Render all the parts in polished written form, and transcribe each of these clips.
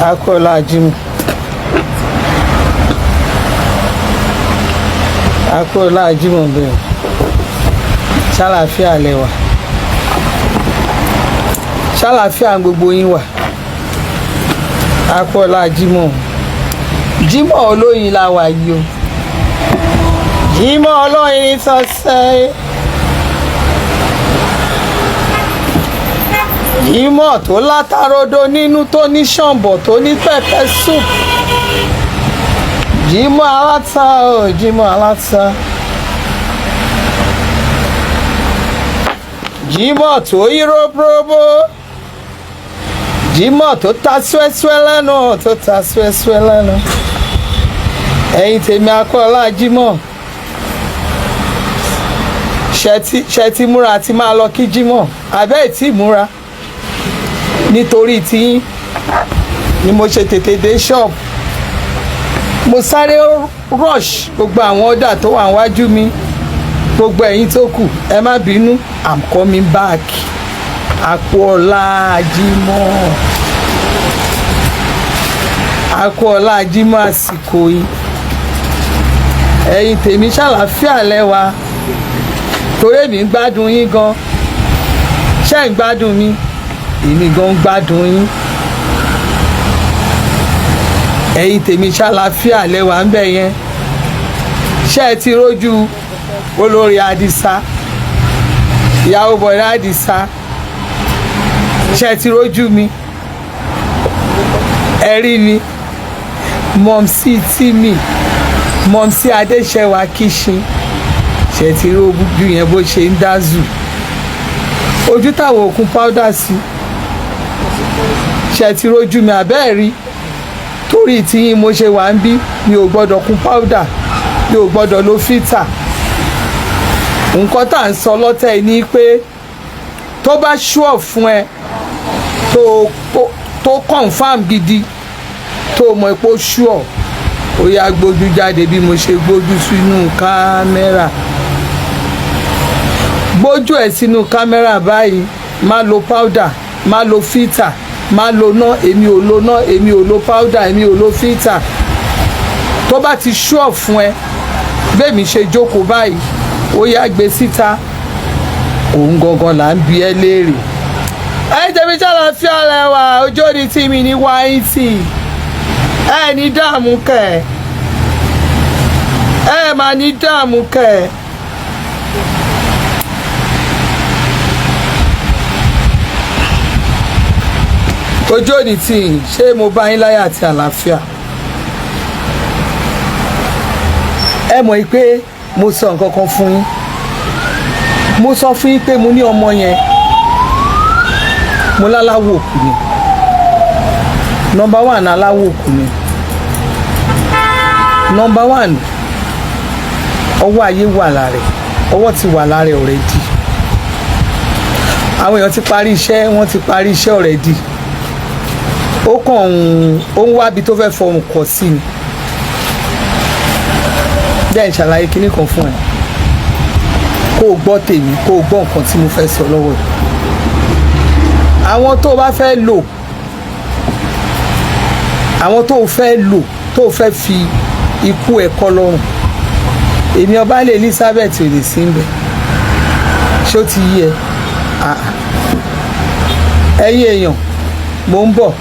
Akọ́lá Jímọ̀, akọ́lá Jímọ̀ bẹ́ẹ̀, ṣàlàáfíà lẹ́wà, ṣàlàáfíà gbogbo yín wà. Akọ́lá Jímọ̀, Jímọ̀ olóyin la wà yìí o. Jímọ̀ olóyin sọ́sẹ́, Jímọ̀ tó látarodo nínú, tó ní ṣọ̀ǹbọ̀, tó ní pepper soup. Jímọ̀ aláta o, Jímọ̀ aláta. Jímọ̀ tó yí róbróbó, Jímọ̀ tó ta súẹ́súẹ́ lẹ́nu, tó ta súẹ́súẹ́ lẹ́nu. Ẹ̀yin tèmi, akọ́lá Jímọ̀, ṣe ti múra àti máa lọ kí Jímọ̀ àbẹ́ ẹ̀ tí múra? Nítorí tiyín ni mo ṣe tètè dé ṣọ́ọ̀bù. Mo sáré rush gbogbo àwọn ọ̀dà tó wà níwájú mi. Gbogbo ẹ̀yin tó kù, ẹ má bínú, I'm coming back. Àpò ọ̀la Jímọ̀, àpò ọ̀la Jímọ̀, àsìkò yìí. Ẹ̀yin tèmi, ṣàlàáfíà lẹ́wà? Torí èmi ń gbádùn yín gan. Ṣé ń gbádùn mi? Èmi gan ń gbádùn yín. Ẹ̀yin tèmi, ṣàlàáfíà lẹ́wà ń bẹ̀ yẹn? Ṣé ẹ ti rójú olórí Àdìsá, ìyàwó bọ̀dá Àdìsá? Ṣé ẹ ti rójú mi? Ẹ rí mi, mọ̀mísí tímì, mọ̀mísí Adéṣẹ́wà Kíṣin. Ṣe ti rí ojú yẹn bó ṣe ń dázù, ojú táwọn òkun powder sí? Ṣe ti rójú mi àbẹ́ẹ̀ rí? Torí tíyín mo ṣe wà ń bí. Mi ò gbọ́dọ̀ kun powder, mi ò gbọ́dọ̀ lo filter. Nǹkan tá à ń sọ lọ́tẹ̀ yìí ni pé tó bá ṣúọ̀ fún ẹ, tó confam gidi, tó mọ̀ pé ó ṣúọ̀, ó yá, gbójú jáde bí mo ṣe gbójú sínú kámẹ́rà. Gbójú ẹ̀ sínú kámẹ́rà báyìí. Má lo powder, má lo filter, má lo ná. Èmi ò lo ná, èmi ò lo powder, èmi ò lo filter. Tó bá ti ṣúọ̀ fún ẹ bẹ́ẹ̀ mi ṣe jókòó báyìí, ó yá, gbé síta. Òun gangan là ń bi ẹ́ léèrè. Ẹ̀yin tẹ̀mí, ṣàlàáfíà lẹ́wà? Ojú òní tí mi ní wáyìntì ẹ ní dààmú kẹ, ẹ máa ní dààmú kẹ. Ojú òní tí, ṣé mo bá yín láyà àti àlàáfíà? Ẹ mọ̀ pé mo sọ nǹkan kan fún yín. Mo sọ fún yín pé mo ní ọmọ yẹn, mo láláwò òkú ni. Number one, aláwò òkú ni. Number one, ọwọ́ ayé wà lára ẹ̀, ọwọ́ ti wà lára ẹ̀ already. Àwọn èèyàn ti parí iṣẹ́, wọ́n ti parí iṣẹ́ already. Ó kàn ń ó ń wábi tó fẹ́ fọrùn kọ̀ sí ni. Jẹ́ n ṣàlàyé kinní kan fún ẹ, kó o gbọ́ tèmi, kó o gbọ́ nǹkan tí mo fẹ́ sọ lọ́wọ́ ẹ̀. Àwọn tó o bá fẹ́ lò, àwọn tó o fẹ́ lò, tó o fẹ́ fi ikú ẹ̀ kọ́ lọ́rùn, èmi ọba lè Elizabeth ò lè sí ń bẹ̀. Ṣé ó ti yí ẹ? Ah. Ẹ̀yin èèyàn, mò ń bọ̀.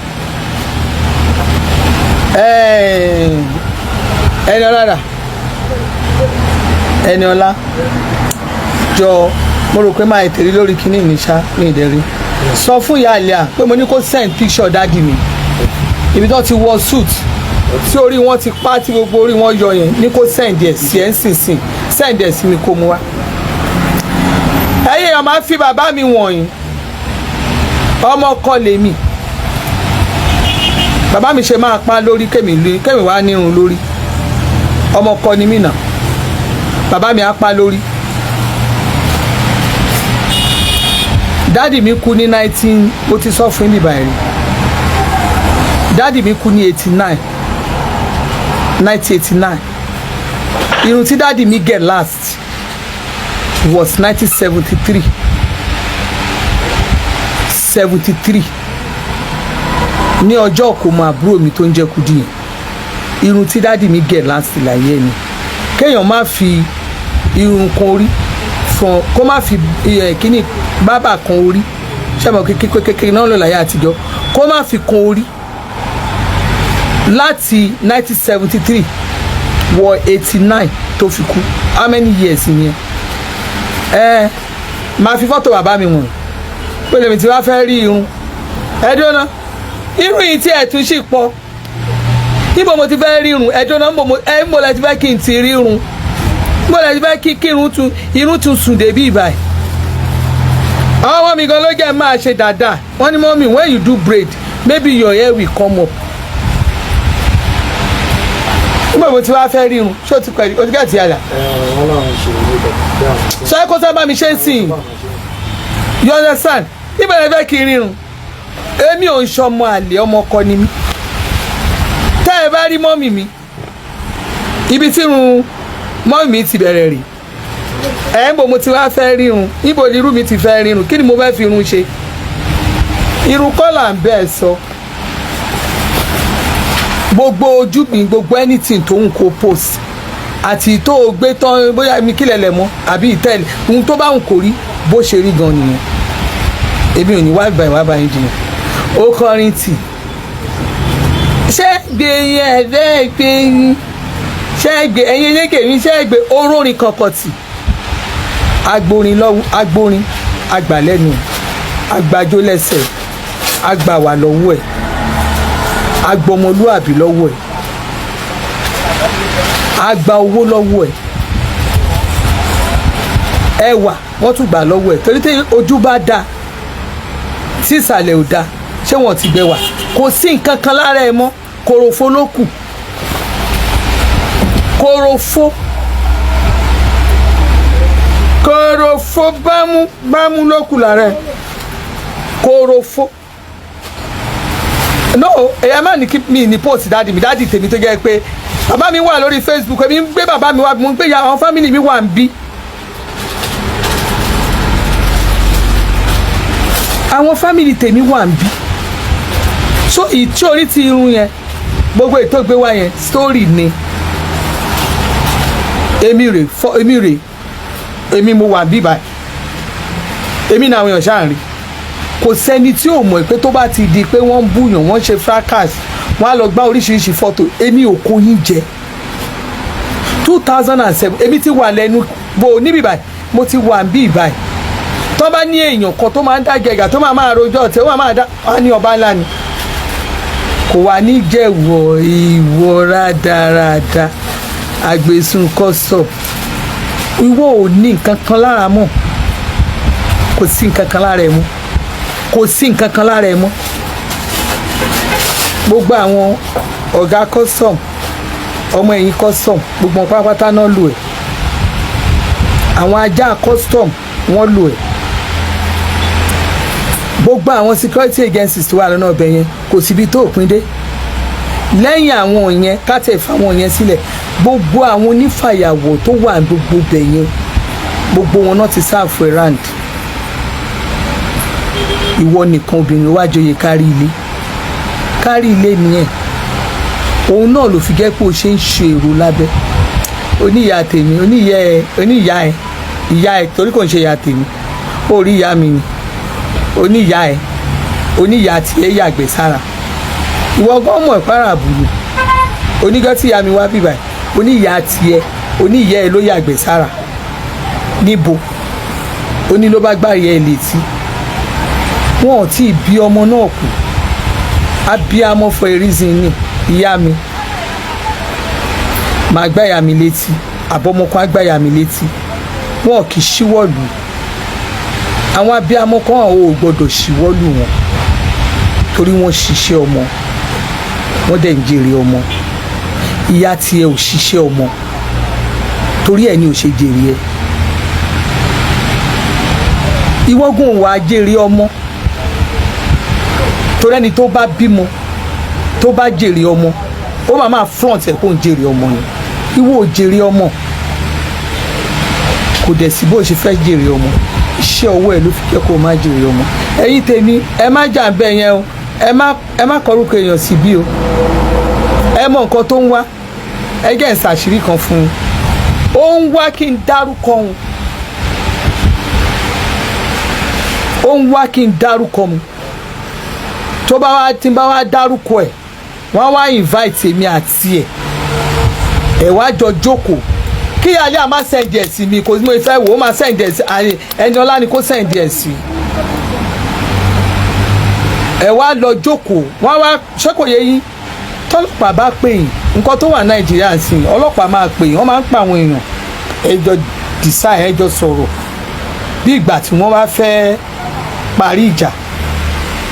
Ẹni ọlá dà? Ẹni ọlá jọ, mo rò pé máa tẹ̀lé lórí kinní ní ṣá ní ìdẹ́rí. Sọ fún ìyá àlẹ́à pé mo ní kó send picture daddy mi, ibi tó ti wọ suit, tí orí wọn ti pa, tí gbogbo orí wọn yọ yẹn, ní kó send ẹ̀ sí ẹ̀ ń sìn sìn, send ẹ̀ sí mi kó mu wá. Ẹ̀yin èèyàn, máa ń fi bàbá mi wọ̀nyí. Ọmọ kọ́ lèmi. Bàbá mi ṣe máa pa lórí kémi kémi wá nírun lórí? Ọmọ kọ́ ni mí nà. Bàbá mi á pa lórí? Daddy mi kú ní 19, mo ti sọ fún mi báyìí. Daddy mi kú ní 89, 1989. Irun tí daddy mi get last was 1973, 73. Ní ọjọ́ kò mọ àbúrò mi tó ń jẹ́ Kúdí yẹn, irun tí daddy mi gẹ̀ last láyé ni kéèyàn má fi irun kan orí fún, kó má fi kíní bábà kan orí. Ṣé kékeré kékeré náà lò láyé àtijọ́, kó má fi kan orí láti 1973 wọ 89 tó fi kú. How many years nìyẹn? Ẹ máa fi fọ́tò bàbá mi wọ̀nyí pé lèmi tí wàá fẹ́ rí irun ẹ dúró. Irun yìí tí ẹ̀ tún sì pọ̀, níbo mo ti fẹ́ rí irun? Ẹ dúró, níbo mo ẹ níbo lẹ ti fẹ́ kí n ti rí irun? Níbo lẹ ti fẹ́ kí irun tún, irun tún sùn débi ìbàyìí? Àwọn ọmọ mi gan ló jẹ́ máa ṣe dáadáa. Wọ́n ní, "Mommy, when you do braid, maybe your hair will come up." Níbo mo ti wá fẹ́ rí irun? Ṣé o ti pẹ̀lú o ti gẹ̀ ti àlà? Wọ́n làwọn ṣe ìwé bẹ̀. Sọ ẹ́ kó sábà mi ṣe ń sìn, you understand? Níbo lẹ fẹ́ kí n rírun? Èmi ò ń ṣọmọ àlè, ọmọ ọkọ ni mí. Tẹ́ ẹ bá rí mommy mi, ibi tí irun mommy mi ti bẹ̀rẹ̀ rè ẹ̀ ń bò. Mo ti wá fẹ́ rírun? Níbo ni irú mi ti fẹ́ rírun? Kí ni mo fẹ́ fi irun ṣe? Irun kọ́ là ń bẹ́ẹ̀ sọ. Gbogbo ojú mi, gbogbo anything tó ń kó post àti tó o gbé tán, bóyá mi kílẹ̀ lẹ̀ mọ́ àbí ìtẹ́lẹ̀, ohun tó bá ń kò rí bó ṣe rí gan nìyẹn. Èmi ò ní wá báyìí, wá báyìí jiyàn. Ó kọrin tì, ṣé gbé yín ẹ bẹ́ẹ̀ gbé yín, ṣé gbé ẹ̀yin eléke mi, ṣé gbé orórin kankan tì. Agborin lọ́wọ́, agborin agbàlẹ́nu, agbájó lẹ́sẹ̀, agbàwà lọ́wọ́ ẹ̀, agbọmọlúàbí lọ́wọ́ ẹ̀, agba owó lọ́wọ́ ẹ̀, ẹwà wọ́n tún gbà lọ́wọ́ ẹ̀. Torí tí ojú bá da tí ìsàlẹ̀ ò da, ṣé wọ́n ti gbẹ wà? Kò sí nǹkan kan lára ẹ mọ́. Kòròfo ló kù, kòròfo, kòròfo bámú bámú ló kù lára ẹ, kòròfo. No, ẹ̀yà má ní kí mi ní post daddy mi. Daddy tèmi tó jẹ́ pé bàbá mi wà lórí Facebook, èmi ń gbé bàbá mi wá, mo ń gbé ya àwọn family mi wà ń bí. Àwọn family tèmi wà ń bí. So ìtí orí ti irun yẹn, gbogbo ètò ìgbé wa yẹn, story ni. Èmi rè fọ, èmi rè, èmi mo wà bí báyìí, èmi náà àwọn èèyàn ṣáà ń rí. Kò sẹ́ni tí ò mọ̀ pé tó bá ti di pé wọ́n ń búyàn, wọ́n ṣe fracas, wọ́n á lọ gbá oríṣiríṣi fọ́tò. Èmi ò kó yín jẹ. 2007, èmi ti wà lẹ́nu bò níbí báyìí, mo ti wà bí báyìí. Tó bá ní èèyàn kan tó máa ń dá gẹ̀gà, tó máa máa rojọ́ tí ó máa máa dá, wọ́n á ní ọba ńlá ni. Kò wá ní jẹ́wọ́ ìwọ rádaràda àgbèsùn kọ́sọ̀. Ìwọ ò ní nǹkan kan lára mọ́, kò sí nǹkan kan lára ẹ mọ́, kò sí nǹkan kan lára ẹ mọ́. Gbogbo àwọn ọ̀gá custom, ọmọ ẹ̀yìn custom, gbogbo wọn pátápátá náà lò ẹ̀. Àwọn ajá custom, wọ́n lò ẹ̀. Gbogbo àwọn security agencies tó wà lọ́nà ọbẹ̀ yẹn, kò síbi tó òpin dé. Lẹ́yìn àwọn yẹn, kátẹ̀ fáwọn yẹn sílẹ̀, gbogbo àwọn onífàyàwọ̀ tó wà gbogbo bẹ̀ yẹn, gbogbo wọn náà ti serve round. Ìwọ nìkan, obìnrin wá joyè kárí ilé, kárí ilé nìyẹn. Òun náà ló fi jẹ́ pé o ṣe ń ṣe èrò lábẹ́ oníyà tèmi, oníyà ẹ, oníyà ẹ, ìyá ẹ, torí kò ń ṣe ìyá tèmi, ó rí ìyá mi ni. Oníyà ẹ, oníyà tiẹ̀ yàgbẹ́ sára. Ìwọ gan mọ̀ ìpara àbùrù onígọ́ tí ìyá mi wá bíbà. Oníyà tiẹ̀, oníyà ẹ ló yàgbẹ́ sára níbo? Oní ló bá gbárí ẹ létí. Wọn ò tí ì bí ọmọ náà kù. Abiyamọ for a reason ni ìyá mi. Màá gbá ìyá mi létí, àbọ̀mọkàn á gbá ìyá mi létí. Wọn kì í ṣíwọ́ lù àwọn abiyamọ kan, ò gbọ́dọ̀ ṣíwọ́ lù wọn, torí wọ́n ṣiṣẹ́ ọmọ, wọ́n dẹ̀ ń jèrè ọmọ. Ìyá tiẹ̀ ò ṣiṣẹ́ ọmọ, torí ẹ̀ ni ò ṣe jèrè ẹ̀. Ìwọ́gùn wàá jèrè ọmọ, torí ẹni tó bá bímọ, tó bá jèrè ọmọ, ó máa máa front ẹ̀ kó ń jèrè ọmọ ni. Ìwọ ò jèrè ọmọ, kò dẹ̀ sí bó ṣe fẹ́ jèrè ọmọ. Iṣẹ́ ọwọ́ ẹ̀ ló fi jẹ́ kó o má jèrè ọmọ. Ẹ̀yin tèmi, ẹ má jà ń bẹ̀ yẹn o. Ẹ má kọrúkọ èèyàn sí bí o. Ẹ mọ nǹkan tó ń wá. Ẹ jẹ́ n ṣàṣírí kan fún un. Ó ń wá kí n dárúkọ òun, ó ń wá kí n dárúkọ mu. Tó bá wá, tí n bá wá dárúkọ ẹ̀, wọ́n wá invite èmi àti ẹ̀, ẹ̀ wá jọ jókòó. Kí alẹ́ àmà send ẹ̀ sí mi, kò sí mo fẹ́ wò ó, máa send ẹ̀ sí ẹni ọlá ni kò send ẹ̀ sí. Ẹ wá lọ jókòó, wọ́n wá ṣé kò yé yín? Tọ́lọ́pàá bá pè yín, nǹkan tó wà Nàìjíríà sí, ọlọ́pàá máa pè yín, wọ́n máa ń pa àwọn èèyàn. Ẹ jọ decide, ẹ jọ sọ̀rọ̀ bí ìgbà tí wọ́n bá fẹ́ parí ìjà.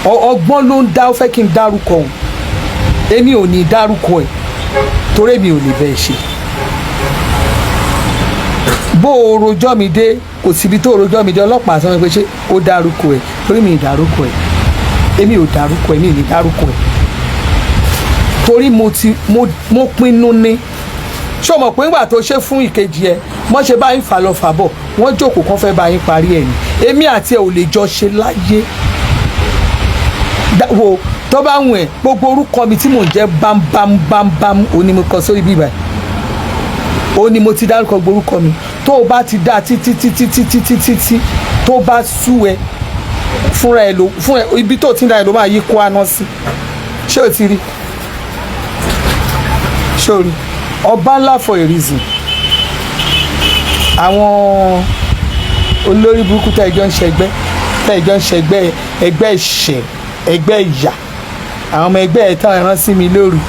Ọgbọ́n ló ń dá. Ó fẹ́ kí n dárúkọ òun. Èmi ò ní dárúkọ ẹ̀ torí èmi ò lè bẹ́ẹ̀ ṣe. Bó o rojọ́ mi dé, kò síbi tó o rojọ́ mi dé. Ọlọ́pàá sọ pé ṣé ó dárúkọ ẹ̀? Torí mi ì dárúkọ ẹ̀, èmi ò dárúkọ ẹ̀, mi ì ní dárúkọ ẹ̀ torí mo ti mo pinnu ní. Ṣé o mọ̀ pé ńgbà tó ṣe fún ìkejì ẹ, wọ́n ṣe bá yín fà lọ fà bọ̀, wọ́n jókòó kán fẹ́ bá yín parí ẹ̀ ní? Èmi àti ẹ̀ ò lè jọ ṣe láyé. Wo tó bá wùn ẹ́, gbogbo orúkọ mi tí mò ń jẹ́ bámbámbámbám, òní mo kọ sórí bíbá ẹ̀, ó ní mo ti dárúkọ gborúkọ mi. Tó o bá ti dá títí títí títí títí tí tó bá sú ẹ, fúnra ẹ ló fún ẹ. Ibi tó ti ń da ẹ ló máa yí kó aná sí. Ṣé o ti rí? Ṣé o rí ọba ńlá for a reason? Àwọn olórí burúkú tẹ́ ẹjọ́ ń ṣẹgbẹ́, tẹ́ ẹjọ́ ń ṣẹgbẹ́, ẹgbẹ́ ìṣẹ́, ẹgbẹ́ ìyà, àwọn ọmọ ẹgbẹ́ ẹ̀ tán ẹran sí mi lóru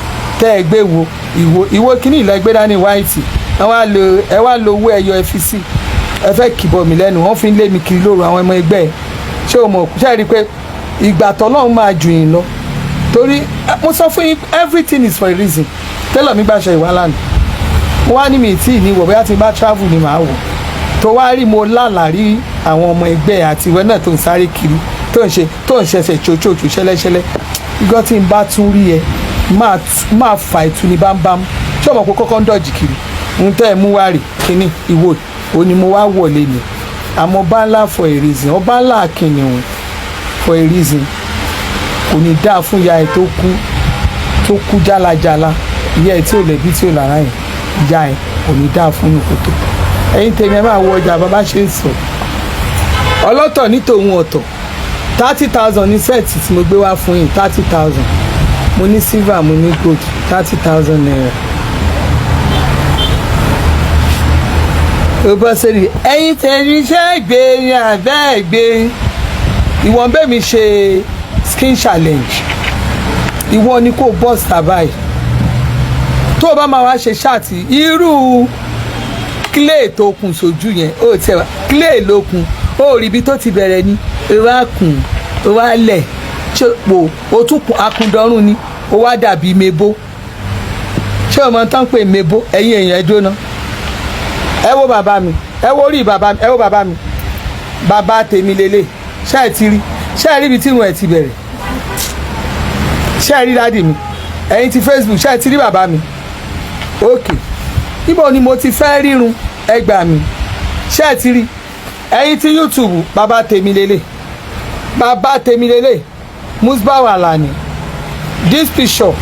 tẹ́ ẹ gbé wo ìwo ìwo kíní ìlọ ẹgbẹ́ dání white. Ẹ wá lo, ẹ wá lo owó ẹyọ, ẹ fi sí, ẹ fẹ́ kìbọ̀ mí lẹ́nu. Wọ́n fi ń lé mi kiri lóru, àwọn ọmọ ẹgbẹ́ ẹ. Ṣé o mọ̀? Ṣé ẹ rí i pé ìgbà tọ́lọ́run máa jù yín lọ? Torí mo sọ fún yín, everything is for a reason. Tẹ́lọ̀ mi gbàṣọ ìwà lánàá, mo wá ní mi tí ì ní wọ̀, bóyá tí n bá travel ni màá wọ̀. Tó wá rí, mo lálàá rí àwọn ọmọ ẹgbẹ́ àti ìwé náà tó ń sáré kiri, tó ń ṣe, tó ń ṣẹ̀ṣẹ̀ tṣòtṣòtò ṣẹlẹ́ṣẹlẹ́. Ìgbọ́ tí n bá tún rí ẹ, máa fà ìtú ní bámbám. Ṣé o mọ̀ pé kọ́kọ́ ń dọ̀jì kiri ń tẹ́ ẹ mú wá rè kínní ìwò ò ní mo wá wọlé ni? Àmọ́ ọba ńlá for a reason, ọba ńlá kìnìún for a reason. Kò ní dáa fún ìyá ẹ tó kú, tó kú jálajàla, ìyá ẹ tí ò lẹ́bí, tí ò lára yẹn, ìyá ẹ kò ní dáa fún yín kótó. Ẹ̀yin tèmi, ẹ máa wọ ọjà bàbá ṣe ń sọ ọlọ́tọ̀ ní tòun ọ̀tọ̀. 30,000 ní set tí mo gbé wá fún yín, 30,000. Mo ní silver, mo ní gold, ₦30,000. Ó bọ́ sórí. Ẹ̀yin tèmi, ṣe gbé ní abẹ́ gbé ìwọ̀n bẹ́ẹ̀ mi ṣe skin challenge. Ìwọ ni kò bọ́ síta báyìí. Tó o bá máa wá ṣe chat, irú clay tó kùn sójú yẹn, ó tiẹ̀ wá clay ló kùn, ó rí ibi tó ti bẹ̀rẹ̀ ni, ó wá kùn, ó wá lẹ̀ ṣé o, ó tún kùn akundọrùn ni, ó wá dàbí mebo. Ṣé o mọ tán pé mebo? Ẹ̀yin èèyàn, ẹ jóná. Ẹ wo bàbá mi, ẹ wo orí bàbá mi, ẹ wo bàbá mi, bàbá tèmi lélẹ̀. Ṣé ẹ ti rí? Ṣé ẹ rí ibi tí irun ẹ ti bẹ̀rẹ̀? Ṣé ẹ rí daddy mi? Ẹ̀yin ti Facebook, ṣé ẹ ti rí bàbá mi? Ok, níbo ni mo ti fẹ́ rírun? Ẹ gbà mí. Ṣé ẹ ti rí? Ẹ̀yin ti YouTube, bàbá tèmi lélẹ̀, bàbá tèmi lélẹ̀, Musbau Alani. This picture,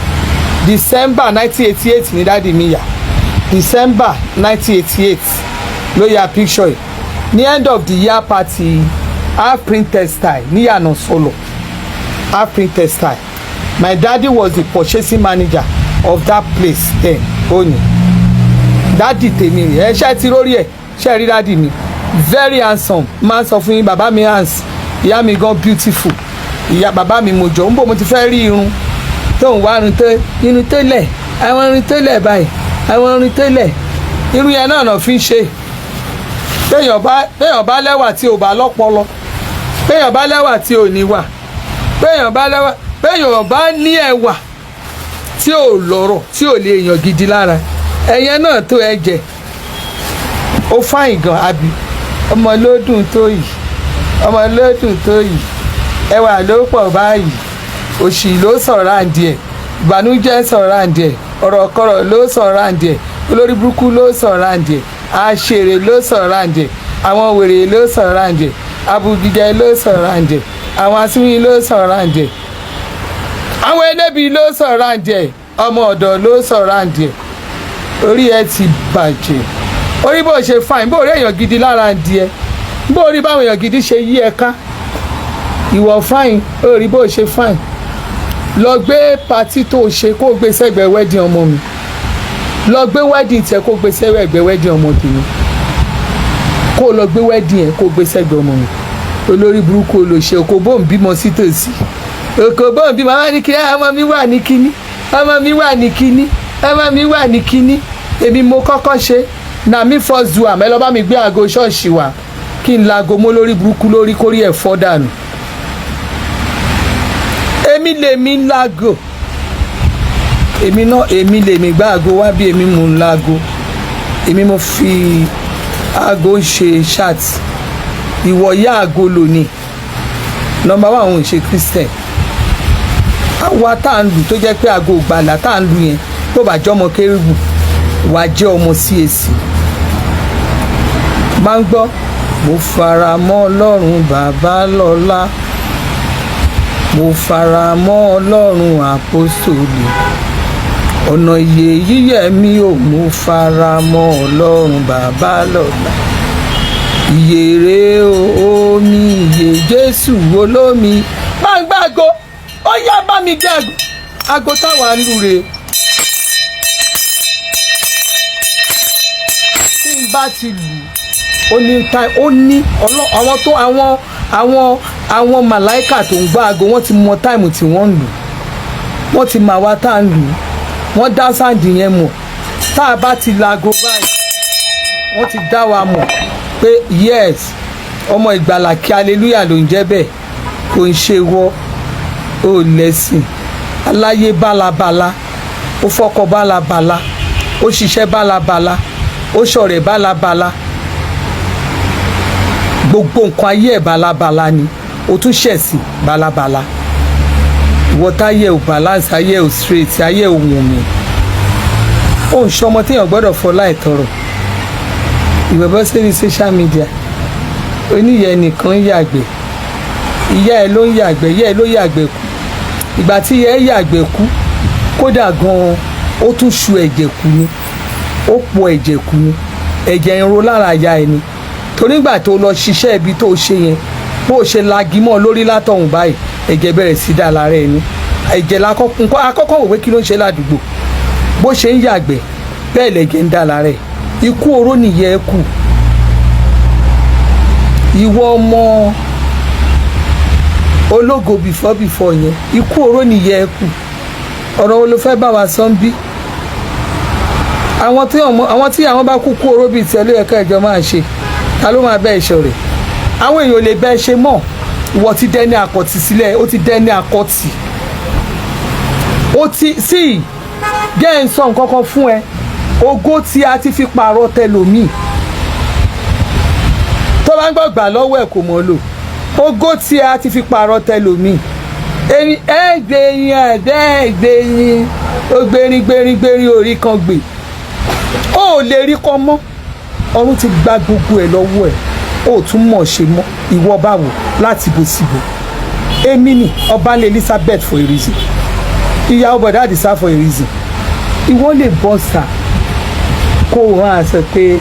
December 1988 ni daddy mi yà. December 1988 ló ya picture yìí ní end of the year party, Half Print Textile níyànà sọlọ, Half Print Textile. My daddy was the purchasing manager of that place then. Ó ní daddy tèmi rè. Ẹ ṣe ti rórí ẹ? Ṣe rí daddy mi? Very handsome. Máa ń sọ fún yín, bàbá mi hands, ìyá mi gan beautiful. Ìyá bàbá mi mo jọ ń bò. Mo ti fẹ́ rí irun tó ń wá, irun tó, irun tó lẹ̀, àwọn irun tó lẹ̀ báyìí, àwọn irun tó lẹ̀, irun yẹn náà náà fi ń ṣe. Béèyàn bá lẹ́wà tí ò bá lọ́pọlọ, béèyàn bá lẹ́wà tí ò ní wà, béèyàn bá lẹ́wà, béèyàn bá ní ẹwà tí ò lọ́rọ̀, tí ò lè èèyàn gidi lára, ẹ̀yẹn náà tó ẹ jẹ. Ó fine gan, àbí? Ọmọ lódùn tó yìí, ọmọ lódùn tó yìí, ẹwà ló pọ̀ báyìí. Òṣì ló sọ̀rọ̀ àǹdí ẹ̀, ìbànújẹ́ sọ̀rọ̀ àǹdí ẹ̀, ọ̀rọ̀kọ̀rọ̀ ló sọ̀rọ̀ àǹdí ẹ̀, olórí burúkú ló sọ̀rọ̀ àǹdí ẹ̀, àṣèrè ló sọ̀rọ̀ àǹdí ẹ̀, àwọn wèrè ló sọ̀rọ̀ àǹdí ẹ̀, abugijẹ ló sọ̀rọ̀ àǹdí ẹ̀, àwọn asínwín ló sọ̀rọ̀ àǹdí ẹ̀. Àwọn ẹlẹ́bi ló sọ̀rọ̀ àǹdí ẹ̀, ọmọ ọ̀dọ̀ ló sọ̀rọ̀ àǹdí ẹ̀. Orí ẹ ti bàjẹ́. Orí bó ṣe fine, bó rí èèyàn gidi lára àǹdí ẹ, bó rí báwọn èèyàn gidi ṣe yí ẹ ká. Ìwọ fine, orí bó ṣe fine. Lọ gbé party tó ṣe, kó gbé sẹ́gbẹ̀ẹ́ wedding ọmọ mi. Lọ gbé wedding tiẹ̀, kó gbé sẹ́gbẹ̀ẹ́ wedding ọmọ tèmi. Kó lọ gbé wedding ẹ̀, kó gbé sẹ́gbẹ̀ẹ́ ọmọ mi. Olórí burúkú, olóṣè, kò bóun bímọ sí tòsí, kò bóun bímọ. Ọmọ ní kíní, ọmọ mi wà ní kíní, ọmọ mi wà ní kíní, ọmọ mi wà ní kíní. Èmi mo kọ́kọ́ ṣe, na me first do am. Ẹ lọ bá mi gbé aago ṣọ́ọ̀ṣì wá, kí n laago mọ́ lórí burúkú lórí, kórí ẹ̀ fọ́ dànù. Èmi lèmi ń laago, èmi náà, èmi lèmi gbá aago wá bí. Èmi mò ń laago, èmi mo fi aago ṣe chat. Ìwọ yá aago lónìí. Number one, òun ṣe Christian. Àwa tá à ń lù tó jẹ́ pé aago ìgbàlà tá à ń lù yẹn, tó bá jẹ́ ọmọ kérúbù, wàá jẹ́ ọmọ CAC. Máa ń gbọ́, mo fara mọ́ Ọlọ́run bàbá lọ́lá, mo fara mọ́ Ọlọ́run àpọ́sítélì, ọ̀nà ìyè yíyẹ mi ò, mo fara mọ́ Ọlọ́run bàbá lọ́lá. Ìyèrè omi ìyè Jésù olómi. Máa ń gbàgbọ́, ó yá, bá mi gbé àgọ́. Aago táwa ń lù rèé. Tí n bá ti lù, ó ní ta, ó ní àwọn tó àwọn màláìkà tó ń gbá aago, wọ́n ti mọ time tí wọ́n ń lù. Wọ́n ti mọ àwa tá à ń lù. Wọ́n dá sound yẹn mọ̀. Tá a bá ti laago báyìí, wọ́n ti dá wa mọ̀ pé yes, ọmọ ìgbàlà, kí hallelujah ló ń jẹ́ bẹ́ẹ̀. Kò ń ṣe wọ́ ó lẹ́sìn aláyé bálabàla. Ó fọ́kọ bálabàla, ó ṣiṣẹ́ bálabàla, ó ṣọ̀rẹ́ bálabàla, gbogbo nǹkan ayé ẹ̀ bálabàla ni. Ó tún ṣẹ̀sìn bálabàla. Ìwọ táyé ò balance, ayé ò straight, ayé ò wùn mí, ó ń ṣọmọ téèyàn gbọ́dọ̀ fọlá ẹ̀ tọrọ. Ìwé bọ́ sórí social media, oníyẹ nìkan ń yàgbẹ́. Ìyá ẹ ló ń yàgbẹ́, ìyá ẹ ló yàgbẹ́ kú. Ìgbà tí ìyá ẹ yàgbẹ́ kú, kódà gan-an, ó tún ṣu ẹ̀jẹ̀ kú ni, ó po ẹ̀jẹ̀ kú ni, ẹ̀jẹ̀ ń ro lára ìyá ẹ ni. Torí ìgbà tó lọ ṣiṣẹ́ ibi tó ṣe yẹn, bó o ṣe lagi mọ́ lórí látọ̀hún báyìí, ẹ̀jẹ̀ bẹ̀rẹ̀ sí dà lára ẹ ni. Ẹ̀jẹ̀ nǹkan akọ́kọ́ wò pé kí ló ń ṣe ládùúgbò. Bó ṣe ń yàgbẹ́, bẹ́ẹ̀ lẹ̀jẹ̀ ń dà lára ẹ̀. Ikú oró nìyẹn ẹ kù. Ìwọ ọmọ ológo before before yẹn, ikú oró nìyẹn ẹ kù. Ọ̀rọ̀ wo ló fẹ́ bá wa sọ ń bí? Àwọn tí àwọn bá kú kú oró bíi tiẹ̀ ló yẹ ká ẹjọ́ máa ṣe. Ta ló máa bẹ́ ẹ̀ṣọ́ rẹ̀? Àwọn èèyàn ò lè bẹ́ ẹ ṣe mọ́. Ìwọ ti dẹ́ni àkọ́tì sílẹ̀, ó ti dẹ́ni àkọ́tì. Ó ti sí jẹ́ ń sọ nǹkan kan fún ẹ. Ògo tí a ti fi pààrọ̀ tẹlòmíì, tó bá ń gbọ́ gbà lọ́wọ́ ẹ̀, kò mọ̀ lò. Ògo tí a ti fi pààrọ̀ tẹlòmíì, ẹni ẹ gbẹ̀yìn ẹ gbẹ̀yìn, ó gbẹ̀rin gbẹ̀rin gbẹ̀rin, orí kan gbè, ó lè rí kọ́ mọ́. Ọ̀run ti gba gbogbo ẹ̀ lọ́wọ́ ẹ̀, ó tún mọ̀ ṣe mọ́. Ìwọ báwo láti bó síbo? Èmi ni ọbalẹ̀ Elizabeth for a reason, ìyàwó bọ̀dá Àdìsá for a reason. Ìwọ lè bọ́ sà, kó o hàn sọ pé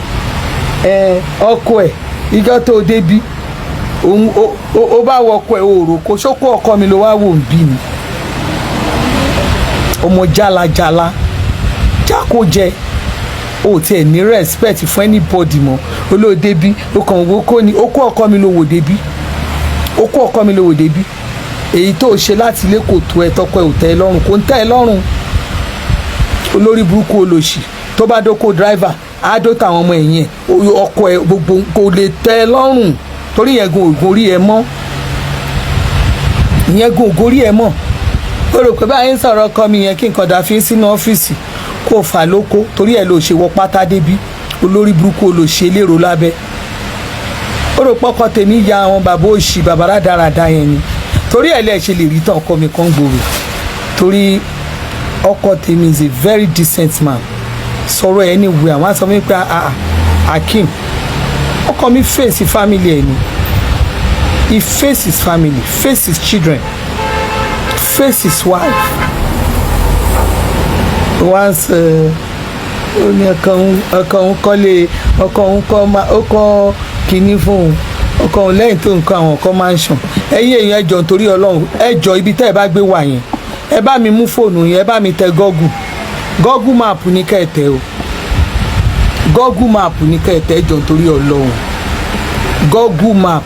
ẹ ọkọ ẹ, ìjọ tó o débí òun ó bá wọ ọkọ ẹ, òòrò kó ṣókó ọkọ mi ló wá wò ń bí mi. Ọmọ jálajàla, jákòjẹ, o tiẹ̀ ní respect fún anybody mọ́. Olóòdé bí o kàn wo kó ni ó kó ọkọ mi ló wò débí, ó kó ọkọ mi ló wò débí. Èyí tó o ṣe láti ilé kò tó ẹ, tọkọ ẹ ò tẹ́ ẹ lọ́rùn, kò ń tẹ́ ẹ lọ́rùn. Olórí burúkú, olòṣì, tó bá dóko driver á dó tàwọn ọmọ ẹ̀yìn ẹ̀, ọkọ ẹ gbogbo kò lè tẹ́ ẹ lọ́rùn, torí yẹn gun ògùn orí ẹ mọ́, ìyẹn gun ògùn orí ẹ mọ́. Ó rò pé báyìí ń sọ̀rọ̀ ọkọ mi yẹn, kí nǹkan dà fi sínú ọ́fíìsì kó fà lóko, torí ẹ̀ ló ṣe wọ pátá débí. Olórí burúkú, olòṣì, elérò lábẹ́. Ó rò pọ́kọ tèmi ya àwọn bàbá òṣì, bàbá rádaràda yẹn ni, torí ẹ̀ lẹ́ẹ̀ ṣe lè rí tán ọkọ mi kan gbòòrò, torí ọkọ tèmi is a very decent man. Sọ̀rọ̀ ẹ̀ anyway, àwọn á sọ fún mi pé, "Ah, ah, Akeem." Ọkọ mi face family ẹ̀ ni. He face his family, face his children, face his wife. Once ó ní ọkọ òun kọ́lé, ọkọ òun kọ́, ó kọ́ kinní fún òun, ọkọ òun lẹ́yìn tó nǹkan àwọn ọkọ mansion. Ẹ̀yin èèyàn, ẹ jọ̀ọ́, nítorí Ọlọ́run, ẹ jọ̀ọ́, ibi tẹ́ ẹ bá gbé wà yẹn, ẹ bá mi mú fóònù yẹn, ẹ bá mi tẹ Google. Google Map ní kẹ́ ẹ tẹ o. Google Map ní kẹ́ ẹ tẹ. Ẹ jọ̀ọ́, nítorí Ọlọ́run, Google Map,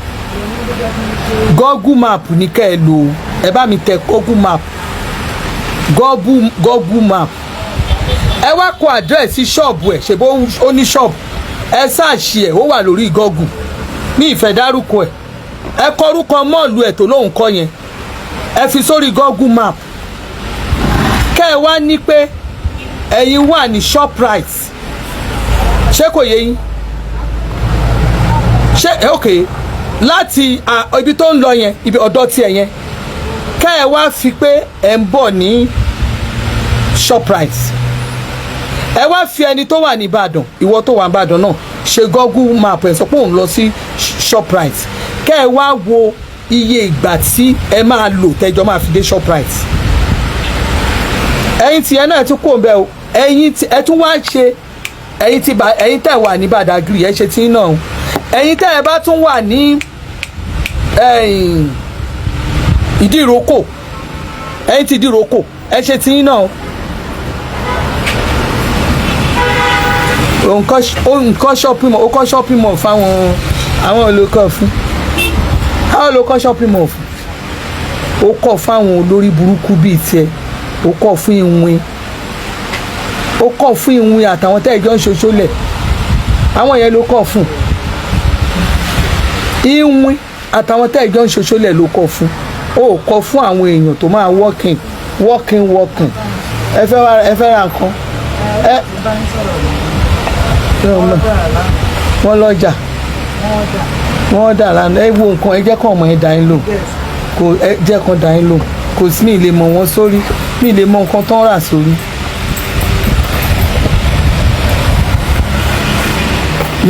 Google Map ní kẹ́ ẹ lò ó. Ẹ bá mi tẹ Google Map, Google Map. Ẹ wá kọ àdírẹ́sì ṣọ́ọ̀bù ẹ̀. Ṣèbó ó ní ṣọ́ọ̀bù? Ẹ search ẹ̀, ó wà lórí Google. Ní ìfẹ́ dárúkọ ẹ̀, ẹ kọ orúkọ mall ẹ̀ tó lóun kọ́ yẹn, ẹ fi sórí Google Map. Kẹ́ ẹ wá ní pé ẹ̀yin wà ní Shoprite. Ṣé kò yé yín? Ṣé ok láti ibi tó ń lọ yẹn, ibi ọ̀dọ́ tiẹ̀ yẹn, kẹ́ ẹ wá fi pé ẹ̀ ń bọ̀ ní Shoprite. Ẹ wá fi ẹni tó wà ní Ìbàdàn, ìwọ tó wà ní Ìbàdàn náà, ṣe Google Map, ẹ sọ pé òun lọ sí Shoprite. Kẹ́ ẹ wá wo iye ìgbà tí ẹ máa lò tẹ́jọ́ máa fi dé Shoprite. Ẹ̀yin tí ẹ náà tún kò ń bẹ o. Ẹ̀yin tí ẹ tún wá ṣe, ẹ̀yin tí ẹ̀yin tẹ́ wà ní Badagry, ẹ ṣe tí náà o. Ẹ̀yin tẹ́ ẹ bá tún wà ní Ìdíròkò, ẹ̀yin tí Ìdíròkò, ẹ ṣe tí náà o. Nǹkan shopping mall, ó kọ́ shopping mall fáwọn àwọn olùkọ́ fún, àwọn olùkọ́ shopping mall fún, ó kọ́ fáwọn olórí burúkú bíi tiẹ̀, ó kọ́ fún ìwìn, ó kọ́ fún ìwìn àtàwọn tẹ́ ìjọ ń ṣoṣo lẹ̀. Àwọn yẹn ló kọ́ fún ìwìn, àtàwọn tẹ́ ìjọ ń ṣoṣo lẹ̀ ló kọ́ fún. Ó kọ́ fún àwọn èèyàn tó máa working, working, working. Ẹ fẹ́ wá, ẹ fẹ́ ra nǹkan ẹ wọ́n lọ́jà, wọ́n dà lánàá. Ẹ wo nǹkan, ẹ jẹ́ kàn ọmọ ẹ dá yín lò kò, ẹ jẹ́ kàn dá yín lò kò sí. Mi lè mọ̀ wọ́n sórí, mi lè mọ nǹkan tó ń rà sórí.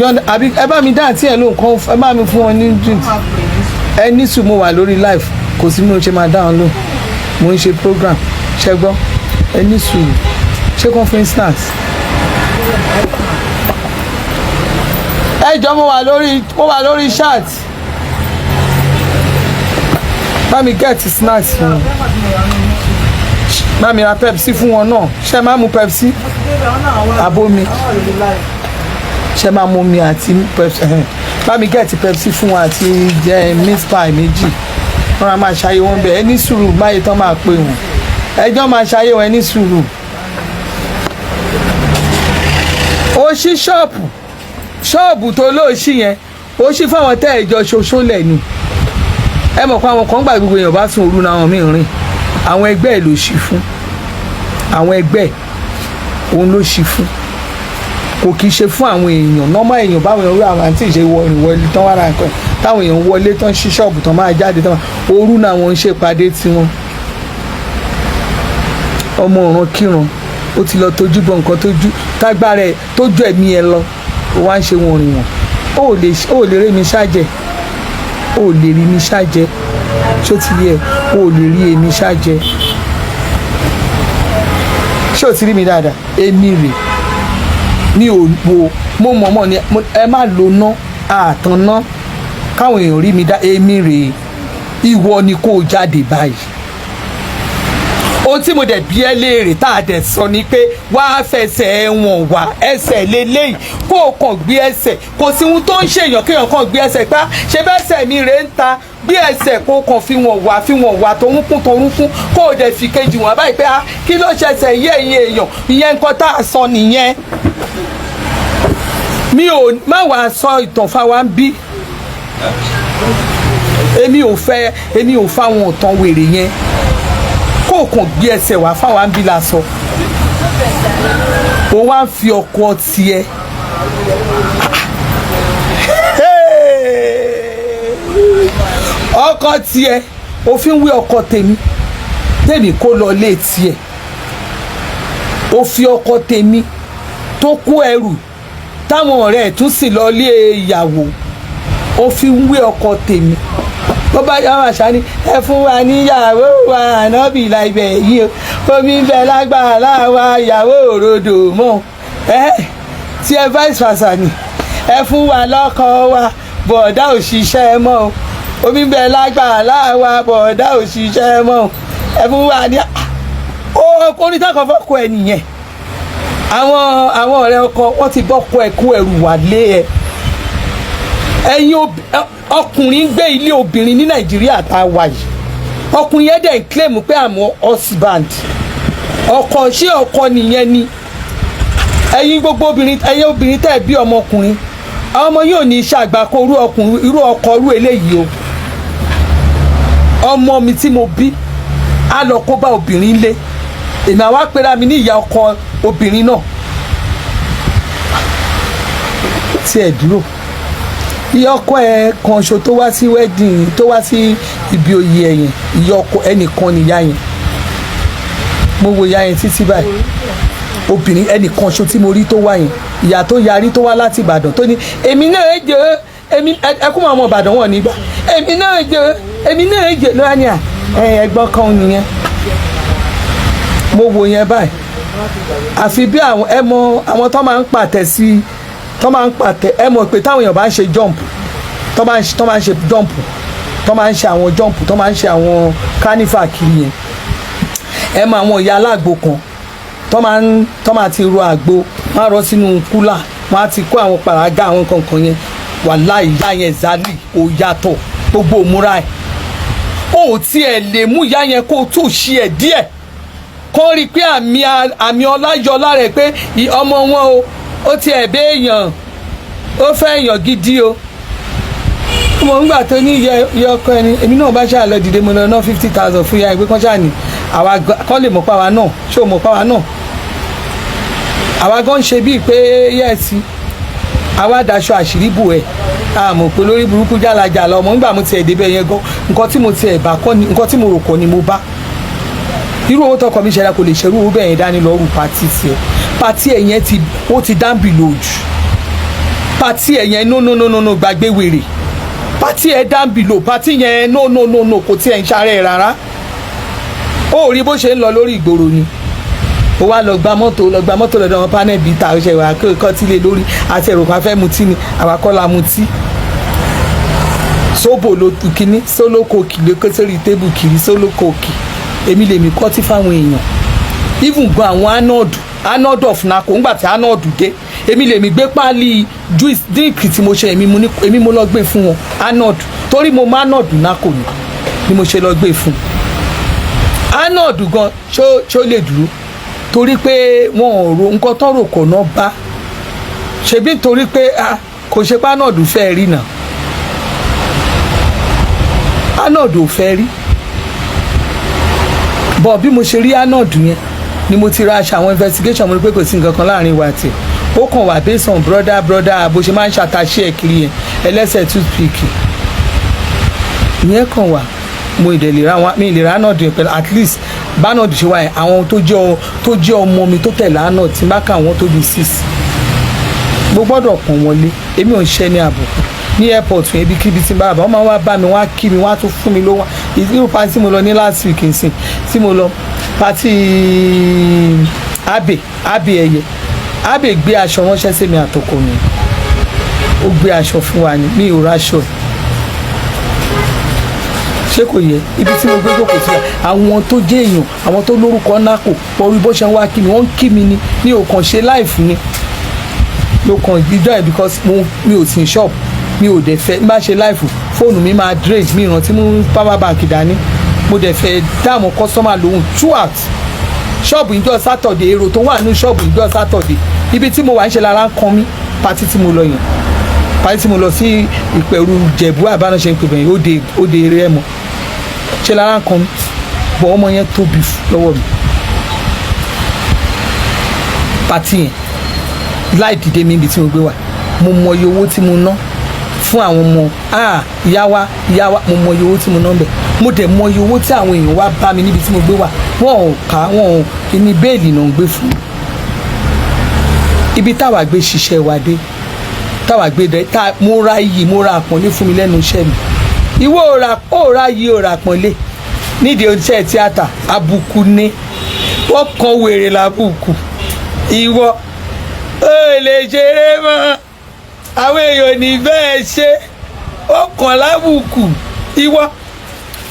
Yọ̀ǹda àbí ẹ bá mi dá àǹtí ẹ lóhùn kan, ẹ bá mi fún wọn ní drink. Ẹ ní sùn, mo wà lórí live, kò sí bí mo ṣe máa dá wọn lóhùn. Mo ń ṣe program, ṣẹ gbọ́? Ẹ ní sùúrù. Ṣé conference snacks? Ẹ jọ, mo wà lórí chat. Bá mi get snacks fún wọn, bá mi ra Pepsi fún wọn náà. Ṣé máa mu Pepsi abomi? Ṣé máa mu omi àti Pepsi? Ẹhẹn. Bá mi get Pepsi fún wọn àti jẹ meat pie méjì. Wọn á máa ṣayé wọn bẹ́ẹ̀. Ẹ ní sùúrù báyìí tán máa pè wọ́n. Ẹjọ́ máa ṣayé wọn, ẹ ní sùúrù. Ó ṣí ṣọ́ọ̀bù, ṣọ́ọ̀bù tó lóòṣì yẹn, ó ṣí fáwọn tẹ́ ìjọ ṣoṣo lẹ̀ ni. Ẹ mọ̀ pé àwọn kan gbà, gbogbo èèyàn bá sùn òru náà, àwọn míì rìn. Àwọn ẹgbẹ́ ẹ̀ ló ṣí fún, àwọn ẹgbẹ́ ẹ̀ òun ló ṣí fún. Kò kì í ṣe fún àwọn èèyàn normal èèyàn. Báwọn èèyàn rú àwọn àǹtí ìṣe wọ ìwọlé tán wá ra nǹkan, táwọn èèyàn wọlé tán, ṣí ṣọ́ọ̀bù tán, máa jáde tán, òru náà wọ́n ń ṣèpàdé tiwọn. Ọmọ ọ̀ràn kíran, ó ti lọ tójú bọ nǹkan tójú tágbára ẹ̀ tójú ẹ̀mí ẹ lọ. Ó wá ń ṣe wọn rìn wọn. Ó lè rí mi ṣáàjẹ, ó lè rí mi ṣáàjẹ. Ṣó ti yẹ? Ó lè rí èmi ṣáàjẹ. Ṣé o ti rí mi dáadáa? Èmi rè, mi ò wo mo mọ̀ọ́mọ̀ ni. Ẹ má lo ná àtàn ná káwọn èèyàn rí mi dá. Èmi rè, ìwọ ni kó o jáde báyìí. Ohun tí mo dẹ̀ bí ẹ léèrè tá a dẹ̀ sọ ni pé wàá fẹsẹ̀ ẹ̀wọ̀n wá, ẹsẹ̀ lélẹ́yìí, kó o kàn gbé ẹsẹ̀. Kò sí ohun tó ń ṣèyàn kéèyàn kàn gbé ẹsẹ̀ pa. Ṣe bẹ́sẹ̀ mi rè ń ta? Gbé ẹsẹ̀, kó o kàn fi wọ̀n wá, fi wọ̀n wá torúnkún torúnkún, kó o dẹ̀ fi kejì wọ̀n báyìí pé, ah, kí ló ṣẹṣẹ̀ yé ẹ̀yin èèyàn? Ìyẹn nǹkan tá a sọ nìyẹn. Mi ò má wàá sọ ìtàn fáwa ń bí. Èmi ò fẹ́, èmi ò fáwọn ọ̀tàn wèrè yẹn. Kó o kàn gbé ẹsẹ̀ wá fáwa ń bí la sọ. O wá ń fi ọkọ tiẹ̀, ọkọ tiẹ̀, òfin wí ọkọ tèmi, tèmi kó lọ lé tiẹ̀. Ó fi ọkọ tèmi tó kó ẹrù táwọn ọ̀rẹ́ ẹ̀ tún sì lọ lé ìyàwó, ó fi ń wé ọkọ tèmi. Bó bá yà wá ṣáni, ẹ fún wa níyàwó wa, ànábì láìpẹ́ yìí o. Omi ń bẹ lágbàlá wa, ìyàwó òrodò mọ́ ẹ tí ẹ vice versa ni. Ẹ fún wa lọ́kọ wa, bọ̀dá ò ṣiṣẹ́ mọ́ o. Omi ń bẹ lágbàlá wa, bọ̀dá ò ṣiṣẹ́ mọ́ o. Ẹ fún wa ní ó onítàkọ́ fọ́kọ ẹ nìyẹn. Àwọn ọ̀rẹ́ ọkọ wọ́n ti bọ́kọ ẹ kó ẹrù wà lé ẹ. Ẹ̀yin ọkùnrin gbé ilé obìnrin ní Nàìjíríà tá a wà yìí. Ọkùnrin yẹn dẹ̀ ń claim pé àmọ́ husband ọkọ, ṣé ọkọ nìyẹn ni? Ẹ̀yin gbogbo obìnrin, ẹ̀yin obìnrin tẹ́ ẹ bí ọmọkùnrin, àwọn ọmọ yóò ní iṣẹ́ àgbàkọ irú ọkùnrin, irú ọkọ irú eléyìí o. Ọmọ mi tí mo bí á lọ kó bá obìnrin lé, èmi àwa pera mi ní ìyá ọkọ obìnrin náà. Tí ẹ dúró, ìyá ọkọ ẹ kan ṣo tó wá sí wedding, tó wá sí ibi oyè ẹ̀yìn, ìyá ọkọ ẹnìkan nìyá yẹn. Mo wo ìyá yẹn títí báyìí. Obìnrin ẹnìkan ṣo tí mo rí tó wá yẹn, ìyá tó yarí tó wá láti Ìbàdàn, tó ní èmi náà jẹ èmi ẹkún àwọn ọmọ Ìbàdàn wọn nígbà èmi náà jẹ, èmi náà jẹ lọ́wọ́ ni à ẹ̀gbọ́n kan nìyẹn. Mo wo yẹn báyìí, àfi bí àwọn ẹ mọ àwọn tó máa ń pàtẹ sí, tó máa ń pàtẹ. Ẹ mọ̀ pé táwọn èèyàn bá ń ṣe jump, tó máa ń ṣe jump, tó máa ń ṣe àwọn jump, tó máa ń ṣe àwọn carnival kiri yẹn, ẹ mọ àwọn ìyá alágbo kan tó máa ti ro àgbo, wọ́n á rọ sínú cooler, wọ́n á ti kó àwọn pàrágà, àwọn kankan yẹn. Wàláhì, ìyá yẹn zali ò yàtọ̀. Gbogbo òmùra ẹ̀, ó tiẹ̀ lè mú ìyá yẹn kó tó ṣe ẹ̀ díẹ̀, kó rí i pé àmì ọlá yọ lára ẹ̀ pé ọmọ wọn o, ó tiẹ̀ béèyàn, ó fẹ́ èèyàn gidi o. Mo ń gbà tó ní iye ọkọ ẹni, èmi náà bá ṣáà lọ dìde, mo lọ ná 50,000 fún ìyá ẹgbẹ́ kan ṣáà ní àwa kọ́ lè mọ̀ páwa náà. Ṣé o mọ̀ páwa náà, àwa gan ń ṣe bíi pé yẹ́ẹ̀sì, àwa daṣọ àṣírí bò ẹ̀, a mọ̀ pé lórí burúkú jálajàla ọmọ. Ńgbà mo tiẹ̀ débẹ̀ yẹn gan, nǹkan tí mo tiẹ̀ bá kọ́ ni, nǹkan tí mo rò kọ́ ni mo bá. Irú owó tọkọ mi ṣẹlẹ̀, kò lè ṣerú owó bẹ́ẹ̀ yẹn dání lọ́rù party tiẹ̀. Party ẹ̀ yẹn ti ó ti dáńbì lójú. Party ẹ̀ yẹn, no, no, no, no, no, gbàgbé wèrè. Party ẹ̀ dáńbì lò. Party yẹn, no, no, no, no, kò tiẹ̀ ń ṣàrẹ̀ rárá. Ó rí bó ṣe ń lọ lórí ìgboro ni. Ó wá lọ gba mọ́tò, lọ gba mọ́tò lọ́dọ̀ wọn, panel beater. Ó ṣe wà kọ́ tí lé lórí àti ẹ̀rọ kan fẹ́ mutí ni. Àwa kọ́ la mutí. Sóbò ló tu kínní, sóló Coke ló kó sórí table kiri, sóló Coke. Èmi lèmi kọ́ tí fáwọn èèyàn, even gan àwọn Arnold, Arnold of Nako. Ńgbà tí Arnold dé, èmi lèmi gbé páálí juice drink tí mo ṣe, èmi mo ní, èmi mo lọ gbé fún wọn. Arnold, torí mo mọ Arnold Nako ni mo ṣe lọ gbé fún Arnold gan. Ṣó lè dúró? Torí pé wọn ò ro nǹkan tó rò kò náà bá ṣebí, torí pé ah, kò ṣe pé Arnold fẹ́ rí náà. Arnold ò fẹ́ rí bọ̀. Bí mo ṣe rí Arnold yẹn ni mo ti ra aṣọ àwọn investigation. Mo rí pé kò sí nǹkan kan láàrin wa tiẹ̀. Ó kàn wá based on brother brother, bó ṣe máa ń ṣàtàṣe ẹ̀ kiri yẹn, ẹlẹ́sẹ̀ toothpick ìyẹn kàn wá. Mo ìdẹ̀ lè ra wọn, mi lè ra Arnold yẹn pẹ̀lú. At least b'Arnold ṣe wá yẹn, àwọn tó jẹ́ ọmọ mi tó tẹ̀lé Arnold, tí n bá kà wọ́n tó bí six, mo gbọ́dọ̀ pọ̀n wọn lé. Èmi ò ń ṣe ní àbùkù ní airport yẹn. Ibikíbi tí n bá bá wọn, máa wá bá mi, wọ́n á kí mi, wọ́n á tún fún mi lówó. Irú party tí mo lọ ní last week nsìn, tí mo lọ party abe abe ẹyẹ, abe gbé aṣọ ránṣẹ́ sí mi àtọkọ mi. Ó gbé aṣọ fún wa ni, mi ò ráṣọ ẹ̀. Ṣé kò yẹ? Ibi tí mo gbé jókòó sí, àwọn tó jẹ́ èèyàn, àwọn tó lórúkọ nákò orí, bó ṣe ń wá kí mi, wọ́n ń kí mi ni. Mi ò kàn ṣe live ni mo kàn dídá ẹ̀ because mo mi ò sí shop, mi ò dẹ̀ fẹ́ bá ṣe live, fóònù mi máa drain. Mi ìrántí mú power bank dání. Mo dẹ̀ fẹ́ dáàmú customer lóhùn throughout ṣọ́ọ̀bù ìjọ Saturday. Èrò tó wà ní ṣọ́ọ̀bù ìjọ Saturday, ibi tí mo wà ń ṣe lára ń kan mí. Party tí mo lọ yẹn, party tí mo lọ sí Ìpẹ̀rù Jẹ̀bú àbánáṣe ń pè bẹ̀yìn, ó de eré ẹ̀ mọ́ ṣe lára ń kan mí bọ̀. Ọmọ yẹn tóbi lọ́wọ́ mi. Party yẹn, láì dìde mi ibi tí mo gbé wà, mo mọ iye owó tí mo ná fún àwọn ọmọ. Ah, ìyá wa, ìyá wa, mo mọ iye owó tí mo ná bẹ̀. Mo dẹ̀ mọ iye owó tí àwọn èèyàn wá bá mi níbi tí mo gbé wà. Wọn ò ká wọn ò ní bale náà ń gbé fún ibi táwa gbé ṣiṣẹ́ wa dé, táwa gbé dé tá. Mo ra iyì, mo ra àpọ́nlé fún mi lẹ́nu iṣẹ́ mi. Ìwọ ò ra, ò ra iyì, ò ra àpọ́nlé nídìí oníṣẹ́ tíátà. Àbùkù ni. Wọ́n kan wèrè lábùkù. Ìwọ ó lè ṣeré mọ́, àwọn èèyàn ní bẹ́ẹ̀ ṣe, ó kàn lábùkù. Ìwọ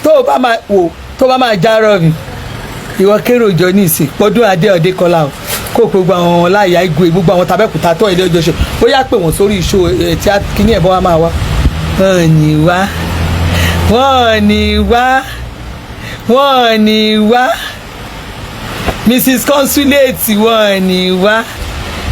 tó o bá máa wò, tó o bá máa járọ mi, ìwọ kérò jọ ní ìsìn pọ́dún adé ọdẹ kọlá o, kó gbogbo àwọn láyà igwe, gbogbo àwọn tabẹ́kúta tó ilé ọjọ́ ṣe, bóyá pè wọ́n sórí iṣó ẹ̀ tí kíní ẹ̀ bọ́ wá máa wá. Wọ́n ní wá, wọ́n ní wá, wọ́n ní wá, Mrs Consulate, wọ́n ní wá.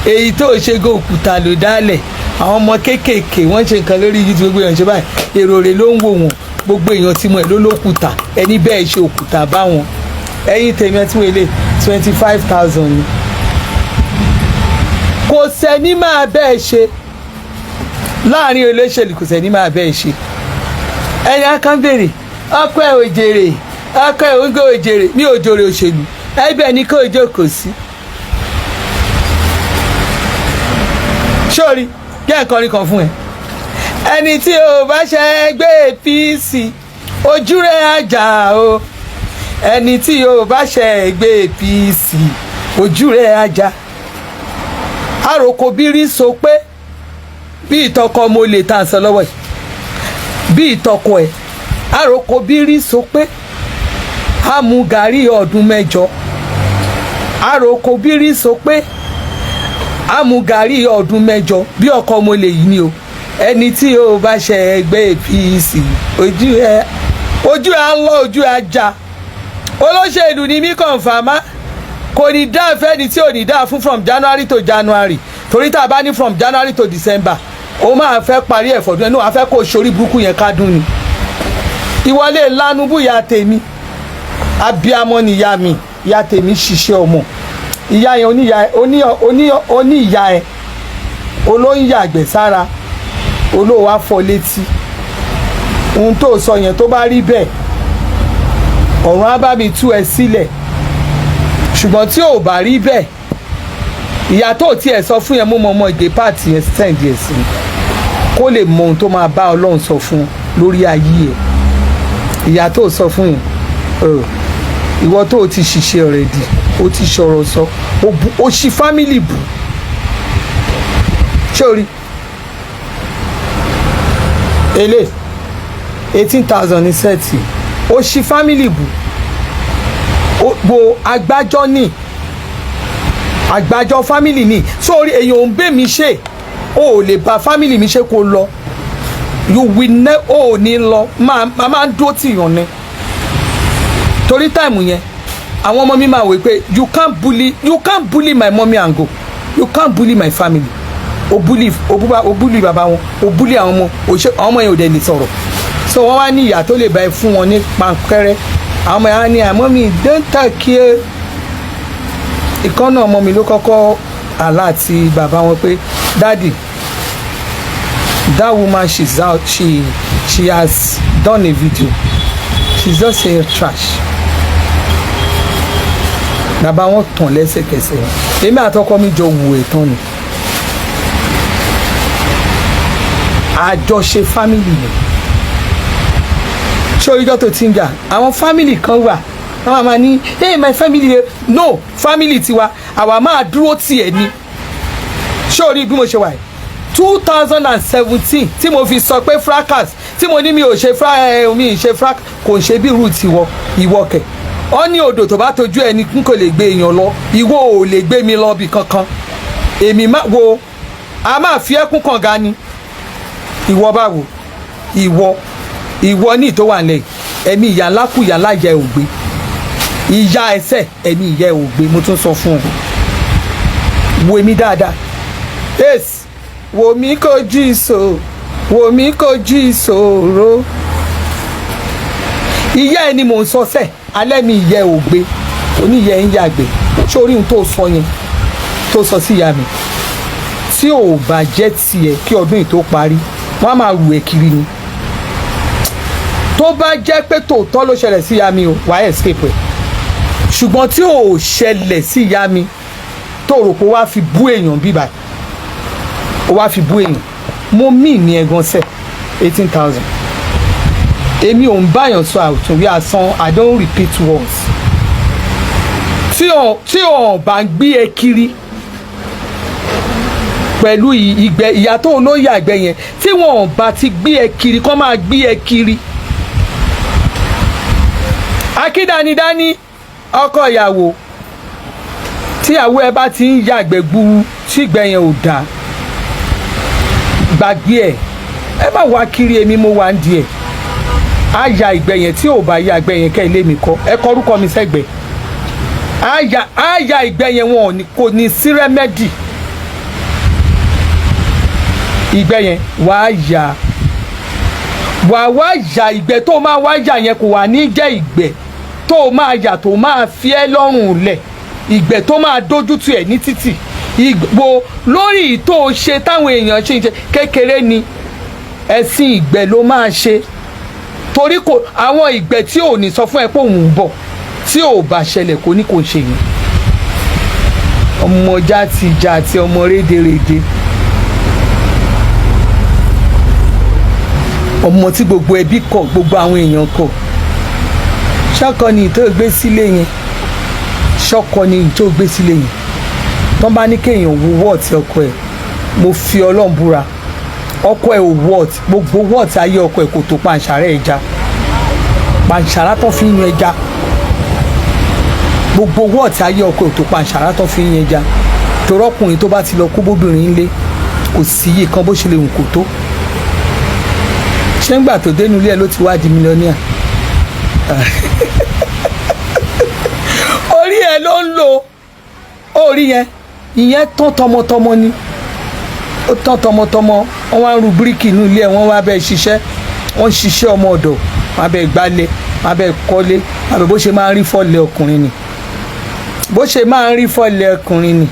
Èyí tó ṣe gòkúta ló dálẹ̀. Àwọn ọmọ kéékèèké wọ́n ṣe nǹkan lórí YouTube, gbogbo èèyàn ṣe báyìí, èrò rẹ̀ ló ń wò wọ́n. Gbogbo èèyàn tí mo ẹ̀ ló lókùtà ẹni bẹ́ẹ̀ ṣe òkúta bá wọn. Ẹ̀yin tèmi, ẹ tí wọ́n lè 25,000 ni. Kò sẹ́ni máa bẹ́ẹ̀ ṣe láàrin olóṣèlú, kò sẹ́ni máa bẹ́ẹ̀ ṣe. Ẹni akán béèrè ọkọ ẹ̀ òjèrè, ọkọ ẹ̀ òǹgẹ̀ òjèrè, mi ò jèrè òṣèlú ẹbẹ̀ ni kò jókòó sí. Sórí jẹ́ nǹkan kan fún ẹ, ẹni tí o bá ṣe gbé APC, ojú rẹ̀ ajá o. Ẹni tí o bá ṣe gbé APC, ojú rẹ̀ ajá. Àròkọ bírí so pé bí ìtọkọ mo lè tà sọ lọ́wọ́ yìí, bí ìtọkọ ẹ̀ àròkọ bírí so pé a mú gàrí ọdún 8. Àròkọ bírí so pé a mú gàrí ọdún 8, bí ọkọ mo lè yìí ni o. Ẹni tí o bá ṣe ẹgbẹ́ APC, ojú ẹ, ojú ẹ á lọ, ojú ẹ á já. Olóṣèlú ni mí kọ̀ǹfàmá, kò ní dá fẹ́ni tí ò ní dá fún from January to January, torí tá a bá ní from January to December, ó máa fẹ́ parí ẹ̀ fọ̀dún ẹnu, àfẹ́ kó sórí burúkú yẹn kádùn ni. Ìwọlé lanu búya tèmi, abiamọ ni ìyá mi. Ìyá tèmi ṣiṣẹ́ ọmọ ìyá yẹn, oníyà oní oní ìyá ẹ olóyún yàgbẹ́ sára, olówó afọ létí. Ohun tó sọ yẹn, tó bá rí bẹ́ẹ̀, ọ̀run á bá mi tú ẹ sílẹ̀. Ṣùgbọ́n tí ò bá rí bẹ́ẹ̀, ìyá tó tiẹ̀ sọ fún yẹn, mú mọ́ ọmọ ìgbé pààtì yẹn, send ẹ̀ sí kó lè mọ ohun tó máa bá Ọlọ́run sọ fún lórí ayé ẹ̀. Ìyá tó sọ fún yẹn, ìwọ tó ti ṣiṣẹ́ already, o ti sọ̀rọ̀ sọ, o ṣì family bù. Ṣé o rí ele 18,000 ní set? O ṣì family bù bo agbájọ́ ní àgbájọ family ní sórí. Èèyàn ò ń bẹ́ mi ṣe, o ò lè bá family mi ṣe kó lọ. You will ne, o ò ní lọ. Máa máa ń dúró tìyàn ni, torí time yẹn, àwọn ọmọ mi máa wò pé you can't bully my mommy and go. You can't bully my family. O bully, o bú, o bully bàbá wọn, o bully àwọn ọmọ, o ṣe àwọn ọmọ yẹn ò dẹ̀ lè sọ̀rọ̀. So wọ́n wá ní ìyá tó lè bá ẹ fún wọn ní pankẹ́rẹ́. Àwọn ọmọ yẹn á ní, "Àmọ́ mi don't talk here." Ìkànnà ọmọ mi ló kọ́kọ́ àlá àti bàbá wọn pé, "Daddy, that woman, she's out. She has done a video. She's just a trash." Bàbá wọn tàn lẹ́sẹ̀kẹsẹ̀. Èmi àtọkọ mi jọ wù ẹ̀ tán ni àjọṣe family ni. Ṣé oríjọ́ tó ti ń jà, àwọn family kan wà, wọ́n máa ní, "Hey, my family." No, family tiwa, àwa máa dúró tiẹ̀ ni. Ṣé orí bí mo ṣe wà yìí, 2017 tí mo fi sọ pé fracas, tí mo ní mi ò ṣe fra ẹ, mi ì ṣe fracas, kò ń ṣe bí irú tiwọ. Ìwọ kẹ ọ ní odò tó bá tojú ẹni n kò lè gbé èèyàn lọ. Ìwọ ò lè gbé mi lọ bí kankan. Èmi má wo, a máa fi ẹkún kànga ni. Ìwọ báwo? Ìwọ ní ìtò wà lẹ́yìn ẹ̀mí ìyá ńlá kù, ìyá ńlá ìyá ẹ̀ ò gbé, ìyá ẹsẹ̀ ẹ̀mí ìyá ẹ̀ ò gbé. Mo tún sọ fún ọ, wo èmi dáadáa. Ace, wò mí kojú ìṣòro, wò mí kojú ìṣòro. Ìyá ẹ ni mò ń sọ sẹ́ alẹ́ mi, ìyá ẹ ò gbé, oníyẹ ń yàgbẹ́. Sórí ohun tó sọ yẹn, tó sọ sí ìyá mi, tí ò bá jẹ́ tiẹ̀, kí ọdún yìí tó parí, wọ́n á máa rù ẹ́ kiri ni. Tó bá jẹ́ pé tòótọ́ ló ṣẹlẹ̀ sí ìyá mi o, wàá escape ẹ̀. Ṣùgbọ́n tí ò ṣẹlẹ̀ sí ìyá mi, tó rò pé wàá fi bú èèyàn bíbà, ó wàá fi bú èèyàn, mo mí ní ẹ̀gan sẹ̀. 18,000, èmi ò ń báyàn sọ àtúnwí asán. I don't repeat words. Tí ò bá ń gbé ẹ kiri pẹ̀lú ìgbẹ́ ìyá tó ló yàgbẹ́ yẹn, tí wọn ò bá ti gbé ẹ kiri, kọ́ máa gbé ẹ kiri. Akídanidání ọkọ ìyàwó, tíyàwó ẹ bá ti ń yàgbẹ́ gburu, tí ìgbẹ́ yẹn ò dáa, gbàgbé ẹ. Ẹ má wá kiri, èmi mo wà ń di ẹ. Á ya ìgbẹ́ yẹn. Tí ò bá ya ìgbẹ́ yẹn, kẹ́ ilé mi kọ́ ẹ kọ orúkọ mi sẹ́gbẹ̀ẹ́. Á ya ìgbẹ́ yẹn, wọn ò ní, kò ní sí remedy. Ìgbẹ́ yẹn wàá ya, wàá wá ya ìgbẹ́ tó máa wá yà yẹn, kò wà ní jẹ́ ìgbẹ́ tó máa yà tó máa fi ẹ́ lọ́rùn lẹ̀, ìgbẹ́ tó máa dójú tì ẹ́ ní títì. Ìgbò lórí tó ṣe táwọn èèyàn ṣe ń ṣe kékeré ni, ẹ̀sìn ìgbẹ́ ló máa ṣe, torí kò àwọn ìgbẹ́ tí ò ní sọ fún ẹ pé òun ń bọ̀, tí ò bá ṣẹlẹ̀, kò ní kò ṣe yẹn. Ọmọ játijàti, ọmọ rédèrèdè, ọmọ tí gbogbo ẹbí kọ̀, gbogbo àwọn èèyàn kọ̀. Ṣọ́kọ ni tó gbé sílé yẹn, ṣọ́kọ ni tó gbé sílé yẹn. Tọ́ bá ní kéèyàn wo worth ọkọ ẹ̀, mo fi Ọlọ́run búra, ọkọ ẹ̀ ò worth. Gbogbo worth ayé ọkọ ẹ̀ kò tó pàǹṣàrẹ́ ẹja, pàǹṣàrà tó fi ń yan ẹja. Gbogbo worth ayé ọkọ ẹ̀ ò tó pàǹṣàrà tó fi ń yan ẹja. Torọ́kùnrin tó bá ti lọ kó bóbìnrin ńlé, kò sí iye kan bó ṣe lè hùn kó tó. Ṣé ńgbà tó dénú ilé ẹ ló ti wá di millionaire? Orí ẹ ló ń lò, orí yẹn, ìyẹn tán tọmọtọmọ ni, ó tán tọmọtọmọ. Wọ́n wá ń ru bíríkì inú ilé ẹ, wọ́n wá bẹ́ẹ̀ ṣiṣẹ́, wọ́n ń ṣiṣẹ́ ọmọ ọ̀dọ̀, wọ́n á bẹ́ẹ̀ gbálẹ̀, wọ́n á bẹ́ẹ̀ kọ́lé, wọ́n á bẹ́ẹ̀. Bó ṣe máa ń rí fọ́lẹ̀ ọkùnrin ni, bó ṣe máa ń rí fọ́lẹ̀ ọkùnrin ni.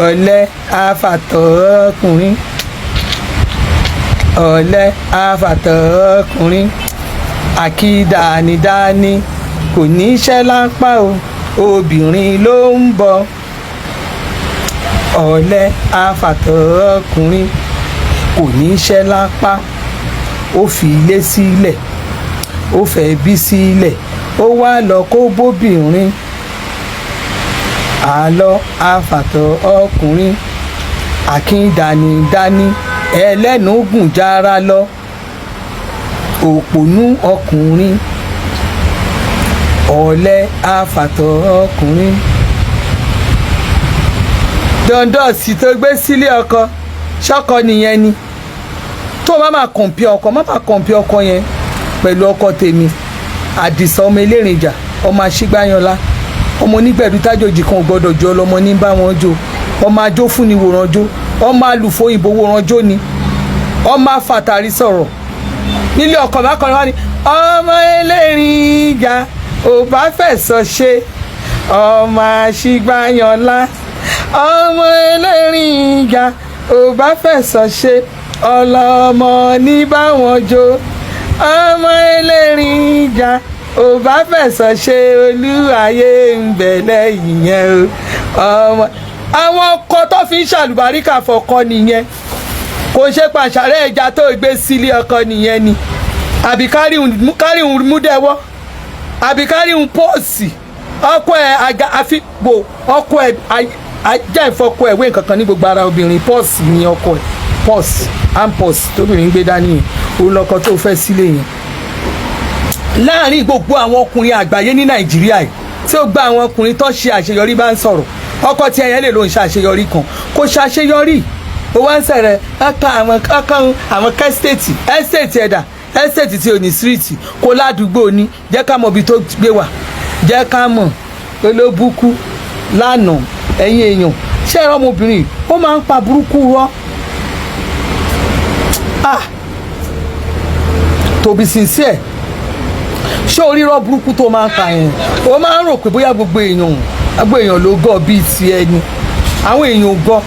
Ọ̀lẹ afàtọ̀ ọkùnrin, ọ̀lẹ afàtọ̀ ọkùnrin, àkídànídání, kò níṣẹ́ lápá o, obìnrin ló ń bọ̀. Ọ̀lẹ afàtọ̀ ọkùnrin, kò níṣẹ́ lápá, ó fi ilé sílẹ̀, ó fẹ́ bí sílẹ̀, ó wá lọ kó bóbìnrin. Àlọ́ afàtọ̀ ọkùnrin, àkíndànídání, ẹlẹ́nu gùn jára lọ, òpònú ọkùnrin, ọ̀lẹ afàtọ̀ ọkùnrin. Dọ̀ndọ̀sì tó gbé sílé ọkọ, ṣọ́kọ nìyẹn ni? Tó bá máa compare ọkọ, má máa compare ọkọ yẹn pẹ̀lú ọkọ tèmi, Àdìsá, ọmọ elérinjà, ọmọ àṣìgbáyanlá, ọmọ onígbẹ̀dú tájòjì kan ò gbọ́dọ̀ jọ ọlọmọ ní bá wọn jó, ọmọ ajó fúnni wòran jó, ọmọ alùfóyìnbó wòran jó ni, ọmọ afàtàrí sọ̀rọ̀ nílé ọkọ bákan wá ní ọmọ elérinjà ò bá fẹ̀sọ̀ ṣe, ọmọ àṣìgbáyanlá, ọmọ elérinjà ò bá fẹ̀sọ̀ ṣe, ọlọ́mọ ní báwọn jó, ọmọ elérinjà ò bá fẹ̀sọ̀ ṣe, olúwayé ń bẹ lẹ́yìn yẹn o. Ọmọ àwọn ọkọ tó fi ń ṣàlùbáríkà fọkọ nìyẹn, kò ṣe pàṣàrẹ́ ẹja tó gbé sílé ọkọ nìyẹn ni, àbí kárìhùn múdẹ́wọ́, àbí kárìhùn pọ́ọ̀sì ọkọ ẹ̀ àga àfipò ọkọ ẹ̀ ajá ìfọkọ ẹ̀ wé nǹkan kan ní gbogbo ara obìnrin. Pọ́ọ̀sì ni ọkọ ẹ̀, pọ́ọ̀sì and pọ́ọ̀sì tóbìnrin gbé dání yẹn, òun lọkọ tó fẹ́ sílé yẹn. Láàrin gbogbo àwọn ọkùnrin àgbáyé ní Nàìjíríà yìí, tí ó gba àwọn ọkùnrin tó ṣe àṣeyọrí bá ń sọ̀rọ̀, ọkọ tí ẹyẹ lè ló ń ṣe àṣeyọrí kan, kò ṣàṣeyọrí. Ó wá ń sẹ̀rẹ̀ ọkọ àwọn ọkọ àwọn estate, estate ẹ̀dà, estate tí ò ní street kó ládùúgbò ní. Jẹ́ ká mọ̀ ibi tó gbé wà, jẹ́ ká mọ̀ olóbùkú lánàá. Ẹ̀yin èèyàn, ṣé ẹ̀rọ ọmọbìnrin ó máa ń pa burúkú rọ́? Ah, to be sincere, ṣé orírọ́ burúkú tó máa ń pa yẹn, ó máa ń rò pé bóyá gbogbo èèyàn ló gọ̀ bíi ti ẹni? Àwọn èèyàn ò gọ̀,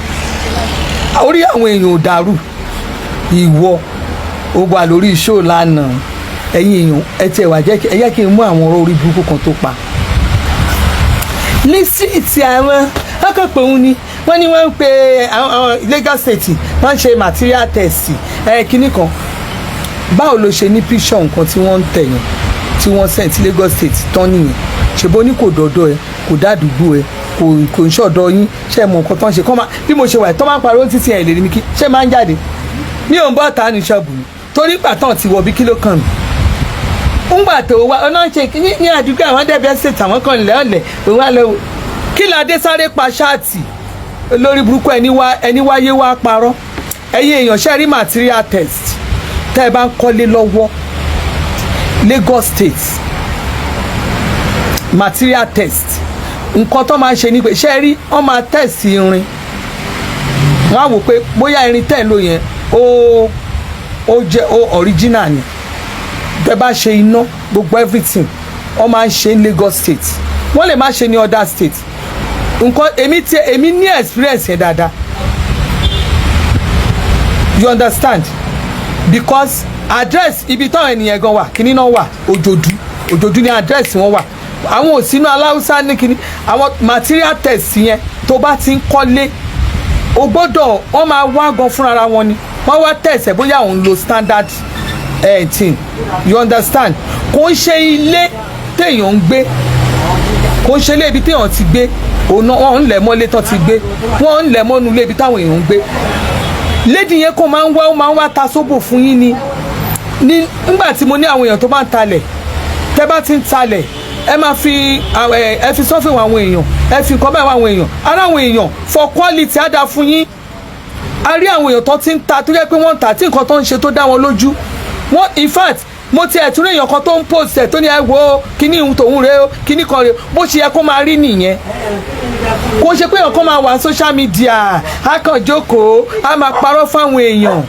orí àwọn èèyàn ò dàrú. Ìwọ ó wà lórí show lánàá. Ẹ̀yin èèyàn, ẹ tiẹ̀ wá jẹ́ ẹ jẹ́ kí n mú àwọn ọ̀rọ̀ orí burúkú kan tó pa ní street. Àwọn ọkọ̀ pé òun ni wọ́n ní wọ́n ń pe àwọn Lagos State, wọ́n ń ṣe material test ẹ̀ kínní kan. Báwo ló ṣe ní picture nǹkan tí wọ́n ń tẹ̀ yẹn, tí wọ́n send sí Lagos State tán nìyẹn? Ṣèbó ní kò dọ̀dọ̀ ẹ, kò dádùúgbò ẹ, kò ń ṣọ̀dọ̀ yín. Ṣe mọ nǹkan tó ń ṣe kọ́ máa bí mo ṣe wà tó máa ń pariwo títí ẹ̀ lè rí mi kí ṣé máa ń jáde? Mi ò ń bọ́ ta ní ṣọ́ọ̀bù mi torí pàtàn ti wọ̀ bí. Kí ló kàn mí ńgbà tó wá ọ̀nà ṣe ní àdúgbò àwọn dẹ́bẹ̀ ṣètò àwọn kan lẹ́ọ̀lẹ̀ òun wá lọ? Kí ládé sáré pa chat lórí burúkú ẹni wá, ẹni wáyé wá parọ́. Ẹ̀yin èèyàn, ṣe rí material test tẹ́ ẹ bá ń kọ́lé lọ́wọ́? Lagos State material test, nǹkan tó máa ń ṣe ni pé, ṣe rí, wọ́n máa test irin. Wọ́n á wò pé bóyá irin tẹ̀ ń lò yẹn, ó jẹ́ ó original ni. Tẹ́ bá ṣe iná, gbogbo everything, wọ́n máa ń ṣe ní Lagos State. Wọ́n lè má ṣe ní other state. Nǹkan èmi tí èmi ní experience yẹn dáadáa, you understand? Because address ibi táwọn ènìyàn gan wà, kíní náà wà, Òjòdú. Òjòdú ní address wọn wà. Àwọn òsínú aláùsá ní kíní. Àwọn material test yẹn, tó bá ti ń kọ́lé, o gbọ́dọ̀, wọ́n máa wá gan fúnra wọn ni wọ́n wá test ẹ̀ bóyá òun lo standard thing, you understand? Kò ń ṣe ilé téèyàn ń gbé, kò ń ṣe ilé ibi téèyàn ti gbé. Òun náà wọ́n ń lẹ̀ mọ́lé tán ti gbé, wọ́n ń lẹ̀ mọ́nu ilé ibi táwọn èèyàn ń gbé. Lady yẹn kò máa ń wá, ó máa ń wá ta sóbò fún yín ni. Ní nígbà tí mo ní àwọn èèyàn tó bá ń talẹ̀, tẹ́ bá ti ń talẹ̀, ẹ máa fi ẹ fi sọ́fìn àwọn èèyàn, ẹ fi nǹkan báyìí àwọn èèyàn ara àwọn èèyàn for quality, á dáa fún yín. A rí àwọn èèyàn tó ti ń ta, tó jẹ́ pé wọ́n ń ta tí nǹkan tó ń ṣe tó dá wọn lójú wọ́n. In fact, mo ti ẹ̀tún èèyàn kan tó ń post ẹ̀ tó ní, ẹ wo kíní ìhun tòun rèé o, kíní kan rèé. Bó ṣe yẹ kó máa rí nìyẹn. Kò ṣe pé èèyàn kan máa wà social media, á kàn jókòó, á máa parọ́ fáwọn èèyàn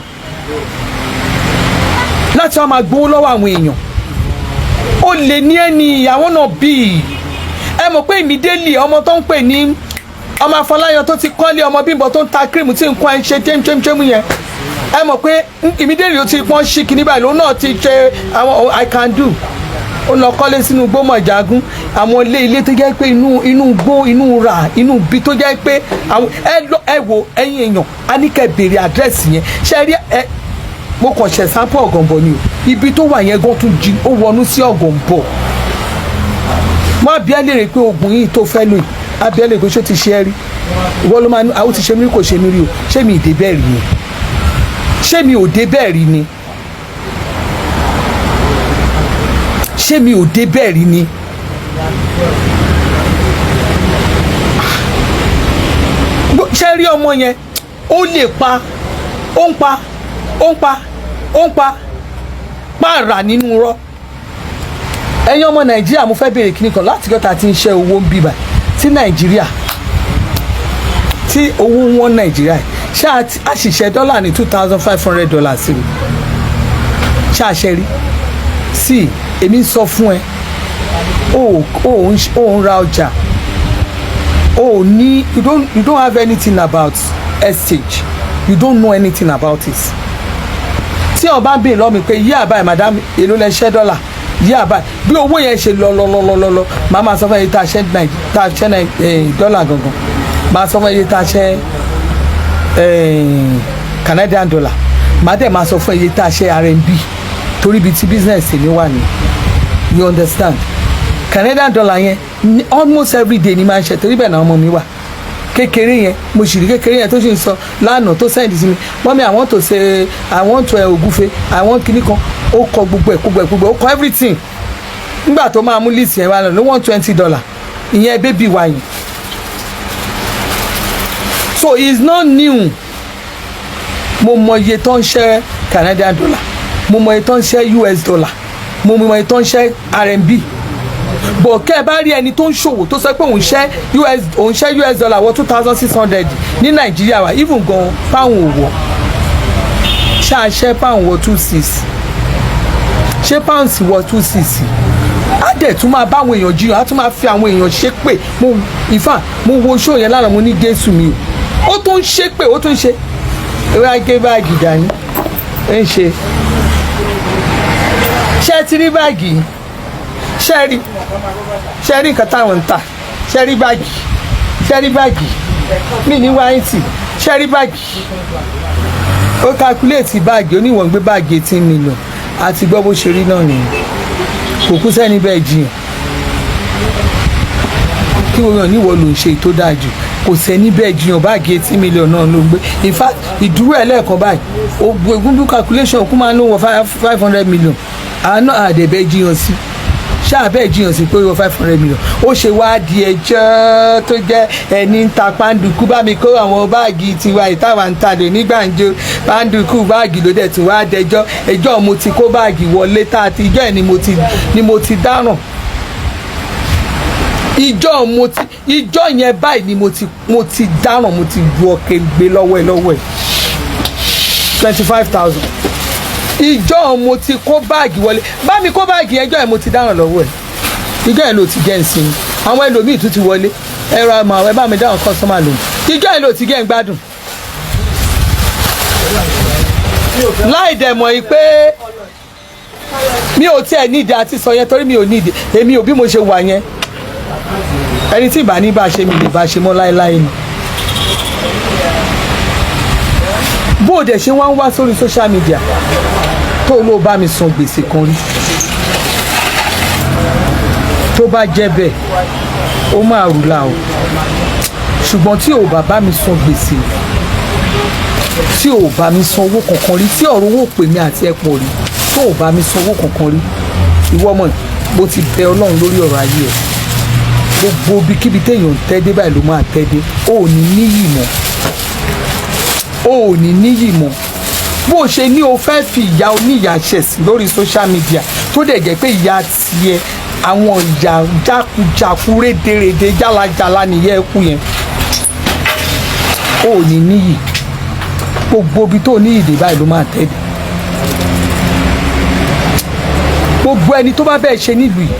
láti wá máa gbowó lọ́wọ́ àwọn èèyàn. Ó lè ní ẹni ìyàwó náà bíi, ẹ mọ̀ pé immediately ọmọ tó ń pè ní ọmọ Afọláyan tó ti kọ́lé, ọmọ Bímbọ tó ń ta cream tí nǹkan ẹ̀ ń ṣe tẹ́mtẹ́mtẹ́mú yẹn, ẹ mọ̀ pé immediately ó ti pọ́n ṣí kinní báyìí, lòun náà ti ṣe àwọn "I can do". Ó lọ kọ́lé sínú igbó mọ̀jágún, àwọn ilé tó jẹ́ pé inú igbó, inú rà, inú ibi tó jẹ́ pé àwọn ẹ lọ. Ẹ wo, ẹ̀yin èèyàn, a ní kẹ́ béèrè àdírẹ́sì yẹn. Ṣe rí ẹ, mo kàn ṣe sample Ọ̀gànbọ̀ ni o. Ibi tó wà yẹn gan tún jí, ó wọnú sí Ọ̀gànbọ̀. Má bí ẹ léèrè pé oògùn yìí tó fẹ́ lò yìí, á bí ẹ léèrè pé ṣó ti ṣe é rí. Ìwọ ló máa ní àwọn ti ṣe mí rí. Kò ṣe mí rí o. Ṣé mi ì dé bẹ́ẹ̀ rí ni? Ṣé mi ò dé bẹ́ẹ̀ rí ni? Ṣé mi ò dé bẹ́ẹ̀ rí ni? Ṣé rí ọmọ yẹn, ó lè pa, ó ń pa, ó ń pa, ó ń pa pààrà nínú rọ. Ẹ̀yin ọmọ Nàìjíríà, mo fẹ́ béèrè kíní kan. Láti gọ́ta tí ń ṣe owó ń bíbà tí Nàìjíríà, tí owó wọn Nàìjíríà, ṣé a sì ṣe dọ́là ní $2,500 sí i? Ṣé a ṣe rí sí? Èmi ń sọ fún ẹ, ó ń ra ọjà, ó ní you don't have anything about exchange, you don't know anything about it. Tí o bá ń béèrè lọ́wọ́ mi pé yí àbáyé, madam, èló lẹ ṣẹ́ dọ́là yí àbáyé, bí owó yẹn ṣe lọ lọ lọ lọ lọ lọ, màá máa sọ fún ẹ tá a ṣẹ́ tá a ṣẹ́ dọ́là gangan, màá sọ fún ẹ tá a ṣẹ́ Canadian dollar, màá dẹ̀ máa sọ fún ẹ tá a ṣẹ́ RMB, torí ibi tí business mi wà ní, you understand? Canadian dollar yẹn almost every day ni máa ń ṣe, torí bẹ́ẹ̀ náà ọmọ mi wà kékeré yẹn, mo sì rí kékeré yẹn tó sì ń sọ lánàá, tó send sí mi, "Mummy, I want to say, I want to ògúfe, I want kinní kan." Ó kọ gbogbo ẹ̀, gbogbo ẹ̀, gbogbo ẹ̀, ó kọ everything. Nígbà tó máa mú list yẹn wá lọ ní $120, ìyẹn baby wa yẹn. So it's not new. Mo mọ iye tó ń ṣe Canadian dollar, mo mọ iye tó ń ṣe US dollar, mo mọ iye tó ń ṣe RMB. Bọ̀ kẹ́ ẹ bá rí ẹni tó ń ṣòwò tó sọ pé òun ṣẹ́ US, òun ṣẹ́ US dollar wọ 2,600 ní Nàìjíríà wa, even gan pound ò wọ̀. Ṣáà pound wọ 2,600? Ṣé pounds wọ 2,600? Á dẹ̀ tún máa bá àwọn èèyàn jiyàn, á tún máa fi àwọn èèyàn ṣépè. Mo, in fact, mo wo show yẹn lánàá, mo ní Jésù mi o. Ó tún ń ṣépè, ó tún ń ṣe ewé agé báàgì dání ń ṣe. Ṣé ẹ ti rí báàgì yìí? Ṣé rí, ṣé rí nǹkan táwọn ń tà? Ṣé rí báàgì? Ṣé rí báàgì mi ní wáyìntì? Ṣé rí báàgì? Ó calculate báàgì, oníwọ̀n gbé báàgì 18 million. Àti gbọ́ bó ṣe rí náà nìyẹn, kò kú sẹ́ni bẹ́ẹ̀ jiyàn. Kí wọ́n yàn níwọ̀ ló ń ṣe tó dáa jù. Kò sẹ́ni bẹ́ẹ̀ jiyàn. Báàgì 80 million náà ló ń gbé. In fact, ìdúró ẹ̀ lẹ́ẹ̀kan báyìí, ogun calculation kú máa ń lò wọ 500 million. Àánú àdẹ̀bẹ̀ jiyàn sí, ṣáà bẹ́ẹ̀ jiyàn sí pé ó wọ 500 million. Ó ṣe wá di ẹjọ́ tó jẹ́ ẹni ń ta pàǹdùkú, bá mi kó àwọn báàgì tiwa ìtawà ń talè ní gbàǹjo, pàǹdùkú báàgì ló dẹ̀ tún wá dẹjọ́. Ẹjọ́ mo ti kó báàgì wọlé tá a ti ìjọ́ ẹ̀ ni mo ti dáràn. Ìjọ mo ti ìjọ yẹn báyìí ni mo ti dáràn. Mo ti ju ọkẹ gbé lọ́wọ́ ẹ̀ 25,000. Ìjọ mo ti kó báàgì wọlé, bá mi kó báàgì yẹn, ìjọ yẹn mo ti dáràn lọ́wọ́ ẹ̀. Ìjọ yẹn ló ti jẹ́ ìsinmi. Àwọn ẹlòmíì tún ti wọlé ẹ̀rọ àmọ́ àwọn ẹ bá mi dáhùn customer lòun. Ìjọ yẹn ló ti jẹ́ ń gbádùn láì dẹ̀ mọ̀ yìí pé mi ò tiẹ̀ nídìí àti sọ yẹn, torí mi ò nídìí. Èmi ò bí mo ṣe wà yẹn, ẹni tí ìbá ní bá ṣe, mi lè bá ṣe mọ́ láéláé ni. Bó o dẹ̀ ṣe wá ń wá sórí social media tó o lóo bá mi san gbèsè kan rí, tó bá jẹ́ bẹ́ẹ̀, ó máa rù la o. Ṣùgbọ́n tí o bá bá mi san gbèsè, tí o bá mi san owó kankan rí, tí ọ̀rọ̀ owó pè mí àti ẹ̀pọ̀ rí, tó o bá mi san owó kankan rí, ìwọ ọmọ, mo ti bẹ Ọlọ́run lórí ọ̀rọ̀ ayé ẹ̀. Gbogbo ibikíbi téèyàn ń tẹ́ dé báyìí ló máa tẹ́ dé. O ò ní níyì mọ́, o ò ní níyì mọ́. Bó o ṣe ní o fẹ́ fi ìyá oníyà ṣẹ̀sìn lórí social media, tó dẹ̀ jẹ́ pé ìyá tiẹ̀, àwọn ìyá jákujàku, rédèrèdè, jálajàla nìyẹn kú yẹn, o ò ní níyì. Gbogbo ibi tó níyì dé báyìí ló máa tẹ́ dé. Gbogbo ẹni tó bá bẹ́ẹ̀ ṣe nílùú yìí,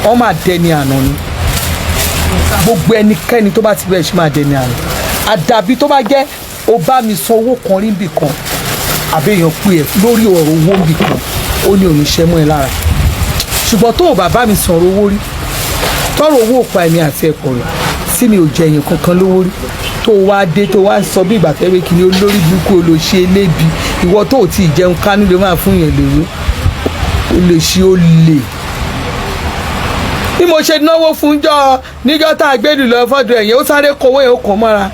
wọ́n máa dẹni àná ni. Gbogbo ẹnikẹ́ni tó bá ti bẹ́ẹ̀ ṣe máa dẹni àná. Àdàbí tó bá jẹ́ o bá mi san owó kan rí níbì kan, àbí èèyàn pè ẹ́ lórí ọ̀rọ̀ owó níbì kan, ó ní òní mọ́ ẹ lára. Ṣùgbọ́n tó o bá bá mi sọ̀rọ̀ owó rí, tọrọ owó pa ẹ̀mí àti ẹ̀kọ́ rẹ̀ tí mi ò jẹ èèyàn kankan lówó rí, tó wá dé, tó wá sọ bí ìgbà tẹ́wé kí ni, olórí burúkú, olóṣì, elébi, ìwọ tó ò tí ì jẹun kánú lè máa fún yẹn lówó. Olóṣì, olè. Bí mo ṣe náwó fún jọ níjọ́ tá a gbé lọ fọ́dọ̀ ẹ̀yìn, ó sáré kówó yẹn, ó kàn mọ́ra,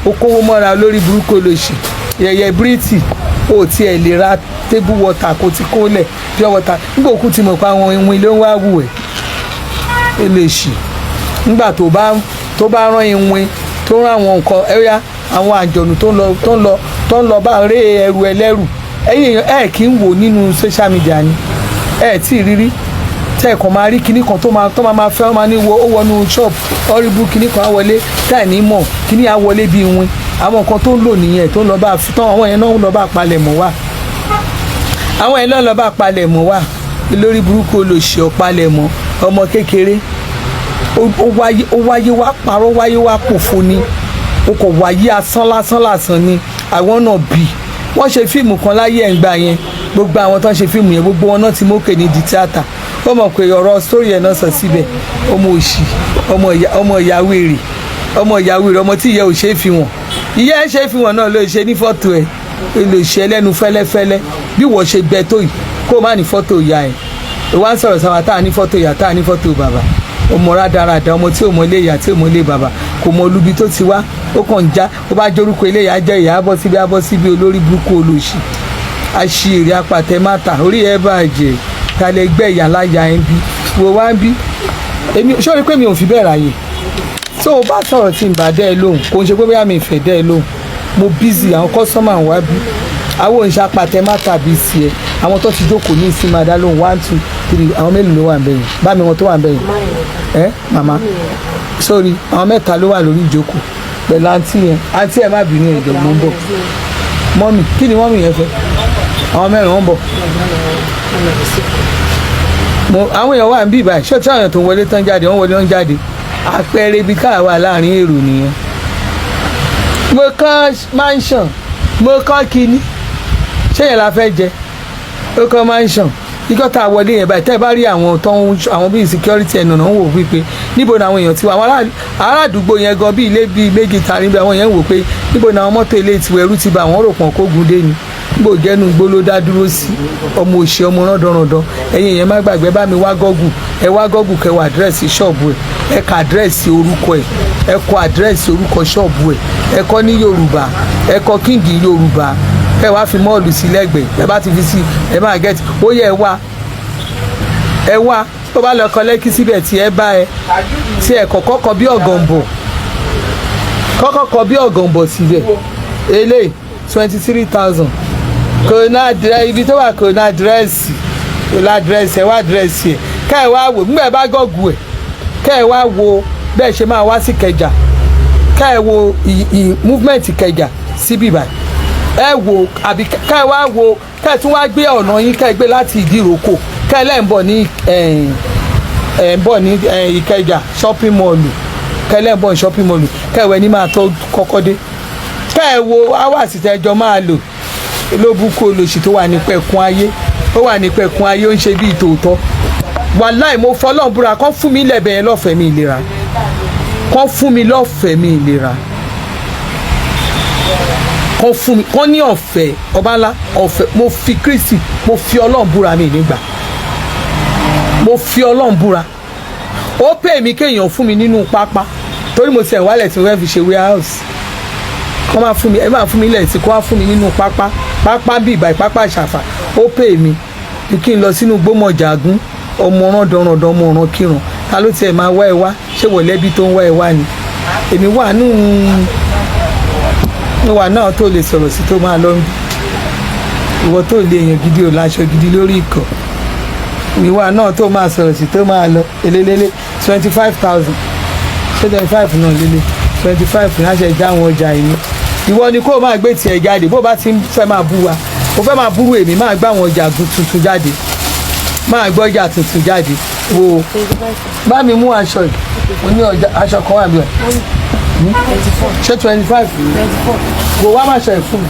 ó kówó mọ́ra. Lórí burúkú, olóṣì, yẹ̀yẹ̀ bíríìtì. Ó tiẹ̀ lè ra table water kó ti kó lẹ̀, pure water. Nígbà òkú ti mọ̀ pé àwọn ìwìn ló ń wá wù ẹ́, olóṣì. Nígbà tó bá rán ìwìn, tó rán àwọn nǹkan ẹ̀yà, àwọn àjọ̀nù tó ń lọ bá ré ẹrù ẹlẹ́rù. Ẹ̀yin èèyàn, ẹ̀ kì í wò nínú social media ni ẹ̀ tí ì rírí tẹ́ ẹ̀ kàn máa rí kinní kan tó máa fẹ́, wọ́n máa ní wo ó wọnú shop ọ̀rìbù, kinní kan á wọlé tá ẹ̀ ní mọ̀, kinní á wọlé bí win. Àwọn nǹkan tó ń lò nìyẹn, tó ń lọ bá tán. Àwọn yẹn náà ń lọ bá palẹ̀ mọ́ wá, àwọn yẹn náà ń lọ bá palẹ̀ mọ́ wá. Lórí burúkú, olóṣì, ọ̀palẹ̀ mọ́ ọmọ kékeré. Ó wáyé wá parọ́, wáyé wá pòfo ni. Ó kò wáyé asán lásán lásán ni. Àwọn náà bì wọ́n ṣe fíìmù kan láyé ẹ̀ ń gbà yẹn. Gbogbo àwọn tó ń ṣe fíìmù yẹn, gbogbo wọn náà ti mókè ní di tíátà. Ó mọ̀ pé ọ̀rọ̀ sórí ẹ̀ náà sọ síbẹ̀. Ọmọ òṣì, ọmọ ìyá wèrè, ọmọ ìyá wèrè, ọmọ tí ìyá ò ṣe é fi wọ̀n, ìyá ẹ̀ ṣe é fi wọ̀n náà ló ṣe ní fọ́tò ẹ̀. Lè ṣe ẹlẹ́nu fẹ́lẹ́fẹ́lẹ́ bí wọ́n ṣe gbẹ tó yìí, kó má ní fọ́tò ìyá ẹ̀. Ìwà ń sọ̀rọ̀ sáwà tá a ní fọ́tò ìyá, tá a ní fọ́tò bàbá. Ọmọ rádaràda, ọmọ tí ò mọ ilé ìyá, tí ò mọ ilé bàbá, kò mọ olubi tó ti wá. Ó kàn ń já, ó bá jórúkọ ilé ìyá jẹ́ ìyá, bọ́ síbi, á bọ́ síbi. Olórí burúkú, olóṣì, aṣèrè, apàtẹ máta, orí ẹ bàjẹ́. Talẹ̀ gbẹ́ ìyá láyà ẹ̀ ń bí wo wá ń bí. Èmi ṣó rí pé mi ò fi bẹ́ẹ̀ ráyè. Tó o bá sọ̀rọ̀ tí n bá dẹ́ ẹ lóhùn, kò ń ṣe pé bóyá mi ìfẹ́ dẹ́ ẹ lóhùn. Mo busy, àwọn customer ń wá bí. Àwọn òǹṣà apàtẹ máta bíi tiẹ̀, àwọn tó ti jókòó ní ìsinmi adá lóhùn. One, two, three. Àwọn mélòó ló wà ń bẹ̀yìn? Bá mi wọn tó wà ń bẹ̀yìn. Ẹ màmá sórí, àwọn mẹ́ta ló wà lórí ìjókòó pẹ̀lú àǹtí yẹn. Àǹtí, ẹ má bínú, ẹ̀jọ̀ mò ń bọ̀. Mọ́mì, kí ni mọ́mì yẹn fẹ́? Àwọn mẹ́rin, wọ́n ń bọ̀. Mo àwọn èèyàn wà ń bí báyìí. Ṣé tí àwọn èèyàn tó ń wọlé tán jáde, wọ́n wọlé, wọ́n jáde. Àpẹẹrẹ ibi káà wà láàrin èrò nìyẹn. Mo kọ́ mansion, mo kọ́ kinní, ṣé yẹn la fẹ́ jẹ? Ó kọ́ mansion. Ikọ́ tá a wọlé yẹn báyìí, tẹ́ ẹ bá rí àwọn tó ń àwọn bíi security ẹnu náà ń wò wípé níbo ni àwọn èèyàn ti wà. Àwọn ará àdúgbò yẹn gan, bíi ilé bíi méjì ta níbi, àwọn yẹn ń wò pé níbo ni àwọn mọ́tò ilé tiwẹ̀. Ẹrú ti bá àwọn rò pọ̀n kógun dé ni. Gbò jẹ́nu gbó ló dá dúró sí. Ọmọ òṣì, ọmọ rándanrandan. Ẹ̀yin yẹn, má gbàgbé, bá mi wá Google. Ẹ wá Google, kẹ wá àdírẹ́sì ṣọ́ọ̀bù ẹ̀. Ẹ kọ àdírẹ́sì orúkọ ẹ̀, ẹ kọ àdírẹ́sì orúkọ ṣọ́ọ̀bù ẹ̀. Ẹ kọ ní Yorùbá, ẹ kọ King Yorùbá, ẹ wá fi mall sí lẹ́gbẹ̀ẹ́. Ẹ bá ti fi sí, ẹ máa get. Ó yẹ, ẹ wá, ẹ wá. Tó bá lọ kọ Lẹ́kí síbẹ̀ tí ẹ bá ẹ tí ẹ kọ̀kọ́ kọ bí ọ̀gànbọ̀, kọ́kọ́ kọ bí ọ̀gànbọ̀ síbẹ̀. Eléyìí, 23,000. Kò ní àdírẹ́sì ibi tó wà, kò ní àdírẹ́sì, kò ní àdírẹ́sì. Ẹ wá àdírẹ́sì ẹ̀, ká ẹ wá wò. Nígbà ẹ bá Google ẹ̀, ká ẹ wá wo bẹ́ẹ̀ ṣe máa wá sí Ìkẹjà, ká ẹ wo movement Ìkẹjà síbí báyìí. Ẹ wo, àbí ká ẹ wá wo, ká ẹ tún wá gbé ọ̀nà yín, ká ẹ gbé láti Ìdíròkò, ká ẹ lẹ́ ń bọ̀ ní ẹ̀ ẹ̀ ń bọ̀ ní Ìkẹjà shopping mall, ká ẹ lẹ́ ń bọ̀ ní shopping mall, ká ẹ wẹ ní máa tó kọ́kọ́ dé, ká ẹ wo hours tẹ́jọ máa lò. Lóbùkún olóṣì tó wà ní pẹ̀kun ayé, ó wà ní pẹ̀kun ayé, ó ń ṣe bíi tòótọ́. Wàláì, mo fọlọ́n búra, kán fún mi lẹ́bẹ̀ẹ́ yẹn lọ́fẹ̀ẹ́, mi ìlera. Kán fún mi lọ́fẹ̀ẹ́, mi ìlera. Kán fún mi, kán ní ọ̀fẹ́, ọba ńlá, ọ̀fẹ́. Mo fi Kristi, mo fi Ọlọ́run búra, mi nígbà. Mo fi Ọlọ́run búra, ó pè mí kéèyàn fún mi nínú pápá, torí mo ti ẹ̀ wálẹ̀ tí mo fẹ́ fi ṣe warehouse. Kọ́ máa fún mi, ẹ máa fún mi lẹ̀ tí kò wá fún mi nínú pápá, pápá bíi ìbàyí, pápá ìṣàfà. Ó pè mí bí kí n lọ sínú gbómọjàgún. Ọmọ rándanrandan, ọmọ ọ̀ràn kíran, ta ló tiẹ̀ máa wá ẹ wá? Ṣé wọ̀lẹ́bí tó ń wá ẹ wá ni? Èmi wà nù wà náà tó lè sọ̀rọ̀ sí tó máa lọ ń bí. Ìwọ tó lè èèyàn gidi ò láṣọ gidi lórí ìkọ̀ ìwà náà tó máa sọ̀rọ̀ sí tó máa lọ. Elélélé, 25,000. Ṣé 25 náà lélẹ̀? 25 ní àṣẹ ìjà àwọn ọjà yìí ni. Ìwọ ni kó o máa gbé tiẹ̀ jáde. Bó o bá ti ń fẹ́ máa bú wa, o fẹ́ máa búrú èmi, máa gbá àwọn ọjà tuntun jáde, máa gbọ́ ọjà tuntun jáde. Wo, bá mi mú aṣọ yìí. Mo ní ọjà aṣọ kan wà bíi, ṣé 25? Wo, wá má ṣe fún mi.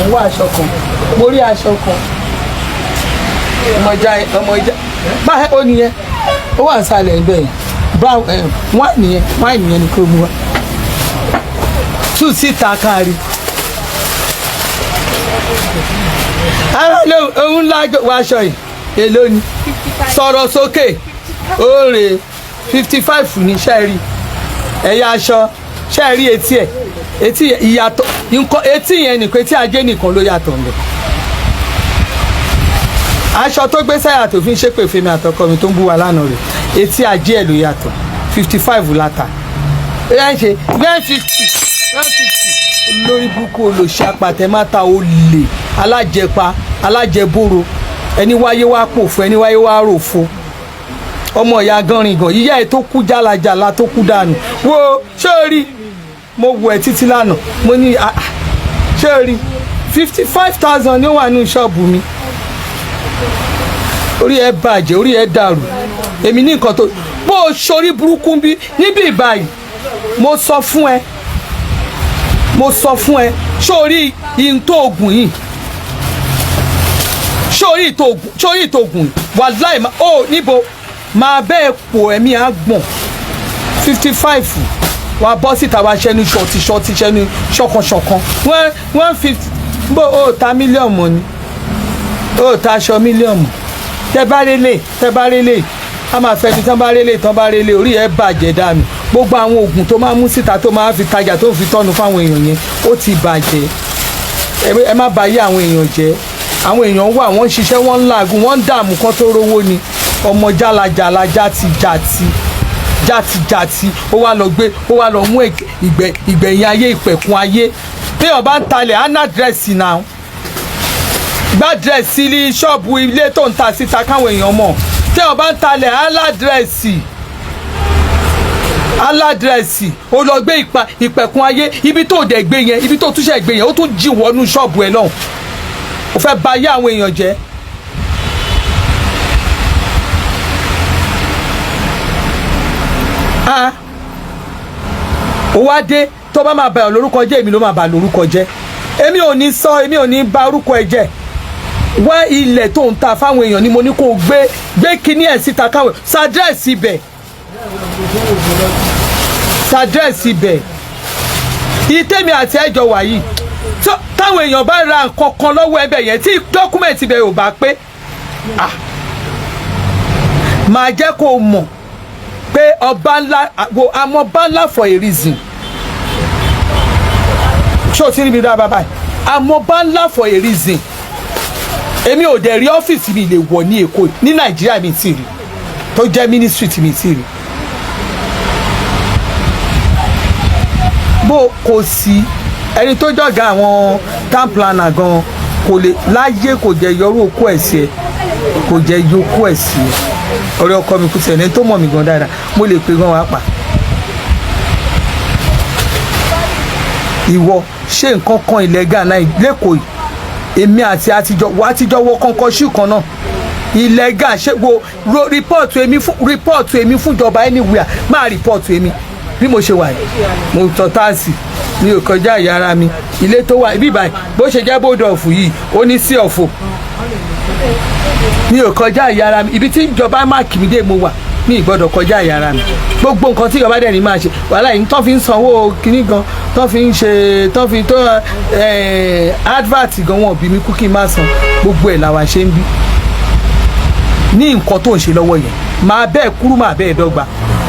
Mo wá aṣọ kan, mo rí aṣọ kan. Ọmọ ìjà, ọmọ ìjà báyìí, ó nìyẹn, ó wà nísàlẹ̀ níbẹ̀ yẹn. Brown wine yẹn, wine yẹn ni kò mú wa tú síta kárí. Ara ló òun ńlá wọ aṣọ yìí. Èló ni? Sọ̀rọ̀ sókè. Oore, 55 ní. Ṣẹ́ẹ̀rí ẹ̀yà aṣọ? Ṣẹ́ẹ̀rí etí ẹ̀? Etí ìyàtọ̀ nǹkan etí yẹn nìkan, etí ajé nìkan ló yàtọ̀ ńbẹ̀. Aṣọ tó gbé sáyà tó fi ń ṣépè fèmí àtọkọ mi tó ń bú wa lánàá rẹ̀, etí ajé ẹ̀ ló yàtọ̀. 55 láta ẹ ń ṣe 150, 150. Lórí burúkú, olóṣì, apàtẹ́máta, olè, alájẹpa, alájẹbóró, ẹni wáyé wá pòfo, ẹni wáyé wá ròfo, ọmọ ìyá gánrin gan, yíyá ẹ tó kú jálajàla, tó kú dànù. Wo, ṣé o rí? Mo wù ẹ títí lánàá, mo ní ah, ah, ṣé o rí? 55,000 ní ó wà nínú ṣọ́ọ̀bù mi. Orí ẹ bàjẹ́, orí ẹ dàrú. Èmi ní nǹkan tó bó o ṣorí burúkú bí níbí ìbàyìí. Mo sọ fún ẹ, mo sọ fún ẹ. Sórí ihun tó oògùn yìí, sórí ìtò oògùn, sórí ìtò oògùn yìí, wàláì ó níbo máa bẹ́ẹ̀ pò ẹ̀mí àgbọ̀n. 55, wàá bọ́ síta, wàá ṣẹ́nu ṣọ̀tì ṣọ̀tì, ṣẹ́nu ṣọ̀kanṣọ̀kan. One 150, bó o ta mílíọ̀nù ni, o ta aṣọ mílíọ̀nù. Tẹ bá rélé, tẹ bá rélé, a máa fẹ́ ni. Tán bá rélé, tán bá rélé, orí ẹ̀ bàjẹ́ dànù. Gbogbo àwọn oògùn tó máa mú síta, tó máa fi tajà, tó fi tọ́nu fáwọn èèyàn yẹn, ó ti bàjẹ́. Ẹ má bà yé àwọn èèyàn jẹ́. Àwọn èèyàn wà, wọ́n ń ṣiṣẹ́, wọ́n ń làágùn, wọ́n ń dààmú kán tó rówó ni. Ọmọ jálajàla, játijàti, játijàti, ó wá lọ gbé, ó wá lọ mú ìgbẹ̀yìn ayé, ìpẹ̀kun ayé. Téèyàn bá ń talẹ̀, á ná àdírẹ́sì náà, gbá dírẹ́sì ní ṣọ́ọ̀bù ilé tó ń ta síta káwọn èèyàn mọ̀. Téèyàn bá ń talẹ̀, á ládírẹ́sì, aládírẹ́sì. Ó lọ gbé ìpẹ̀kun ayé. Ibi tó dẹ̀ gbé yẹn, ibi tó túnṣe gbé yẹn, ó tún jí wọnú ṣọ́ọ̀bù ẹ̀ lọ́hùn. Ó fẹ́ bà ayé àwọn èèyàn jẹ́. Ah, ó wá dé, tó bá máa bà ọ́ lórúkọ jẹ́, èmi ló máa bà lórúkọ jẹ́. Èmi ò ní sọ, èmi ò ní bà orúkọ ẹ jẹ́. Wá ilẹ̀ tó ń ta fáwọn èèyàn ni mo ní kó o gbé, gbé kíní ẹ̀ síta káwọn sàdírẹ́sì ibẹ̀, sàdírẹ́sì ibẹ̀. Ìtẹ́mi àti ẹ̀jọ̀ wà yìí. Táwọn èèyàn bá ra nǹkan kan lọ́wọ́ ẹbẹ̀ yẹn, tí document ibẹ̀ ò bá pé, ah, máa jẹ́ kó o mọ̀ pé ọba ńlá wo àmọ́ ọba ńlá for a reason. Ṣé o ti rí mi dá bàbá yìí? Àmọ́ ọba ńlá for a reason. Èmi ò dẹ̀ rí ọ́fíìsì mi lè wọ̀ ní Èkó, ní Nàìjíríà mi ti rí tó jẹ́ ministry tí mi ti rí bó. Kò sí ẹni tó jọ̀gá àwọn town planner gan, kò lè láyé, kò jẹ́ yọrù okó ẹ̀ sí ẹ, kò jẹ́ yokó ẹ̀ sí ẹ. Ọ̀rẹ́ ọkọ mi kò sí ẹni tó mọ̀ mí gan dáadáa, mo lè pe gan wàá pa. Ìwọ ṣé nǹkan kan illegal náà lẹ́kọ̀ọ́ yìí? Èmi àti àtijọ́ wà àtijọ́ wọ kọ́ńkọ́ ṣù kan náà illegal. Ṣé wo report èmi fún, report èmi fúnjọba anywhere, máa report èmi bí mo ṣe wà yìí. Mo tọ táàsì mi ò kọjá ìyá ara mi. Ilé tó wà ibi báyìí, bó ṣe jẹ́ bódò ọ̀fù yìí, ó ní sí ọ̀fọ̀. Mi ò kọjá ìyá ara mi. Ibi tí ìjọba máàkì mi dé mo wà, mi ì gbọ́dọ̀ kọjá ìyá ara mi. Gbogbo nǹkan tí ìjọba dẹ̀ ní máa ṣe wàhálà yìí, tó fi ń sanwó kinní gan, tó fi ń ṣe, tó fi tó advert gan, wọn bí mi kú kí n má san. Gbogbo ẹ̀ làwa ṣe ń bí ní nǹkan tó ń ṣe lọ́wọ́ yẹn. Máa bẹ́ẹ̀ kúrú, máa bẹ́ẹ̀ dọ́gba.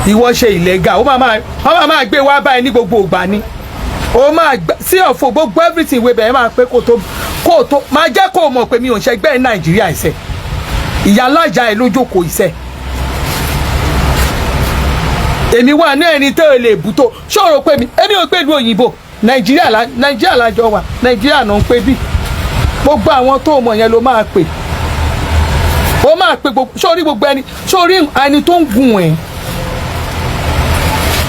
Ìwọ ṣe illegal, ó máa máa wọ́n máa máa gbé wá báyìí ní gbogbo ìgbà ni ó máa gbà sí ọ̀fọ̀. Gbogbo everything ìwé bẹ̀rẹ̀ máa pé kó tó máa jẹ́ kó o mọ̀ pé mi ò ń ṣẹgbẹ́ Nàìjíríà. Ìṣe ìyá alájà ẹ̀ lójókòó ìṣe èmi wà ní ẹni tó lè bù tó ṣòro pé mi. Èmi ò pé lu òyìnbó, Nàìjíríà la, Nàìjíríà lájọ wà, Nàìjíríà náà ń pè bí. Gbogbo àwọn tó mọ̀ yẹn ló máa pè, ó máa pè gbogbo. Sórí gbogbo ẹni, sórí ẹni tó ń gùn ẹ,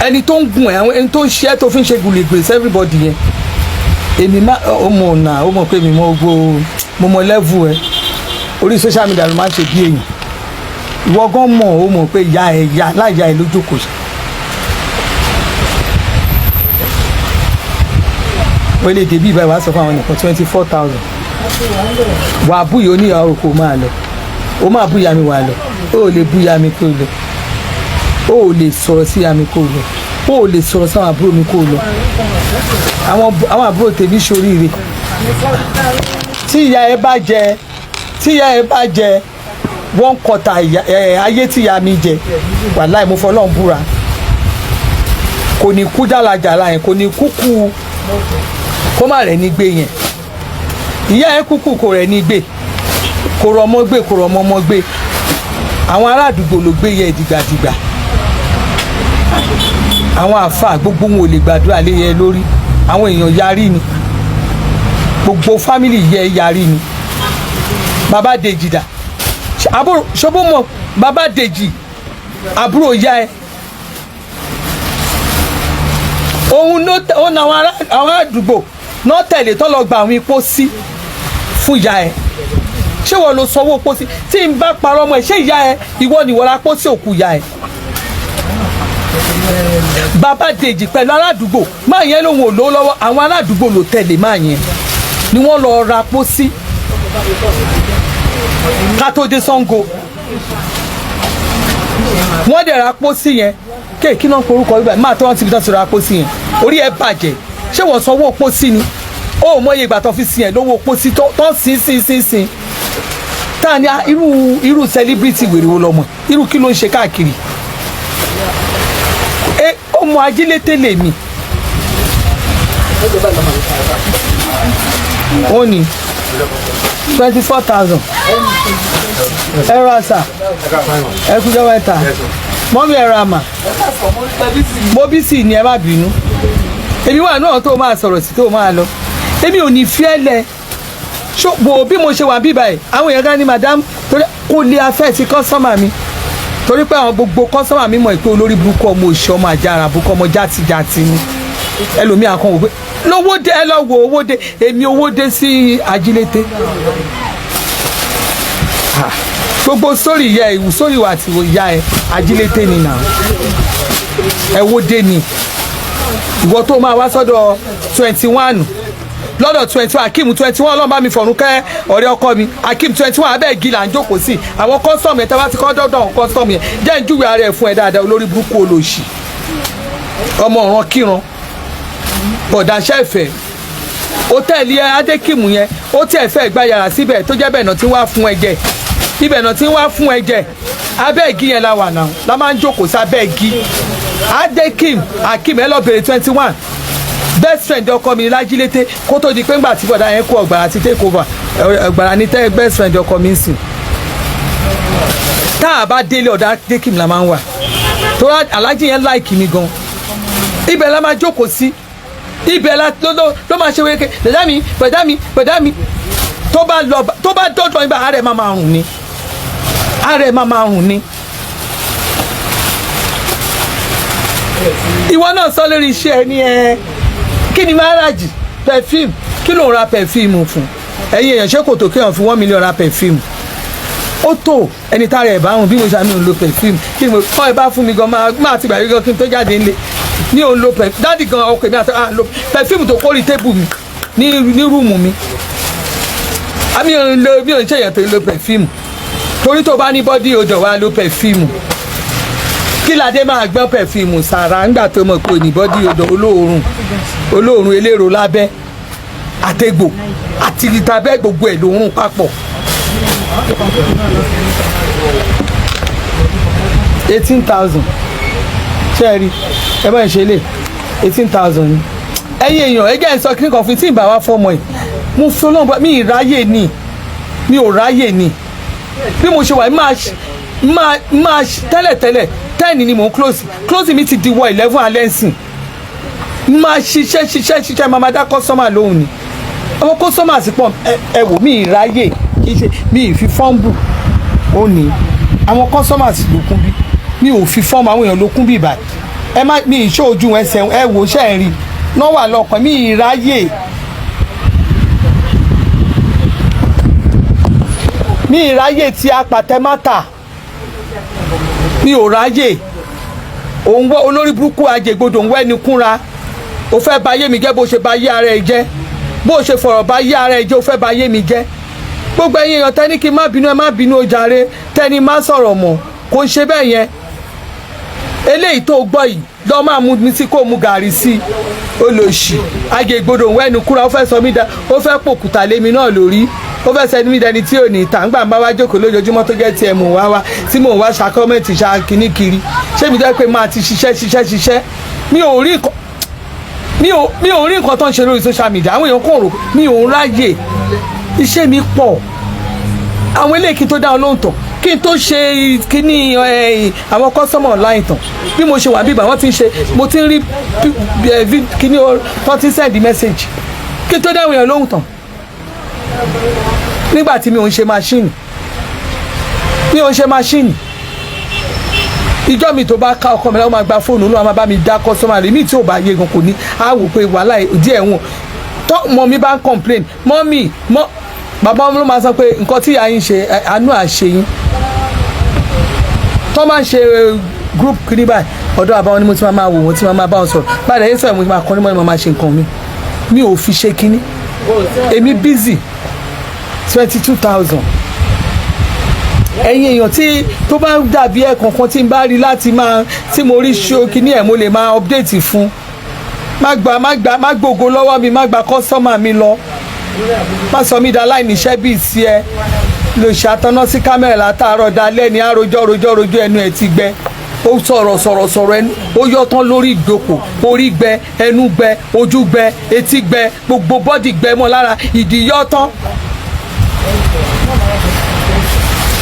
ẹni tó ń gùn ẹ, àwọn ẹni tó ń ṣe ẹ, tó fi ń ṣe gùlègbè everybody yẹn. Èmi má ó mọ̀ ọ̀nà, ó mọ̀ pé mi mọ̀ gbogbo, mo mọ̀ level ẹ. Orí social media ló máa ń ṣe bí èèyàn. Ìwọ gan mọ̀, ó mọ̀ pé ìyá ẹ, ìyá láìyá ẹ lójókòó ṣe. Ó lè dé bí ìbáyìí, wàá sọ fún àwọn nìkan 24,000. Wà á búyọ oníyàwó kó máa lọ, ó máa búya mi wà lọ. Ó lè búya mi kó lọ, ó lè sọ̀rọ̀ sí ya mi kó lọ, ó lè sọ̀rọ̀ sáwọn àbúrò mi kó lọ. Àwọn àbúrò tèmi ṣoríire. Tí ìyá ẹ bá jẹ, tí ìyá ẹ bá jẹ one quarter ayé tí ìyá mi jẹ, wàláì mo fọlọ́run búra, kò ní kú jálajàla yẹn, kò ní kú kú kó má rẹ̀ ní gbé yẹn. Ìyá ẹ kúkú kò rẹ̀ ní gbé, kò rọ ọmọ gbé, kò rọ ọmọ ọmọ gbé. Àwọn ará àdúgbò ló gbé yẹ dìgbàdìgbà. Àwọn àáfàá gbogbo wọn ò lè gbàdúrà lé yẹ lórí. Àwọn èèyàn yarí ni, gbogbo fámìlì yẹ yarí ni. Bàbá Dèjì dà? Àbúrò ṣọbọ mọ bàbá Dèjì, àbúrò ya ẹ, òun ló òun àwọn ará àwọn àdúgbò náà tẹ̀lé tó lọ gba àwọn ipò sí fún ìyá ẹ. Ṣé wọ́n lọ sanwó pósí? Tí n bá parọ́ mọ́ ẹ, ṣé ìyá ẹ, ìwọ ni wọ́n ra pósí òkú ìyá ẹ? Bàbá Dèjì pẹ̀lú aládùúgbò máa yẹn lòun ò lówó lọ́wọ́. Àwọn aládùúgbò ló tẹ̀lé máa yẹn ni wọ́n lọ ra pósí ká tó dé Ṣàngó. Wọ́n dẹ̀ ra pósí yẹn. Kéèkì náà forúkọ bíbá máa tó wọn ti fi tán ti ra pósí yẹn. Orí ẹ bàjẹ́. Ṣé wọ́n sanwó pósí ni? Ó mọ iye ìgbà tó fi sin ẹ lówó pósí tó ń sin sin sin sin tá a ní irú celebrity wèrè wo lọmọ? Irú kí ló ń ṣe káàkiri? Ẹ ọmọ ajílété lèmi. Ó ní 24,000. Ẹ ra sà, ẹ kújọ́ mẹ́ta. Mọ́mí, ẹ ra mà. Mo bí sì ni, ẹ má bínú. Èmi wà náà tó máa sọ̀rọ̀ sí tó máa lọ. Èmi ò ní fi ẹ́ lẹ̀. Wo bí mo ṣe wà bí báyìí, àwọn èèyàn kan ní madam, torí kò lè affect customer mi, torí pé àwọn gbogbo customer mi mọ̀ pé olórí burúkú, ọmọ òṣì, ọmọ àjàrà burúkú, ọmọ játijàti ni. Ẹlòmíà kan wò pé lówó dé, ẹ lọ wo owó dé. Èmi owó dé sí ajílété. Gbogbo sórí ìyá ẹ, sórí ìwà àti ìyá ẹ, ajílété ni nà ẹ wo dé ni. Ìwọ tó máa wá sọ́dọ̀ 21, lọ́dọ̀ 21, Akeem 21, ọlọ́run bá mi fọ̀run kẹ́ ọ̀rẹ́ ọkọ mi Akeem 21. Abẹ́ igi là ń jókòó sí. Àwọn custom yẹn, tẹ́ bá ti kọ́ dọ́dọ̀ àwọn custom yẹn, jẹ́ ń júwe ara ẹ̀ fún ẹ dáadáa. Olórí burúkú, olóṣì, ọmọ ọ̀ràn kíran, bọ̀dà ṣẹ́fẹ̀. Hòtẹ́ẹ̀lì Adékìmù yẹn, ó tiẹ̀ fẹ́ gba yàrá síbẹ̀, tó jẹ́ bẹ́ẹ̀ náà tí wàá fún ẹ jẹ, ibẹ̀ náà tí wàá fún ẹ jẹ. Abẹ́ igi yẹn la wà náà, la máa ń jókòó sí abẹ́ igi. Adékìm Akim, ẹ lọ bèrè 21, best friend ọkọ mi lájílété, kó tó di pé ńgbà tí bọ̀dá yẹn kó ọgbàrá ti take over ọgbàrá ní tẹ́ best friend ọkọ mi ń sìn. Tá a bá délé, ọ̀dà Adékìm la máa ń wà, tó alájí yẹn like mi gan. Ibẹ̀ la máa jókòó sí, ibẹ̀ la ló máa ṣe wéke. Bẹ̀dá mi, bẹ̀dá mi, bẹ̀dá mi, tó bá lọ, tó bá dọ́dọ̀ ibà, ara ẹ̀ máa máa rùn ni, ara ẹ̀ máa máa rùn ni. Ìwọ náà sọ lórí iṣẹ́ ẹ ní ẹ kí ni máràjì perfume, kí ló ń ra perfume fún? Ẹ̀yin èèyàn, ṣé kò tó kéèyàn fi 1 million ra perfume? Ó tó ẹni tára ẹ̀ bá rùn. Bí mo ṣe àmì òun lo perfume, kí ni mo kọ́ ẹ bá fún mi gan, máa ti gbàgbé gan kí n tó jáde nílé ní òun lo perfume. Daddy gan, ọkọ mi àti ah lo perfume tó kórìí table mi ní room mi. Àmì òun lo, mi ò ń ṣèyàn tó ń lo perfume, torí tó bá ní body odor, wá lo perfume. Kí ládé máa gbọ́ perfume sàrà ńgbà tó mọ̀ pé ní body odor? Olóòórùn, olóòórùn eléro lábẹ́ àtẹ̀gbò àti ìtàbẹ́, gbogbo ẹ̀ lòórùn papọ̀. 18,000, ṣé ẹ rí? Ẹ bá ń ṣe lè 18,000 ni. Ẹ̀yin èèyàn, ẹ jẹ́ ẹ sọ kí nìkan fún tí ì bá wá fọ́mọ ẹ̀. Mo fi Ọlọ́run bá mi ì ráyè ni, mi ò ráyè ni. Bí mo ṣe wà, máa tẹ́lẹ̀tẹ́lẹ̀ 10 ni mò ń close. Close mi ti di wọ 11 alẹ́ nsìn. Máa ṣiṣẹ́, ṣiṣẹ́, ṣiṣẹ́, máa dá customer lóhùn ni. Àwọn customer sì pọ̀. Ẹ wò mí, ìráyè kì í ṣe mi ì fi fọ́ǹbù ó ní. Àwọn customers ló kún bí mi ò fi fọ́ọ̀mù, àwọn èèyàn ló kún bí ìbàdí. Ẹ má mi ì ṣó ojú ẹsẹ̀ ẹ wò, ṣe ẹ rí náà wà lọ́kàn mi, ìráyè mi, ìráyè tí apàtẹ má tà, mi ò ráyè. Òun wọ olórí burúkú àjẹgbodò ń wẹ́ni kúnra. O fẹ́ bà ayé mi jẹ́, bó ṣe bà ayé ara ẹ jẹ́, bó ṣe fọ̀rọ̀ bà ayé ara ẹ jẹ́, o fẹ́ bà ayé mi jẹ́. Gbogbo ẹ̀yin èèyàn tẹ́ni kí n má bínú, ẹ má bínú o jàre. Tẹ́ni má sọ̀rọ̀ mọ́, kò ń ṣe bẹ́ẹ̀ yẹn. Eléyìí tó gbọ́ yìí lọ́ máa mú mi sí, kó mu gàrí sí i. Olòṣì àjẹgbodò ń wẹ́ni kúnra, ó fẹ́ sọ mí da, ó fẹ́ pòkúta lé mi náà lórí, ó fẹ́ sẹ́ni mí dẹni tí ò ní ìta. Ńgbà bá wá jókòó lójoojúmọ́, tó jẹ́ tiẹ̀ mò ń wá wá tí mò ń wá ṣàkọ́mẹ́ǹtì ṣàkíní kiri. Ṣé mi jẹ́ pé máa ti ṣiṣẹ́, ṣiṣẹ́, ṣiṣẹ́? Mi ò rí nǹkan tó ń ṣe lórí social media. Àwọn èèyàn kò rò mi ò ń ráyè, iṣẹ́ mi pọ̀. Àwọn eléyìí, kí n tó dá wọn lóhùn tán, kí n tó ṣe kíní àwọn customer online tán, bí mo ṣe wà bíbà, wọ́n ti ń ṣe, mo ti ń rí kíní tó ti ń send message, kí n tó dá àwọn èèyàn lóhùn tán. Nígbà tí mi ò ń ṣe machine, mi ò ń ṣe machine. Ìjọ mi tó bá ká ọkọ mi lọ́wọ́, máa gba fóònù ló máa bá mi dá customer rẹ̀ mí. Tí ò bá yé gan, kò ní á wò pé wàhálà díẹ̀ wọn tó mọ mi bá ń complain mọ́ mi mọ́. Bàbá wọn ló máa sọ pé nǹkan tí ìyá yín ṣe, àánú àṣe yín. Tó máa ń ṣe group kiri báyìí, ọ̀dọ̀ àbáwọn ni mo ti máa wò wọ́n, tí máa bá wọn sọ̀rọ̀ báyìí. Ẹ̀yìn sọ̀rọ̀, mo ti máa kọ́ ní mọ́ ni mo máa ṣe nǹkan mi. Mi ò fi ṣe kínní, èmi busy. 22,000. Ẹ̀yin èèyàn, tí tó bá dàbí ẹ̀ kankan tí n bá rí láti máa tí mo rí ṣó kínní ẹ̀, mo lè máa update fún. Má gba, má gba, má gbògo lọ́wọ́ mi, má gba customer mi lọ, má sọ mí da láìníṣẹ́ bíi sí ẹ lè ṣàtọ́nà sí kámẹ́rà látàárọ̀ dalẹ́ ní àròjọ́ rojọ́ rojọ́. Ẹnu ẹ̀ ti gbẹ, ó sọ̀rọ̀, sọ̀rọ̀, sọ̀rọ̀, ẹnu ó yọ tán lórí ìjókòó. Orí gbẹ, ẹnu gbẹ, ojú gbẹ, etí gbẹ, gbogbo body gbẹ mọ́ lára, ìdí yọ tán.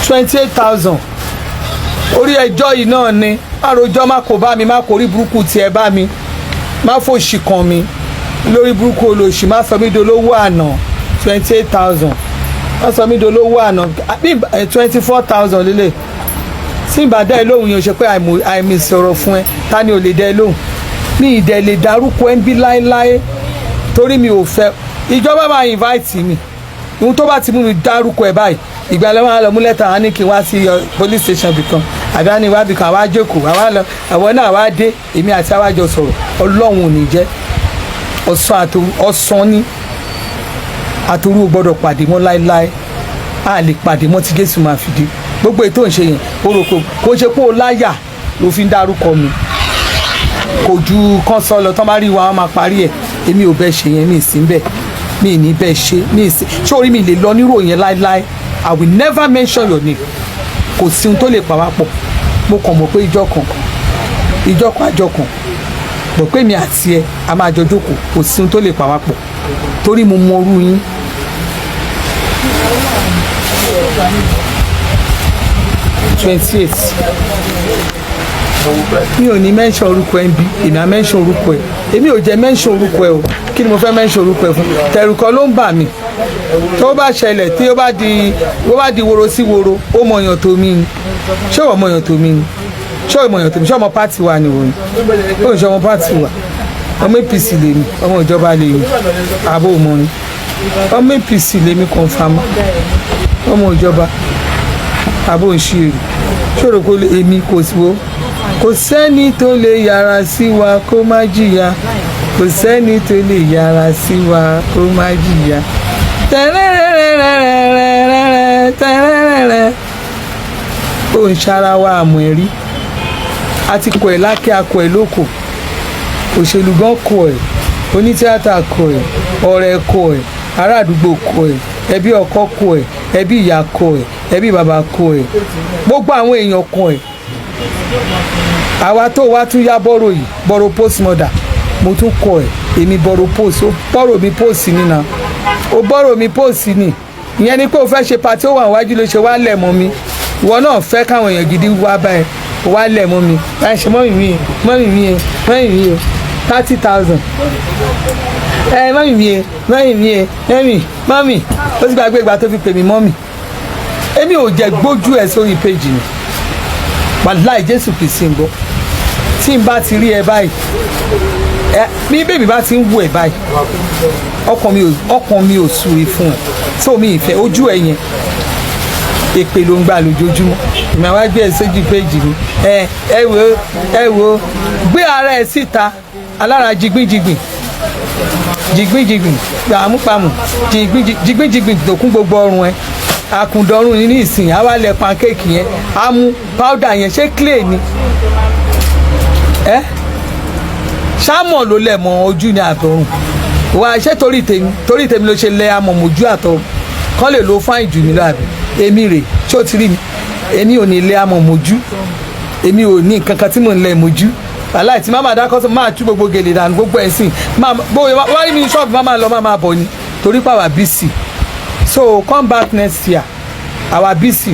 28,000. Orí ẹjọ́ yìí náà ni àròjọ́. Má kó bá mi, má kó rí burúkú tiẹ̀ bá mi, má fòṣì kàn mí lórí burúkú. Olóṣì, má sọ mí dolówó àná. 28,000, má sọ mí dolówó àná. 24,000 lélẹ̀. Tí n bá dá ẹ lóhùn yẹn, o ṣe pé àìmì sọ̀rọ̀ fún ẹ. Ta ni ò lè dá ẹ lóhùn? Mi ì dẹ̀ lè dárúkọ ẹ ń bí láéláé, torí mi ò fẹ́ ìjọba máa invite mi. Ohun tó bá ti mú mi dárúkọ ẹ báyìí, ìgbà lọ́wọ́ á lọ mú lẹ́tà, á ní kí n wá sí police station bìkan, àbí á ní wá bìkan, àwa jókòó, àwa lọ, àwọn náà wá dé, èmi àti àwa jọ sọ̀rọ̀. Ọlọ́run ò ní jẹ́ ọ̀sán àtòru, ọ̀sán ní àtòru ò gbọ́dọ̀ pàdé mọ́ láéláé. A lè pàdé mọ́ tí Jésù máa fi dé. Gbogbo ètò ìṣe yẹn, o rò pé kò ṣe pé o láyà ló fi ń dárúkọ mi. Kò ju kán sọ lọ tán, bá rí wa, wọn máa parí ẹ̀. Èmi ò bẹ́ ṣe yẹn, mi ì sí bẹ́ẹ̀. Mi ní bẹ́ẹ̀ ṣe mi sí. Ṣé orí mi lè lọ nírò yẹn láéláé? I will never mention your name. Kò sí ohun tó lè pa wá pọ̀. Mo kàn mọ̀ pé ìjọ kan, ìjọ kan, àjọ kan mọ̀ pé mi àti ẹ a máa jọ jókòó. Kò sí ohun tó lè pa wá pọ̀ torí mo mọ orú yín. 28, mi ò ní mention orúkọ ẹ ń bí. Èmi á mention orúkọ ẹ? Èmi ò jẹ́ mention orúkọ ẹ o. Kí ni mo fẹ́ mention orúkọ ẹ fún? Tẹ̀rù kan ló ń bà mí. Tó bá ṣẹlẹ̀, tí ó bá di woro sí woro, ó mọ èèyàn tó mí ni. Ṣé ìwọ mọ èèyàn tó mí ni? Ṣé ìwọ mọ èèyàn tó mí? Ṣé ọmọ party wa ni wò ni? Ó ń ṣe ọmọ party wa. Ọmọ APC lèmi, ọmọ ìjọba lèmi. Àbó mọ ni ọmọ APC lèmi, confam, ọmọ ìjọba. Àbó ń ṣe èrè ṣòro kó èmi kò sí wo. Kò sẹ́ni tó lè yára sí wa kó má jìyà. Kò sẹ́ni tó lè yára sí wa kó má jìyà. Tẹ́rẹ́rẹ́rẹ́rẹ́rẹ́rẹ́ tẹ́rẹ́rẹ́rẹ́. Ó ń ṣara wa àmọ̀ ẹ̀rí àti kọ̀ ẹ̀ lákẹ́ akọ̀ ẹ̀ lóko. Òṣèlú gan kọ̀ ẹ̀, onítíátà kọ̀ ẹ̀, ọ̀rẹ́ kọ̀ ẹ̀, ará àdúgbò kọ̀ ẹ̀, ẹbí ọkọ kọ̀ ẹ̀, ẹbí ìyá kọ̀ ẹ̀, ẹbí bàbá kọ̀ ẹ̀, gbogbo àwọn èèyàn kọ̀ ẹ̀. Àwa tó wá tún yá borrow yìí, borrow post mother, mo tún kọ̀ ẹ̀. Èmi borrow post, ó borrow mi post nínà, ó borrow mi post ni. Ìyẹn ni pé o fẹ́ ṣe party, ó wà wájú ló ṣe wá lẹ̀ mọ́ mi. Ìwọ náà fẹ́ káwọn èèyàn gidi wá báyìí, wá lẹ̀ mọ́ mi báyìí. Ṣe mummy mi, mummy mi, mummy mi, 30,000 ẹ. Mummy mi, mummy mi, mummy, mummy. Ó sì gbàgbé ìgbà tó fi pè mí mummy. Èmi ò jẹ́ gbójú ẹ̀ sórí péjì mi. Wàláì, Jésù Kìí ń gbọ́. Tí n bá ti rí ẹ báyìí, ẹ bí bèbí bá ti ń wù ẹ báyìí, ọkàn mi ò súre fún ẹ. Tó mi ìfẹ́ ojú ẹ yẹn, èpè ló ń gbà lójoojúmọ́. Ìmọ̀ àwa gbé ẹ sójú péjì mi. Ẹ ẹ wo, ẹ wo, gbé ara ẹ síta. Alára jigbínjigbìn jigbínjigbìn, gbàmúpamù jigbínjigbìn tó kún gbogbo ọrùn ẹ, àkùndọ̀rùn ní ìsìn. Àwa lẹ pancake yẹn, á mú powder yẹn. Ṣé clay ni ẹ ṣámọ̀ ló lẹ̀ mọ́ ojú ní àtọrùn wà? Ṣé torí tèmi ló ṣe lẹ amọ̀ mojú àtọrùn kọ́ lè lo fine jù mí lọ, àbí? Èmi rè, ṣé o ti rí mi? Èmi ò ní lẹ amọ̀ mojú. Èmi ò ní nǹkan kan tí mò ń lẹ mojú. Wàláì, tí máma dákọ́ sọ, máa tú gbogbo gèlè dànù, gbogbo ẹ̀ sìn. Máa bóyá wá rí mi ní ṣọ́ọ̀bù, máa lọ, máa bọ̀ ni torí pàwà busy. So come back next year, àwa busy.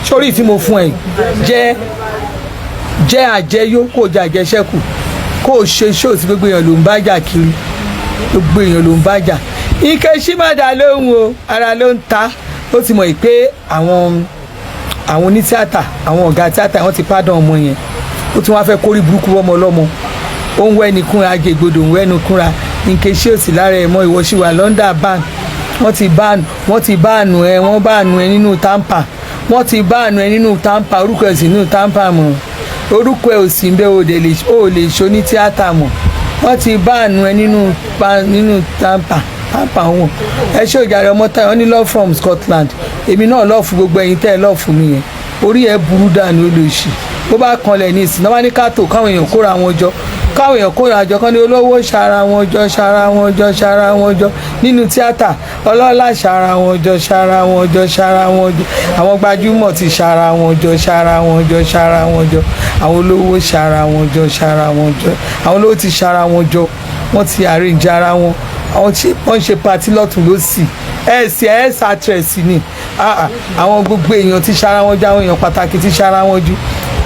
Sórí tí mo fún ẹ jẹ́ jẹ́ àjẹyó, kó o jẹ àjẹṣẹ́kù, kó o ṣe ṣó tí gbogbo èèyàn ló ń bá jà kiri. Gbogbo èèyàn ló ń bá jà. Ike ṣímàdà lóhùn o, ara ló ń ta. Ó ti mọ̀ pé àwọn onítíátà, àwọn ọ̀gá tíátà, wọ́n ti pardon ọmọ yẹn. Ó tún wá fẹ́ kórí burúkú ọmọ ọlọ́mọ. Ó ń wẹ́ni kúnra, ajégbodò ń wẹ́nu kúnra. Nkechi ò sí lára ẹ̀ mọ́. Ìwọ ṣì wà London ban. Wọ́n ti ban, wọ́n ti ban ẹ, wọ́n ban ẹ nínú TAMPAN. Wọ́n ti ban ẹ nínú TAMPAN. Orúkọ ẹ̀ sì nínú TAMPAN mọ́. Orúkọ ẹ̀ ò sì ń bẹ́. Ò lè ṣo ní tíátà mọ́. Wọ́n ti ban ẹ nínú TAMPAN. TAMPAN wọn. Ẹ ṣé òjàre ọmọ táyọ̀. Wọ́n ní love from Scotland. Èmi náà love gbogbo ẹ̀yin tẹ́ ẹ love mi yẹn. Orí ẹ burú dànù, olóṣì. Bó bá kanlẹ̀ ní ìsìn náà, wá ní kátó káwọn èèyàn kóra wọn jọ, káwọn èèyàn kóra jọ, kán ní olówó ṣara wọn jọ, ṣara wọn jọ, ṣara wọn jọ nínú tíátà. Ọlọ́lá ṣara wọn jọ, ṣara wọn jọ, ṣara wọn jọ. Àwọn gbajúmọ̀ ti ṣara wọn jọ, ṣara wọn jọ, ṣara wọn jọ. Àwọn olówó ṣara wọn jọ, ṣara wọn jọ. Àwọn olówó ti ṣara wọn jọ, wọ́n ti arrange ara wọn. Àwọn tí wọ́n ń ṣe party lọ́tún lọ́sì, ẹ̀sì ẹ̀sì actress ni. Àwọn gbogbo èèyàn ti ṣara wọn jọ. Àwọn èèyàn pàtàkì ti ṣara wọn jù.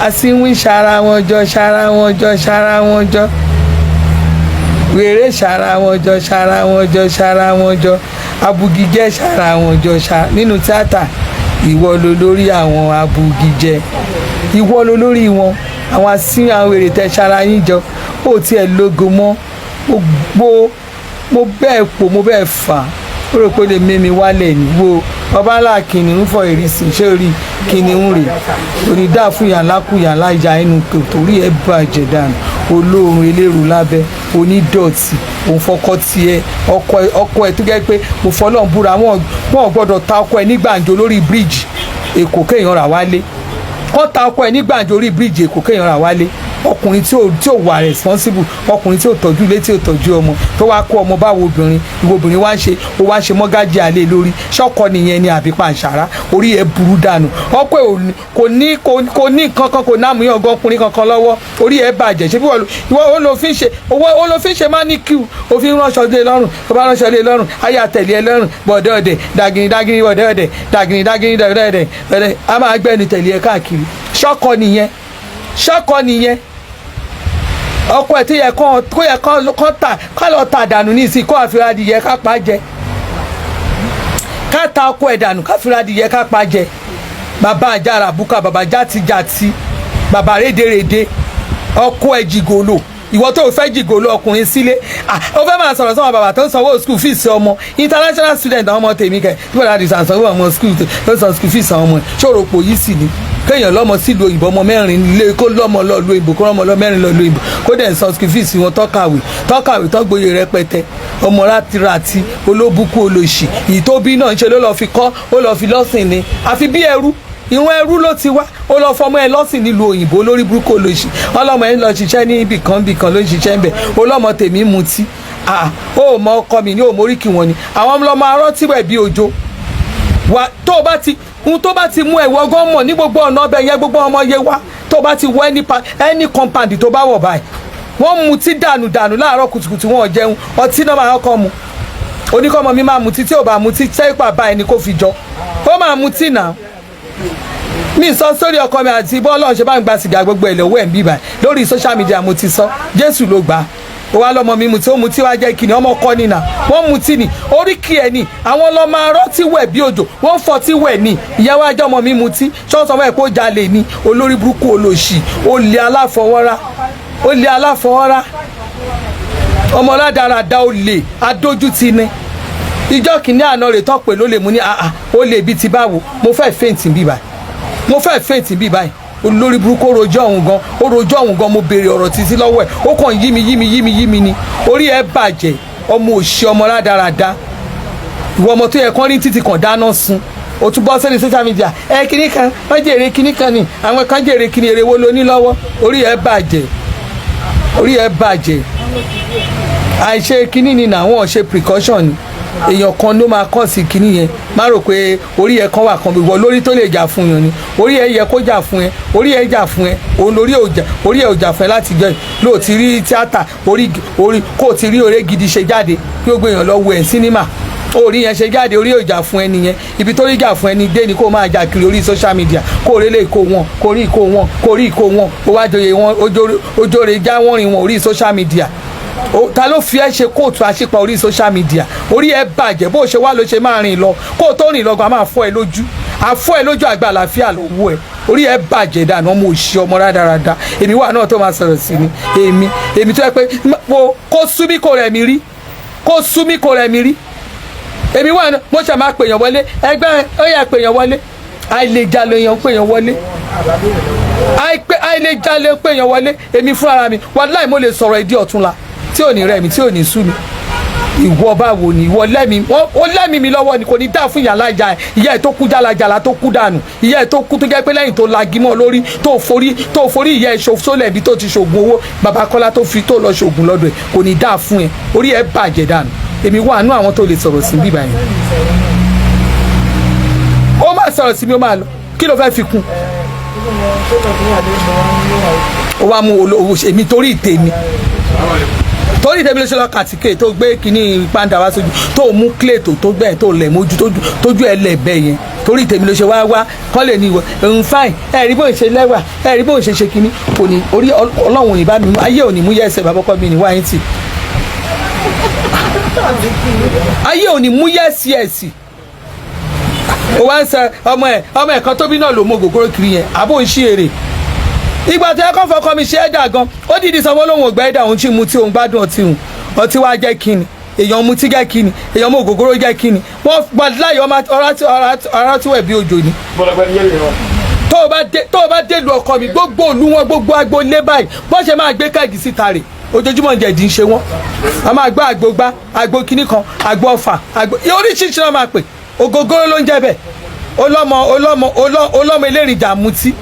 Asínwín ṣara wọn jọ, ṣara wọn jọ, ṣara wọn jọ. Wèrè ṣara wọn jọ, ṣara wọn jọ, ṣara wọn jọ. Abugijẹ ṣara wọn jọ ṣa nínú tíátà. Ìwọ ló lórí àwọn abugijẹ, ìwọ ló lórí wọn. Àwọn asínwín, àwọn wèrè tẹ ṣara yín jọ, ó tiẹ̀ lógo mọ́. Gbogbo mo bẹ́ẹ̀ pò, mo bẹ́ẹ̀ fà á. Ó rò pé ó lè mímí wálẹ̀ ní wo. Ọba ńlá kìnìún fọ ìrísí. Ṣé orí kìnìún rè onídàá fún yàrá kù yàrá ìjà inú torí ẹ bàjẹ́ dànù. Olóorun eléru lábẹ́ onídọ̀tí. Òun fọkọ tiẹ̀, ọkọ ẹ tó jẹ́ pé mo fọlọ́n búra, wọn ò gbọ́dọ̀ ta ọkọ ẹ ní gbàǹjo lórí bíríìjì Èkó kéèyàn rà wálé. Kọ́ ta ọkọ ẹ ní gbàǹjo orí bíríìjì Èkó kéèyàn rà wálé. Ọkùnrin tí ò wà responsible, ọkùnrin tí ò tọ́jú ilé, tí ò tọ́jú ọmọ, tó wá kó ọmọ báwo obìnrin, ìwọ obìnrin wá ń ṣe, ó wá ń ṣe mọ́gájì àlè lórí. Ṣọ́kọ nìyẹn ni àbí pàǹṣàrà? Orí ẹ burú dànù. Ọkọ ẹ kò ní kankan, kò náàmú yàn gan ọkùnrin kankan lọ́wọ́. Orí ẹ bàjẹ́. Ṣé bí wọ́n ìwọ ó lọ fi ń ṣe owó, ó lọ fi ń ṣe manicure, ó fi ń ránṣọ lé lọ́rùn, ó bá ránṣọ lé lọ́rùn, ayé àtẹ̀lé ẹ lọ́rùn, bọ̀dẹ̀ ọ̀dẹ̀ dàgìrì dàgìrì, bọ̀dẹ̀ ọ̀dẹ̀ dàgìrì dàgìrì, dàgìrì ọ̀dẹ̀ ọ̀dẹ̀, a máa gbẹ́nu tẹ̀lé ẹ káàkiri. Ṣọ́kọ nìyẹn? Ṣọ́kọ nìyẹn? Ọkọ ẹ tó yẹ kán kó yẹ kán kán tà, ká lọ tà dànù ní ìsìn, kó àfihàn adìyẹ ká pa jẹ, ká ta ọkọ ẹ dànù, ká fìrà adìyẹ ká pa jẹ. Bàbá àjàrà bùkà, bàbá játijàti, bàbá rédèrèdè, ọkọ ẹ gigolo. Ìwọ tó fẹ́ gigolo ọkùnrin sílé, ah, ó fẹ́ máa sọ̀rọ̀ sọ́wọ́n bàbá tó ń sanwó school fees ọmọ, international student, àwọn ọmọ tèmi kẹ tí wọ́n dáàdì sàn sanwó ọmọ school, tó ń san school fees àwọn ọmọ ẹ̀. Ṣòro pò yìí sì ni kéèyàn lọ́mọ sílùú òyìnbó, ọmọ mẹ́rin lé, kó lọ́mọ lọ lu òyìnbó, kó lọ́mọ lọ mẹ́rin lọ lu òyìnbó, kó dẹ̀ ń san school fees wọn, tọ́kàwé tọ́kàwé, tọ́gboyè rẹpẹtẹ. Ọmọ rátiràti, olóbùkún, olóṣì, ìtóbí náà ń ṣe ló lọ́ọ́ fi kọ́, ó lọ́ọ́ fi lọ́sìn ni, àfi bí ẹrú, ìwọ̀n ẹrú ló ti wá. Ó lọ fọmọ ẹ lọ́sìn nílùú òyìnbó, lórí burúkú, olóṣì. Ọlọ́mọ ẹ ń lọ ṣiṣẹ́ ní ibìkan ibìkan, ló ń ṣiṣẹ́ ń bẹ̀. Ọlọ́mọ tèmi mutí. Ó mọ ọkọ mi ní òmóríkì wọn ni àwọn ọmọ arọ́ tíwẹ̀ bí ojo wa. Tó o bá ti ohun tó bá ti mú ẹ̀wọ̀ gan mọ̀ ní gbogbo ọ̀nà ọbẹ̀ yẹn, gbogbo ọmọ yẹ wá. Tó o bá ti wọ any compound tó bá wọ̀ báyìí, wọ́n mutí dànù dànù láàárọ̀ kùtùkùtù, wọn ò jẹun, ọtí náà máa kọ́ mu. Oníkọ́mọ mi máa mutí, tí ò bá mutí sẹ́pà bá ẹni kó fi jọ, ó máa mutí náà. Mi sọ sórí ọkọ mi àti bọ́ọ̀lù ṣe bá ń gba sìgá, gbogbo ẹ̀ lọ́wọ́ ẹ̀ ń bíbà lórí social media. Mo ti sọ, Jésù ló gbà á. Ó wá lọ́mọ mi mutí, ó mutí wá jẹ́ kíni? Ọmọ kọ́ nínà wọ́n mutí ni, oríkì ẹ̀ ni àwọn ọlọ́mọ arọ́ tí wẹ̀ bí òjò, wọ́n fọ́ tí wẹ̀ ni. Ìyẹn wá jẹ́ ọmọ mi mutí, ṣọ́ọ̀ṣọ́ fún ẹ̀ kó jalè ni? Olórí burúkú, olòṣì, olè aláfọwọ́rá, olè aláfọwọ́rá, ọmọ aládàáradà, olè adójútì ni. Ìjọ kìíní àná rè tọ́ pé ló lè mú ní àà, ó lè bí ti báwo. Mo fẹ́ faint bí báyìí, mo fẹ́ faint bí báyìí. Olórí burúkú, ó rojọ́ òun gan, ó rojọ́ òun gan. Mo béèrè ọ̀rọ̀ títí lọ́wọ́ ẹ̀, ó kàn yí mi yí mi yí mi yí mi ni. Orí ẹ̀ bàjẹ́, ọmọ òṣì, ọmọ rádaràda. Ìwọ ọmọ tó yẹ kán rí títí kàn dáná sun, o tún bọ́ sórí social media ẹ. Kíní kan wọ́n jèrè, kíní kan ni àwọn kan jèrè, kíní èrè wo lo ní lọ́wọ́? Orí ẹ̀ bàjẹ́, orí ẹ̀ bàjẹ́. Àìṣe kíní ni làwọn ṣe precaution ni. Èèyàn kan ló máa kọ́ sí kíní yẹn. Má rò pé orí ẹ̀ kan wà kan ìwọ lórí tó lè jà fún yàn ni. Orí ẹ̀ yẹ kó jà fún ẹ, orí ẹ̀ jà fún ẹ, òun lórí ẹ̀ ò jà, orí ẹ̀ ò jà fún ẹ láti jẹ lóò ti rí tíátà, orí orí kó o ti rí oré gidi ṣe jáde kí ó gbé èèyàn lọ wo ẹ̀ sínímà, orí yẹn ṣe jáde, orí ò jà fún ẹ nìyẹn. Ibi tó rí jà fún ẹni dé ni kó máa jà kiri orí social media, kó rí lè kó wọn, kó rí kó wọn, kó rí kó wọn, ó wá joyè wọn, ojóore já wọn rìn wọn orí social media. Ta ló fi ẹ́ ṣe kóòtù àṣìpa orí social media? Orí ẹ bàjẹ́. Bó ṣe wá ló ṣe máa rìn lọ, kó o tó rìn lọ gan, a máa fọ́ ẹ lójú, àfọ́ ẹ lójú, àgbà àlàáfíà ló wú ẹ. Orí ẹ bàjẹ́ dànù, ọmọ òṣì, ọmọ rádaràda. Èmi wà náà tó máa sọ̀rọ̀ sí ni? Èmi tó yẹ pé wo kó sú mi, kó rẹ̀ mi rí, kó sú mi, kó rẹ̀ mi rí. Èmi wà náà mo ṣe máa pèèyàn wọlé ẹgbẹ́, ó yẹ pèèyàn wọlé. Àìlèjalè èèyàn pèèyàn wọlé, àìpé àìlèjalè pèèyàn wọlé. Èmi fúnra mi, wàláì, mo lè sọ̀rọ̀ ìdí ọ̀túnla tí ò ní rẹ̀ mi, tí ò ní sú mi. Ìwọ báwo ni ìwọ lẹ́mi ó lẹ́mi mi lọ́wọ́ ni? Kò ní dá fún ìyá ìjà ìyá ẹ̀ tó kú jálajàla, tó kú dànù, ìyá ẹ̀ tó kú, tó jẹ́ pé lẹ́yìn tó lagi mọ́ lórí, tó forí ìyá ẹ̀ sólẹ̀ ibi tó ti ṣògùn owó, bàbá Kọ́lá tó fi tó lọ ṣògùn lọ́dọ̀ ẹ̀, kò ní dá fún ẹ. Orí ẹ̀ bàjẹ́ dànù. Èmi wà nú àwọn tó lè sọ̀rọ̀ sí bíbá yẹn. Ó máa sọ̀rọ̀ sí mi, ó máa lọ. Kí ló fẹ́ fi kún? Ó wá mú olówó èmi torí tèmi ló ṣe lọ kàtíkè tó gbé kínní pàǹdà wá sójú, tó mú clay tó gbẹ̀ tó lẹ̀ mójú, tójú ẹ̀ lẹ̀ bẹ́ẹ̀ yẹn. Torí tèmi ló ṣe wá wá kọ́ lè ní ìwọ ń fine. Ẹ rí bóun ṣe lẹ́wà, ẹ rí bóun ṣe ṣe kínní. Kò ní orí Ọlọ́run ò ní bá mi mú, ayé ò ní mú yẹ́sẹ̀ bàbá ọkọ mi ní wáyé tì, ayé ò ní mú yẹ́sì ẹ̀sì. Ó wá ń sẹ ọmọ ẹ, ọmọ ẹ kan tóbi náà ló mú ògógóró kiri yẹn, àbó ń ṣí èrè. Ìgbà tó yẹ kó fọkọ mi ṣe ẹ̀dà gan, ó dìdí sanwó lóhùn ògbà ẹ̀dà, òun tí mu tí òun gbádùn ọtí, òun ọtí wá jẹ́ kíni? Èèyàn mutí jẹ́ kíni? Èèyàn mú ògógóró jẹ́ kíni? Wọ́n gba láyọ̀ ọ̀rá tí wẹ̀ bí òjò ni. Tó o bá dé lu ọkọ mi, gbogbo òlu wọn, gbogbo agboolé báyìí, bó ṣe máa gbé keg síta rè ojoojúmọ́, jẹ̀dí ń ṣe wọ́n. A máa gbọ́ àgbo gbá, àgbo kíní kan, àgbo ọfà, àgbo oríṣiríṣi náà máa pè. Ògógóró ló ń jẹ́ bẹ́ẹ̀. Ọlọ́mọ ọlọ́mọ ọlọ́mọ elérìnjà mutí,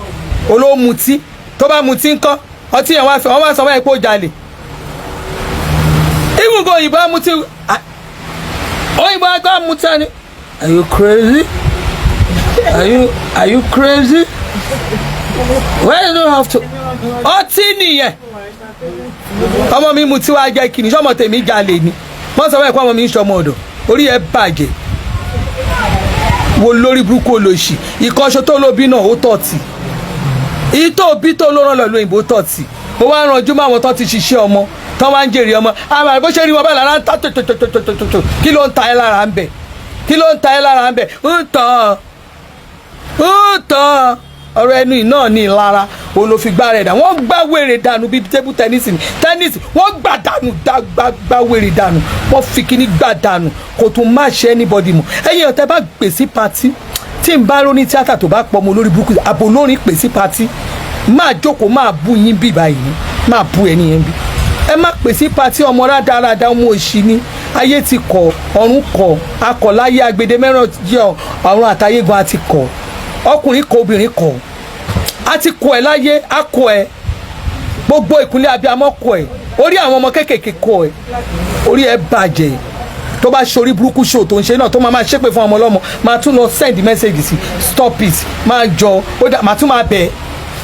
olómutí, tó bá mutí ńkọ́? Ọtí yẹn wá fẹ́, wọ́n wá sọ wọ́n pé ó jalè. Even go òyìnbó amutí, òyìnbó agbá amutí ni. Are you crazy? Are you crazy? Why you don't have to? Ọtí nìyẹn. Ọmọ mi mutí wá jẹ́ kí ni? Sọmọ tèmi jalè ni? Wọ́n sọ wọ́n pé ọmọ mi ń sọmọ ọ̀dọ̀. Orí ẹ bàjẹ́. Wo lórí burúkú olóṣì. Ìkọ́ṣọ tó lóbi náà ó tọ̀tì. Èyí tó bí tó ló rán lọ lóyìnbó tọ̀tì. Ó wá ranjú mọ́ àwọn tó ti ṣiṣẹ́ ọmọ tó wá ń jèrè ọmọ. Àmọ́ bó ṣe rí wọn báyìí lára ń ta tòtòtòtòtò. Kí ló ń ta ẹ́ lára ń bẹ̀? Kí ló ń ta ẹ́ lára ń bẹ̀? Ń tàn ń tàn ọ̀rọ̀ ẹnu yìí náà ní ìlara. Òun ló fi gbá rẹ̀ dà. Wọ́n gbá wèrè dànù bíi table tennis ni tennis. Wọ́n gbà dànù, gbá wèrè dànù. Wọ́n fi kíní gbà dànù, kò tún má ṣe anybody mọ̀. Ẹ̀yin ọ̀tẹ́ bá gbè sí party, tí n bá róní tíátà tó bá pọ̀ mọ́ lórí burúkú àbò lórin pè sí party, máa jókòó, máa bú yín bí báyìí, máa bú ẹni yẹn bí. Ẹ má pè sí party. Ọmọ rádaràda, ọmọ òṣì ni. Ayé ti kọ̀, ọ̀run kọ̀, akọ̀láyé agbede mẹ́ràn jẹ́ ọ̀run àtayégun àti kọ̀. Ọkùnrin kọ̀, obìnrin kọ̀, a ti kọ ẹ láyé, a kọ ẹ, gbogbo ìkúnlẹ̀ abiyamọ kọ ẹ, orí àwọn ọmọ kéékèèké kọ ẹ. Orí ẹ bàjẹ́. Tó bá ṣorí burúkú ṣò tó ń ṣe náà, tó máa máa ṣépè fún ọmọ ọlọ́mọ, máa tún lọ send message sí, "Stop it." Máa jọ ó dà, máa tún máa bẹ̀ ẹ́.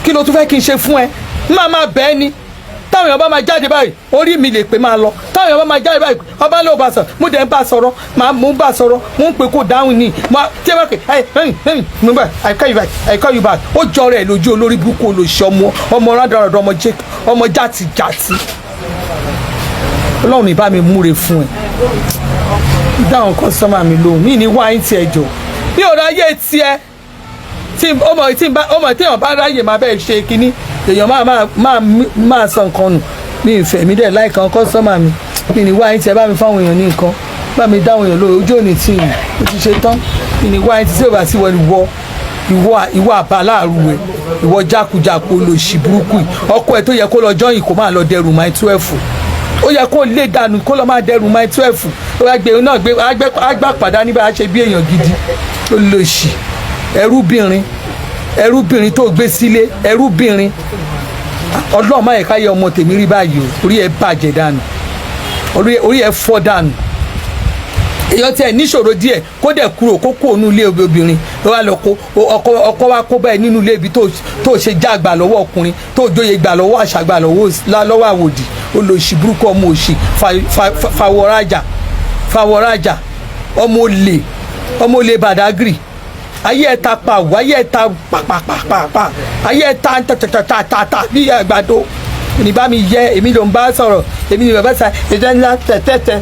Kí ló tún fẹ́ kí n ṣe fún ẹ? Máa máa bẹ̀ ẹ́ ni. Táwọn èèyàn bá máa jáde báyìí, orí mi lè pé máa lọ. Táwọn èèyàn bá máa jáde báyìí, ọba ló bá sọ, mo dẹ̀ ń bá sọ̀rọ̀, máa mú bá sọ̀rọ̀, mo ń pè kó dáhùn ní ma tí ẹ bá pè ẹ ẹ ẹ mo bá, I call you back, I call you back. Ó jọrọ ẹ lójú. Olórí burúkú, olóṣì, ọmọ ọmọ rádaràdà, ọmọ jẹ ọmọ játijàti. Ọlọ́run ní bá mi múre fún ẹ. Dáhùn customer mi lóhùn mí ní wáyé tiẹ̀ jọ, mi ò ráyè tiẹ̀. Tí ọmọ tí bá ọmọ tí èèyàn bá ráyè máa bẹ́ẹ̀ ṣe kínní, èèyàn máa máa máa máa sọ nǹkan nù. Mi ìfẹ́ mi dẹ̀ láìkan customer mi. Mi ní wáyé tiẹ̀. Bá mi fáwọn èèyàn ní nǹkan, bá mi dáwọn èèyàn lóore, ojú òní tì yín. Ó ti ṣe tán. Mi ní wáyé tí ò bá sí wọ ìwọ ìwọ ìwọ àbáláàrú ẹ, ìwọ jákujàku, olóṣì burúkú yìí. Ọkọ ẹ tó yẹ kó lọ jọyìn, kó máa lọ dẹrù Mile 12, ó yẹ kó lé dànù, kó lọ máa dẹrù Mile 12. Ó wá gbé náà gbé àgbà pàdánù bá a ṣe bí èèyàn gidi. Olóṣì, ẹrúbìnrin, ẹrúbìnrin tó gbé sílé, ẹrúbìnrin. Ọlọ́run má yẹ ká yẹ ọmọ tèmi rí báyìí o. Orí ẹ bàjẹ́ dànù, orí ẹ fọ́ dànù. Èèyàn tiẹ̀ níṣòro díẹ̀, kó dẹ̀ kúrò, kó kó ònú ilé obìnrin ló wá lọ kó ọkọ. Ọkọ wa kó báyìí nínú ilé ibi tó ṣe já gbà lọ́wọ́ ọkùnrin, tó jóye gbà lọ́wọ́ àṣà, gbà lọ́wọ́ àwòdì. Olóṣì burúkú, ọmọ òṣì, fàwọ̀rajà, fàwọ̀rajà, ọmọ olè, ọmọ olè Badagry. Ayé ẹ̀ ta pa wò, ayé ẹ̀ ta pàpàpàpà, ayé ẹ̀ ta tàtàtàtà bí àgbàdo. Ní bá mi yẹ, èmi ló ń bá sọ̀rọ̀. Èmi ni bàbá sa ẹ̀jẹ̀ ńlá tẹ̀tẹ̀tẹ̀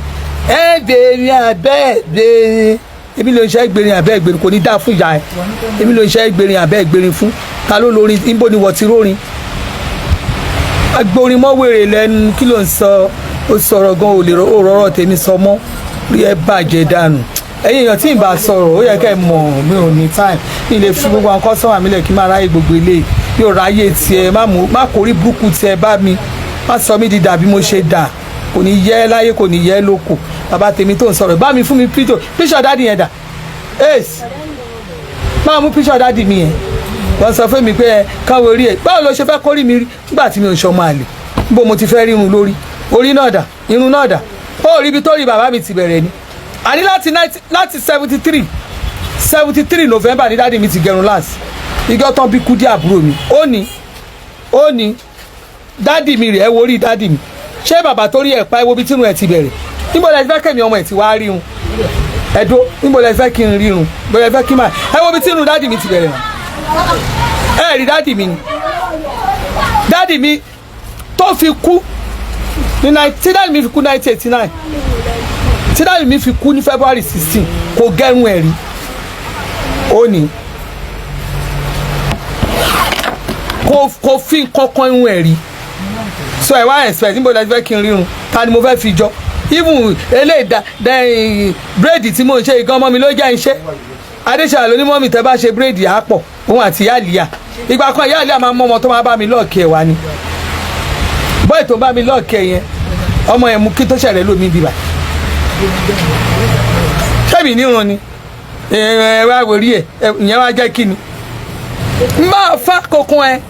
ẹ̀ gbèrè abẹ́ gbèrè. Èmi ló ń ṣe gbèrè abẹ́ gbèrè. Kò ní dáa fún ìyá ẹ̀. Èmi ló ń ṣe gbèrè abẹ́ gbèrè fún ta ló lórin? Níbo ni wọ́n ti rórin agborin mọ́ wèrè lẹ́nu? Kí ló ń sọ? Ó sọ̀rọ̀ gan, ò lè rọrọ̀ tèmi sọ mọ́. Rí ẹ bàjẹ́ dànù. Ẹ̀yin èèyàn tí ì bá sọ̀rọ̀, ó yẹ kẹ́ ẹ mọ̀ mi ò ní time. Mi lè fi gbogbo àwọn customer mi lẹ̀ kí n máa ráyè gbogbo ilé. Mi ò ráyè tiẹ̀. Má mú má kórí burúkú tiẹ̀ bá mi, má sọ mí di dà bí mo ṣe dà. Kò ní yẹ láyé, kò ní yẹ lóko. Bàbá tèmi tó ń sọ̀rọ̀, bá mi fún mi píṣọ̀, píṣọ̀ daddy yẹn dà? Ace, máa mú píṣọ̀ daddy mi yẹn. Wọ́n sọ fún mi pé ẹ káwé orí ẹ. Báwo ló ṣe fẹ́ kórìí mi rí nígbà tí mi ò ṣọmọ àlè? Níbo mo ti fẹ́ rí irun lórí? Orí náà dà? Irun náà dà? Ó rí ibi tó rí bàbá mi ti bẹ̀rẹ̀ ni. Àní láti láti 73, 73 November ní daddy mi ti gẹrun last. Igi tán bí kúdí àbúrò mi. Ó ní daddy mi rè. Ẹ wo orí daddy mi. Ṣé bàbá tó rí ẹ̀ pa? Ẹ wo bí tínú ẹ̀ ti bẹ̀rẹ̀. Níbo lẹ fẹ́ kẹ́mi ọmọ ẹ̀ ti wá rírun ẹ̀dó? Níbo lẹ fẹ́ kí n rírun? Níbo lẹ fẹ́ kí n máa? Ẹ wo bí tínú daddy mi ti bẹ̀rẹ̀. Ẹ rí daddy mi ni. Daddy mi tó fi kú ní tí daddy mi fi kú 1989, tí daddy mi fi kú ní February 16, kò gẹrun ẹ̀ rí. Ó ní kò fi nǹkan kan irun ẹ̀ rí. So ẹ wá expect, níbo lẹ fẹ́ kí n rírun? Ta ni mo fẹ́ fi jọ? Even eléyìí da braid tí mò ń ṣe ìgan ọmọ mi ló jẹ́ ń ṣe. Adéṣàlá ló ní, "Mummy, tẹ́ bá ṣe braid á pọ̀." Òun àti ìyá àlìyà. Ìgbà kan, ìyá àlìyà máa ń mú ọmọ tó máa bá mi lock ẹ̀ wá ni. Bọ́ọ̀ tó bá mi lock ẹ̀ yẹn, ọmọ yẹn mú kí tó ṣẹlẹ̀ lómi bíbà. Ṣẹ́mi nírun ni ẹ wá wòrí ẹ. Ìyẹn wá jẹ́ kí ni máa fa kokun ẹ.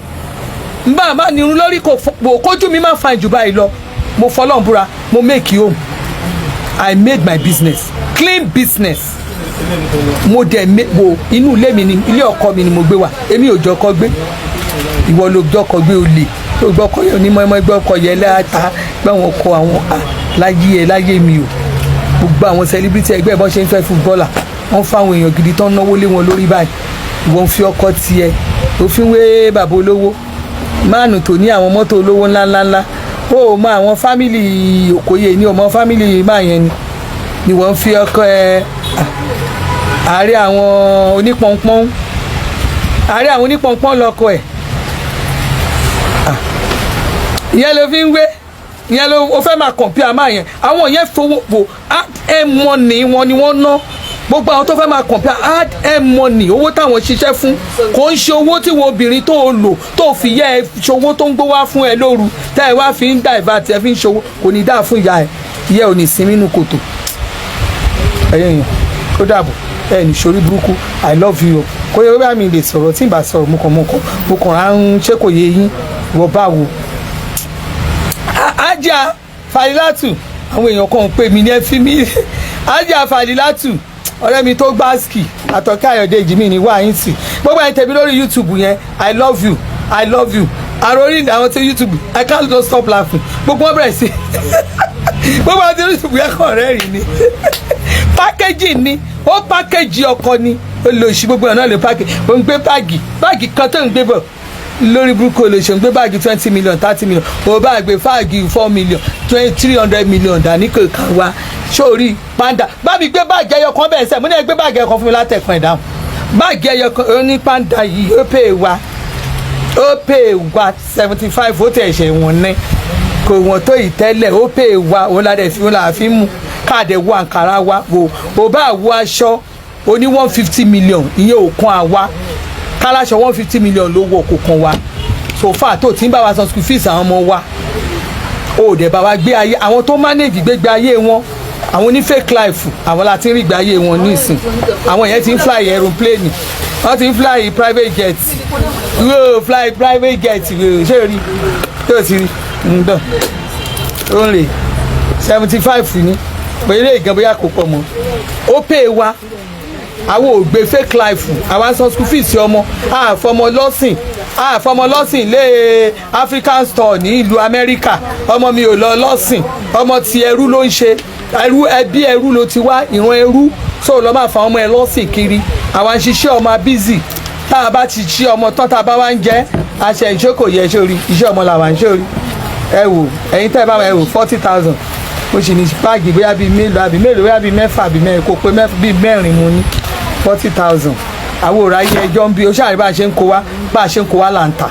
N bá má ní irun lórí, kò kójú mi má fine jù báyìí lọ. Mo fọlọ́n búra, mo make home. I made my business, clean business. Mo dẹ̀ wo inú ilé mi ni, ilé ọkọ mi ni mo gbé wà. Èmi ò jọkọ gbé, ìwọ ló jọkọ gbé. Olè tó gbọ́kọ yẹn onímọ̀ ẹgbẹ́ ọkọ yẹn láta gbáwọn kọ àwọn láyé ẹ láyé mi o. Gbogbo àwọn celebrity ẹgbẹ́ bọ́n ṣe ń fẹ́ footballer, wọ́n fáwọn èèyàn gidi tó ń náwó lé wọn lórí báyìí. Ìwọ ń fi ọkọ tiẹ̀ òfin wé bàbá olówó máàlù tó ní àwọn mọ́tò olówó ńláńláńlá. Ó mọ àwọn family Òkòyè ní, ọmọ family máa yẹn ni wọ́n fi ọkọ ẹ àárẹ̀ àwọn onípọ̀npọ̀n, àárẹ̀ àwọn onípọ̀npọ̀n lọ́kọ ẹ̀. Ìyẹn ló fi ń wé, ìyẹn ló o fẹ́ máa compare máa yẹn. Àwọn yẹn fowó wò, hard earned money wọn ni wọ́n ná. Gbogbo àwọn tó fẹ́ máa compare, hard earned money, owó táwọn ṣiṣẹ́ fún, kò ń ṣe owó tí wo obìnrin tó o lò tó fi yẹ ẹ ṣòwò tó ń gbó wá fún ẹ lóru tẹ́ ẹ wá fi ń divert, ẹ fi ń ṣòwò. Kò ní dáa fún ìyá ẹ, ìyá ẹ ò ní sinmi nínú kòtò. Ẹ̀yìn èèyàn, ó dàbọ̀. Ẹ ní sórí burúkú. I love you. Kò yẹ bá mi lè sọ̀rọ̀. Tí n bá sọ̀rọ̀, mo kàn á ń ṣé, kò yé yín. Wọ́n báwo Ajá Fàlílátù, àwọn èèyàn kan ń pè mí ní ẹ fi mí. Ajá Fàlílátù, ọ̀rẹ́ mi tó gbáàsì àtọ̀kẹ́ Ayọ̀dèjì mi ní wáyé sí. Gbogbo ẹ̀yin tẹ̀mí lórí YouTube yẹn, I love you, I love you. Àròrí àwọn tí YouTube, I can't just stop laughing. Gbogbo wọn bẹ̀rẹ̀ sí, gbogbo àwọn tí YouTube yẹn kàn rẹ́rìn ni. Package ni ó package ọkọ ni olóòṣì. Gbogbo ẹ̀ náà lè package. Ó ń gbé báàgì, báàgì kan tó ń gbé bọ̀ lórí burúkú. Olóòṣì ń gbé báàgì 20 million, 30 million. Ó bá gbé báàgì 4 million, 300 million dání kò kàn wá sórí panda. Bá mi gbé báàgì ẹyọ kan bẹ́ẹ̀ sẹ́. Mo ní ẹ gbé báàgì ẹyọ kan fún mi látẹ̀kùn ẹ̀dáhùn. Báàgì ẹyọ kan ó ní panda yìí, ó pè wá, ó pè wá 75. Ó tẹ̀ ṣe wọ̀n ní kò wọ́n tó ìtẹ́lẹ̀. Ó pè wá, òun ládẹ̀ fi, òun là fi mú káàdẹ̀ wọ àǹkárá wa wò. Ó bá wọ aṣọ oní 150 million, ìyẹn ò kún àwa. Káláṣọ 150 million ló wọ, kò kàn wá. So far tó tí ń bá wa san school fees àwọn ọmọ wa, ó dẹ̀ bá wa gbé ayé. Àwọn tó manage gbégbé ayé wọn, àwọn oní fake life, àwọn la ti ń rí gbé ayé wọn nísìn. Àwọn yẹn ti ń fly aeroplane, wọ́n ti ń fly private jet. Whoa, fly private jet. Ṣé o rí tó ti rí ǹdọ̀? Ó ń lè 75 ní pé ilé ìgan bóyá kò pọ̀ mọ́. Ó pè wá. Àwọn ò gbé fake life. Àwa ń san school fees ọmọ, àfọmọ lọ́sìn, àfọmọ lọ́sìn lé African store ní ìlú Amẹ́ríkà. Ọmọ mi ò lọ lọ́sìn. Ọmọ tí ẹrú ló ń ṣe, ẹrú ẹbí, ẹrú ló ti wá, ìran ẹrú. So lọ́ máa fa ọmọ ẹ lọ́sìn kiri. Àwa ń ṣiṣẹ́ ọmọ busy. Tá a bá ti ṣí ọmọ tán, tá a bá wá ń jẹ́ àṣẹ ìṣókò yẹ sórí iṣẹ́ ọmọ làwa ń sórí. Ẹ wò, ẹ̀yin tẹ́ ẹ bá ẹ wò, 40,000. Mo sì ní báàgì bóyá bíi mélòó àbí mélòó, bóyá bíi mẹ́fà àbí mẹ́rin, kò pé bíi mẹ́rin. Mo ní 40,000. Àwọn òrà ayé ẹjọ́ ń bí o ṣáà rí bá a ṣe ń kó wá, bá a ṣe ń kó wá là ń tà.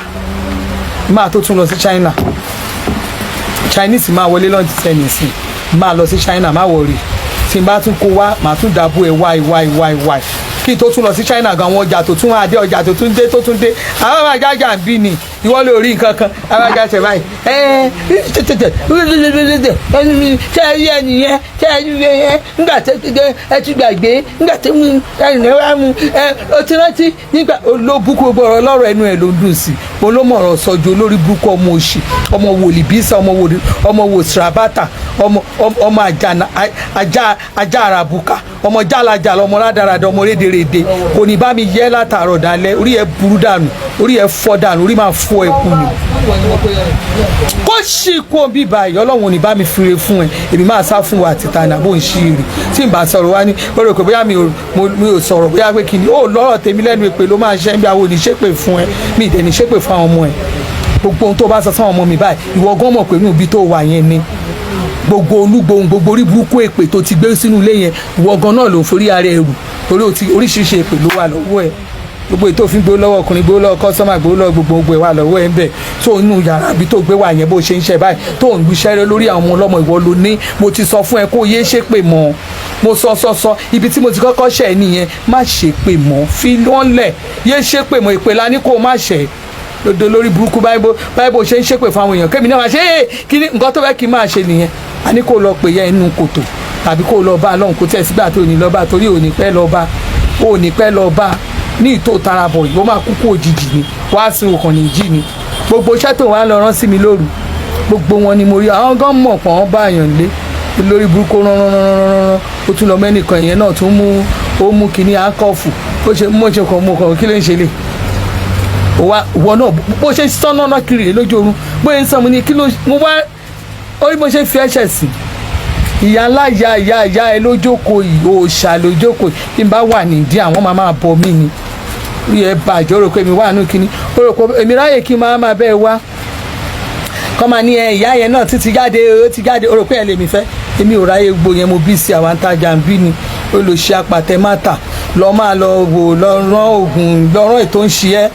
Máa tó tún lọ sí China, Chinese máa wọlé lọ́n ti sẹ́ni sí. Máa lọ sí China, má worry. Tí n bá tún kó wá, màá tún dàbò ẹ̀ wáì wáì wáì wáì kí n tó tún lọ sí China gan. Àwọn ọjà tó tún wá dé, ọjà tó tún dé, tó tún dé, àwọn àjàjà ń bí ni. Ìwọ ló rí nǹkan kan, àwọn àjàjà báyìí. Ẹ tètè ṣe ẹ rí ẹnìyẹn, ṣe ẹ rí ẹ nígbà tó ẹ ti gbàgbé nígbà tó mú ẹnìyẹn wá mú ẹ o ti rántí nígbà olóbùkún. Gbogbo ọ̀rọ̀ ọlọ́rọ̀ ẹnu ẹ̀ ló ń dùn sí. Olómọ̀rọ̀ sọjú olórí burúkú, ọmọ òṣì, ọmọ wòlíì bísà, ọmọ wòlíì, ọmọ wòsírabàtà, ọmọ ọmọ àjànà ajá ajá àràbùkà, ọmọ jálajàlá, ọmọ rádaràdà, ọmọ rédèrèdè. Kò ní bá mi yẹ látàárọ̀ dalẹ́. Orí ẹ burú dànù, orí ẹ fọ́ dànù, orí máa fọ́ ẹ kú ni. Kó sì kú òbí báyìí. Ọlọ́run ò ní bá mi fire fún ẹ. Èmi máa sá fún wa àti tani àbò ń ṣí rí. Tí n bá sọ̀rọ̀ wá ní ó rò pé bóyá mi ò sọ̀rọ̀, bóyá pé kí ni ó lọ́rọ̀ tèmi lẹ́nu. Èpè ló máa ṣẹ́ ń bí. Àwọn oníṣépè fún ẹ, mi ìdẹ̀ ní ṣépè fún àwọn ọmọ ẹ. Gbogbo ohun tó bá sọ sáwọn ọmọ mi báyìí, ìwọ gan mọ̀ pé inú ibi tó wà yẹn ni gbogbo olúgbohùn, gbogbo orí burúkú èpè tó ti gbé sínú ilé yẹn, ìwọ gan náà ló ń forí ara ẹ rù, torí o ti oríṣiríṣi èpè ló wà lọ́wọ́ ẹ. Gbogbo ètò òfin gbowó lọ́wọ́ ọkùnrin, gbowó lọ́wọ́ customer, gbowó lọ́wọ́ gbogbo, gbogbo ẹ̀ wà lọ́wọ́ ẹ̀ ń bẹ̀. Tó inú yàrá àbí tó gbé wà yẹn, bó ṣe ń ṣe báyìí tó ń gbéṣẹ́ lórí àwọn ọmọ ọlọ́mọ, ìwọ ló ní. Mo ti sọ fún ẹ kó yé ṣépè mọ́. Mo sọ sọ sọ, ibi tí mo ti kọ́kọ́ ṣẹ̀ ẹ́ nìyẹn. Má ṣépè mọ́, fi wọ́n lẹ̀, yé ṣépè mọ́. Ìpè la ní kó má ṣẹ̀ lódò lórí burúkú báyìí. Báyìí bó ṣe ń ṣépè fún àwọn èèyàn, kémi náà máa ṣe é. Kí ni nǹkan tó fẹ́ kí n máa ṣe nìyẹn? A ní kó lọ pè yẹn inú kòtò tàbí kó lọ bá a lọ́hùn. Kó tẹ̀ sígbà tó ní lọ bá, torí ò ní pẹ́ lọ bá, ò ní pẹ́ lọ bá ní ìtò tarabọ̀ yìí. Ó máa kúkú òjijì ni, wá sí òkàn ní jí ni. Gbogbo iṣẹ́ tó wà lọ rán sí mi lóru, gbogbo wọn ni mo rí. Àwọn gan mọ̀ pọ̀, wọ́n bá àyàn lé lórí burúkú rán rán rán rán rán. Ó tún lọ mẹ́nìkan, ìyẹn náà tún mú, ó mú kinní akọ́fù, ó ṣe mú, ṣe kàn mú kàn. Kí ló ń ṣe lè wa wọ náà? Bó ṣe sán náà kiri rè lójú oorun, bóyá ń sàn mo ní kí ló mo wá ó rí, bó ṣe fi ẹ̀ṣẹ̀ sí ìyá ńlá, ìyá ìyá ìyá ẹ lójókòó yìí, òòṣà lójókòó yìí. Bí n bá wà nídìí, àwọn máa máa bọ mí ni. Rí ẹ bàjẹ́, ó rò pé mi wà nù kíní, ó rò pé èmi ráyè kí n máa máa bẹ́ẹ̀ wá kọ́ máa ní ẹ ìyá yẹn náà títí jáde, ó ti jáde. Ó rò pé ẹ lè mi fẹ́, èmi ò ráyè gbó yẹn. Mo bí sí àwọn àtajà ń bí ni olùṣe apàtẹ máta lọ máa lọ wò, lọ rán oògùn, lọ rán ètò ń ṣe ẹ,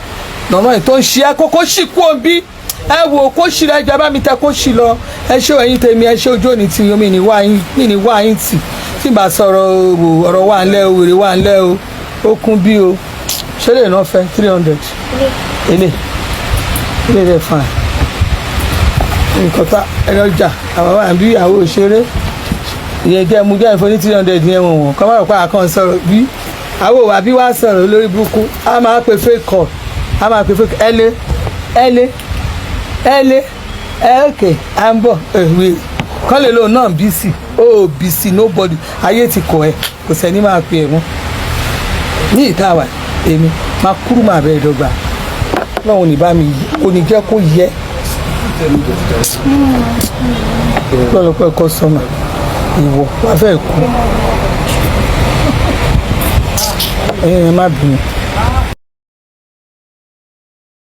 lọ rán ètò ń ṣe ẹ kókó sì kú òbí ẹ wò kó sì rẹ jẹ bá mi tẹ kó sì lọ. Ẹ ṣé ẹ̀yin tèmi, ẹ ṣé. Ojú òní tí omi ní wá yín, mi ní wá yín tì tí bá sọ̀rọ̀ o. Ọ̀rọ̀ wà ńlẹ̀ o, wèrè wà ńlẹ̀ o, ó kún bí o. Ṣé lè náà fẹ́ 300? Ele ele rẹ̀ fine. Nǹkan tá ẹ̀rọ ọjà àwọn wà bí àwọn òṣèré ìyẹn jẹ́ mu jẹ́ ìfọ́ ní 300 yẹn. Wọ̀n wọ̀n kọ́ máa rò pé àkàn sọ̀rọ̀ bí àwọn òwà bí wàá sọ̀rọ̀ lórí burúkú. A máa pe fake call, a máa pe fake. Ẹ lé, ẹ lé, ẹ lé, ẹ òkè à ń bọ̀. Èwe kọ́ lè lóun náà busy, ó busy nobody. Ayé ti kọ̀ ẹ́, kò sẹ́ni máa pe ẹ̀ mọ́ ní ìta wà. Èmi máa kúrú, máa bẹ́ẹ̀ dọ́gba lọ́hùn ní bá mi kò ní jẹ́ kó yẹ lọ́lọ́pẹ́ kọ́sọ́mà. Ìwọ wàá fẹ́ kú. Ẹ̀yin ẹ̀ má bínú.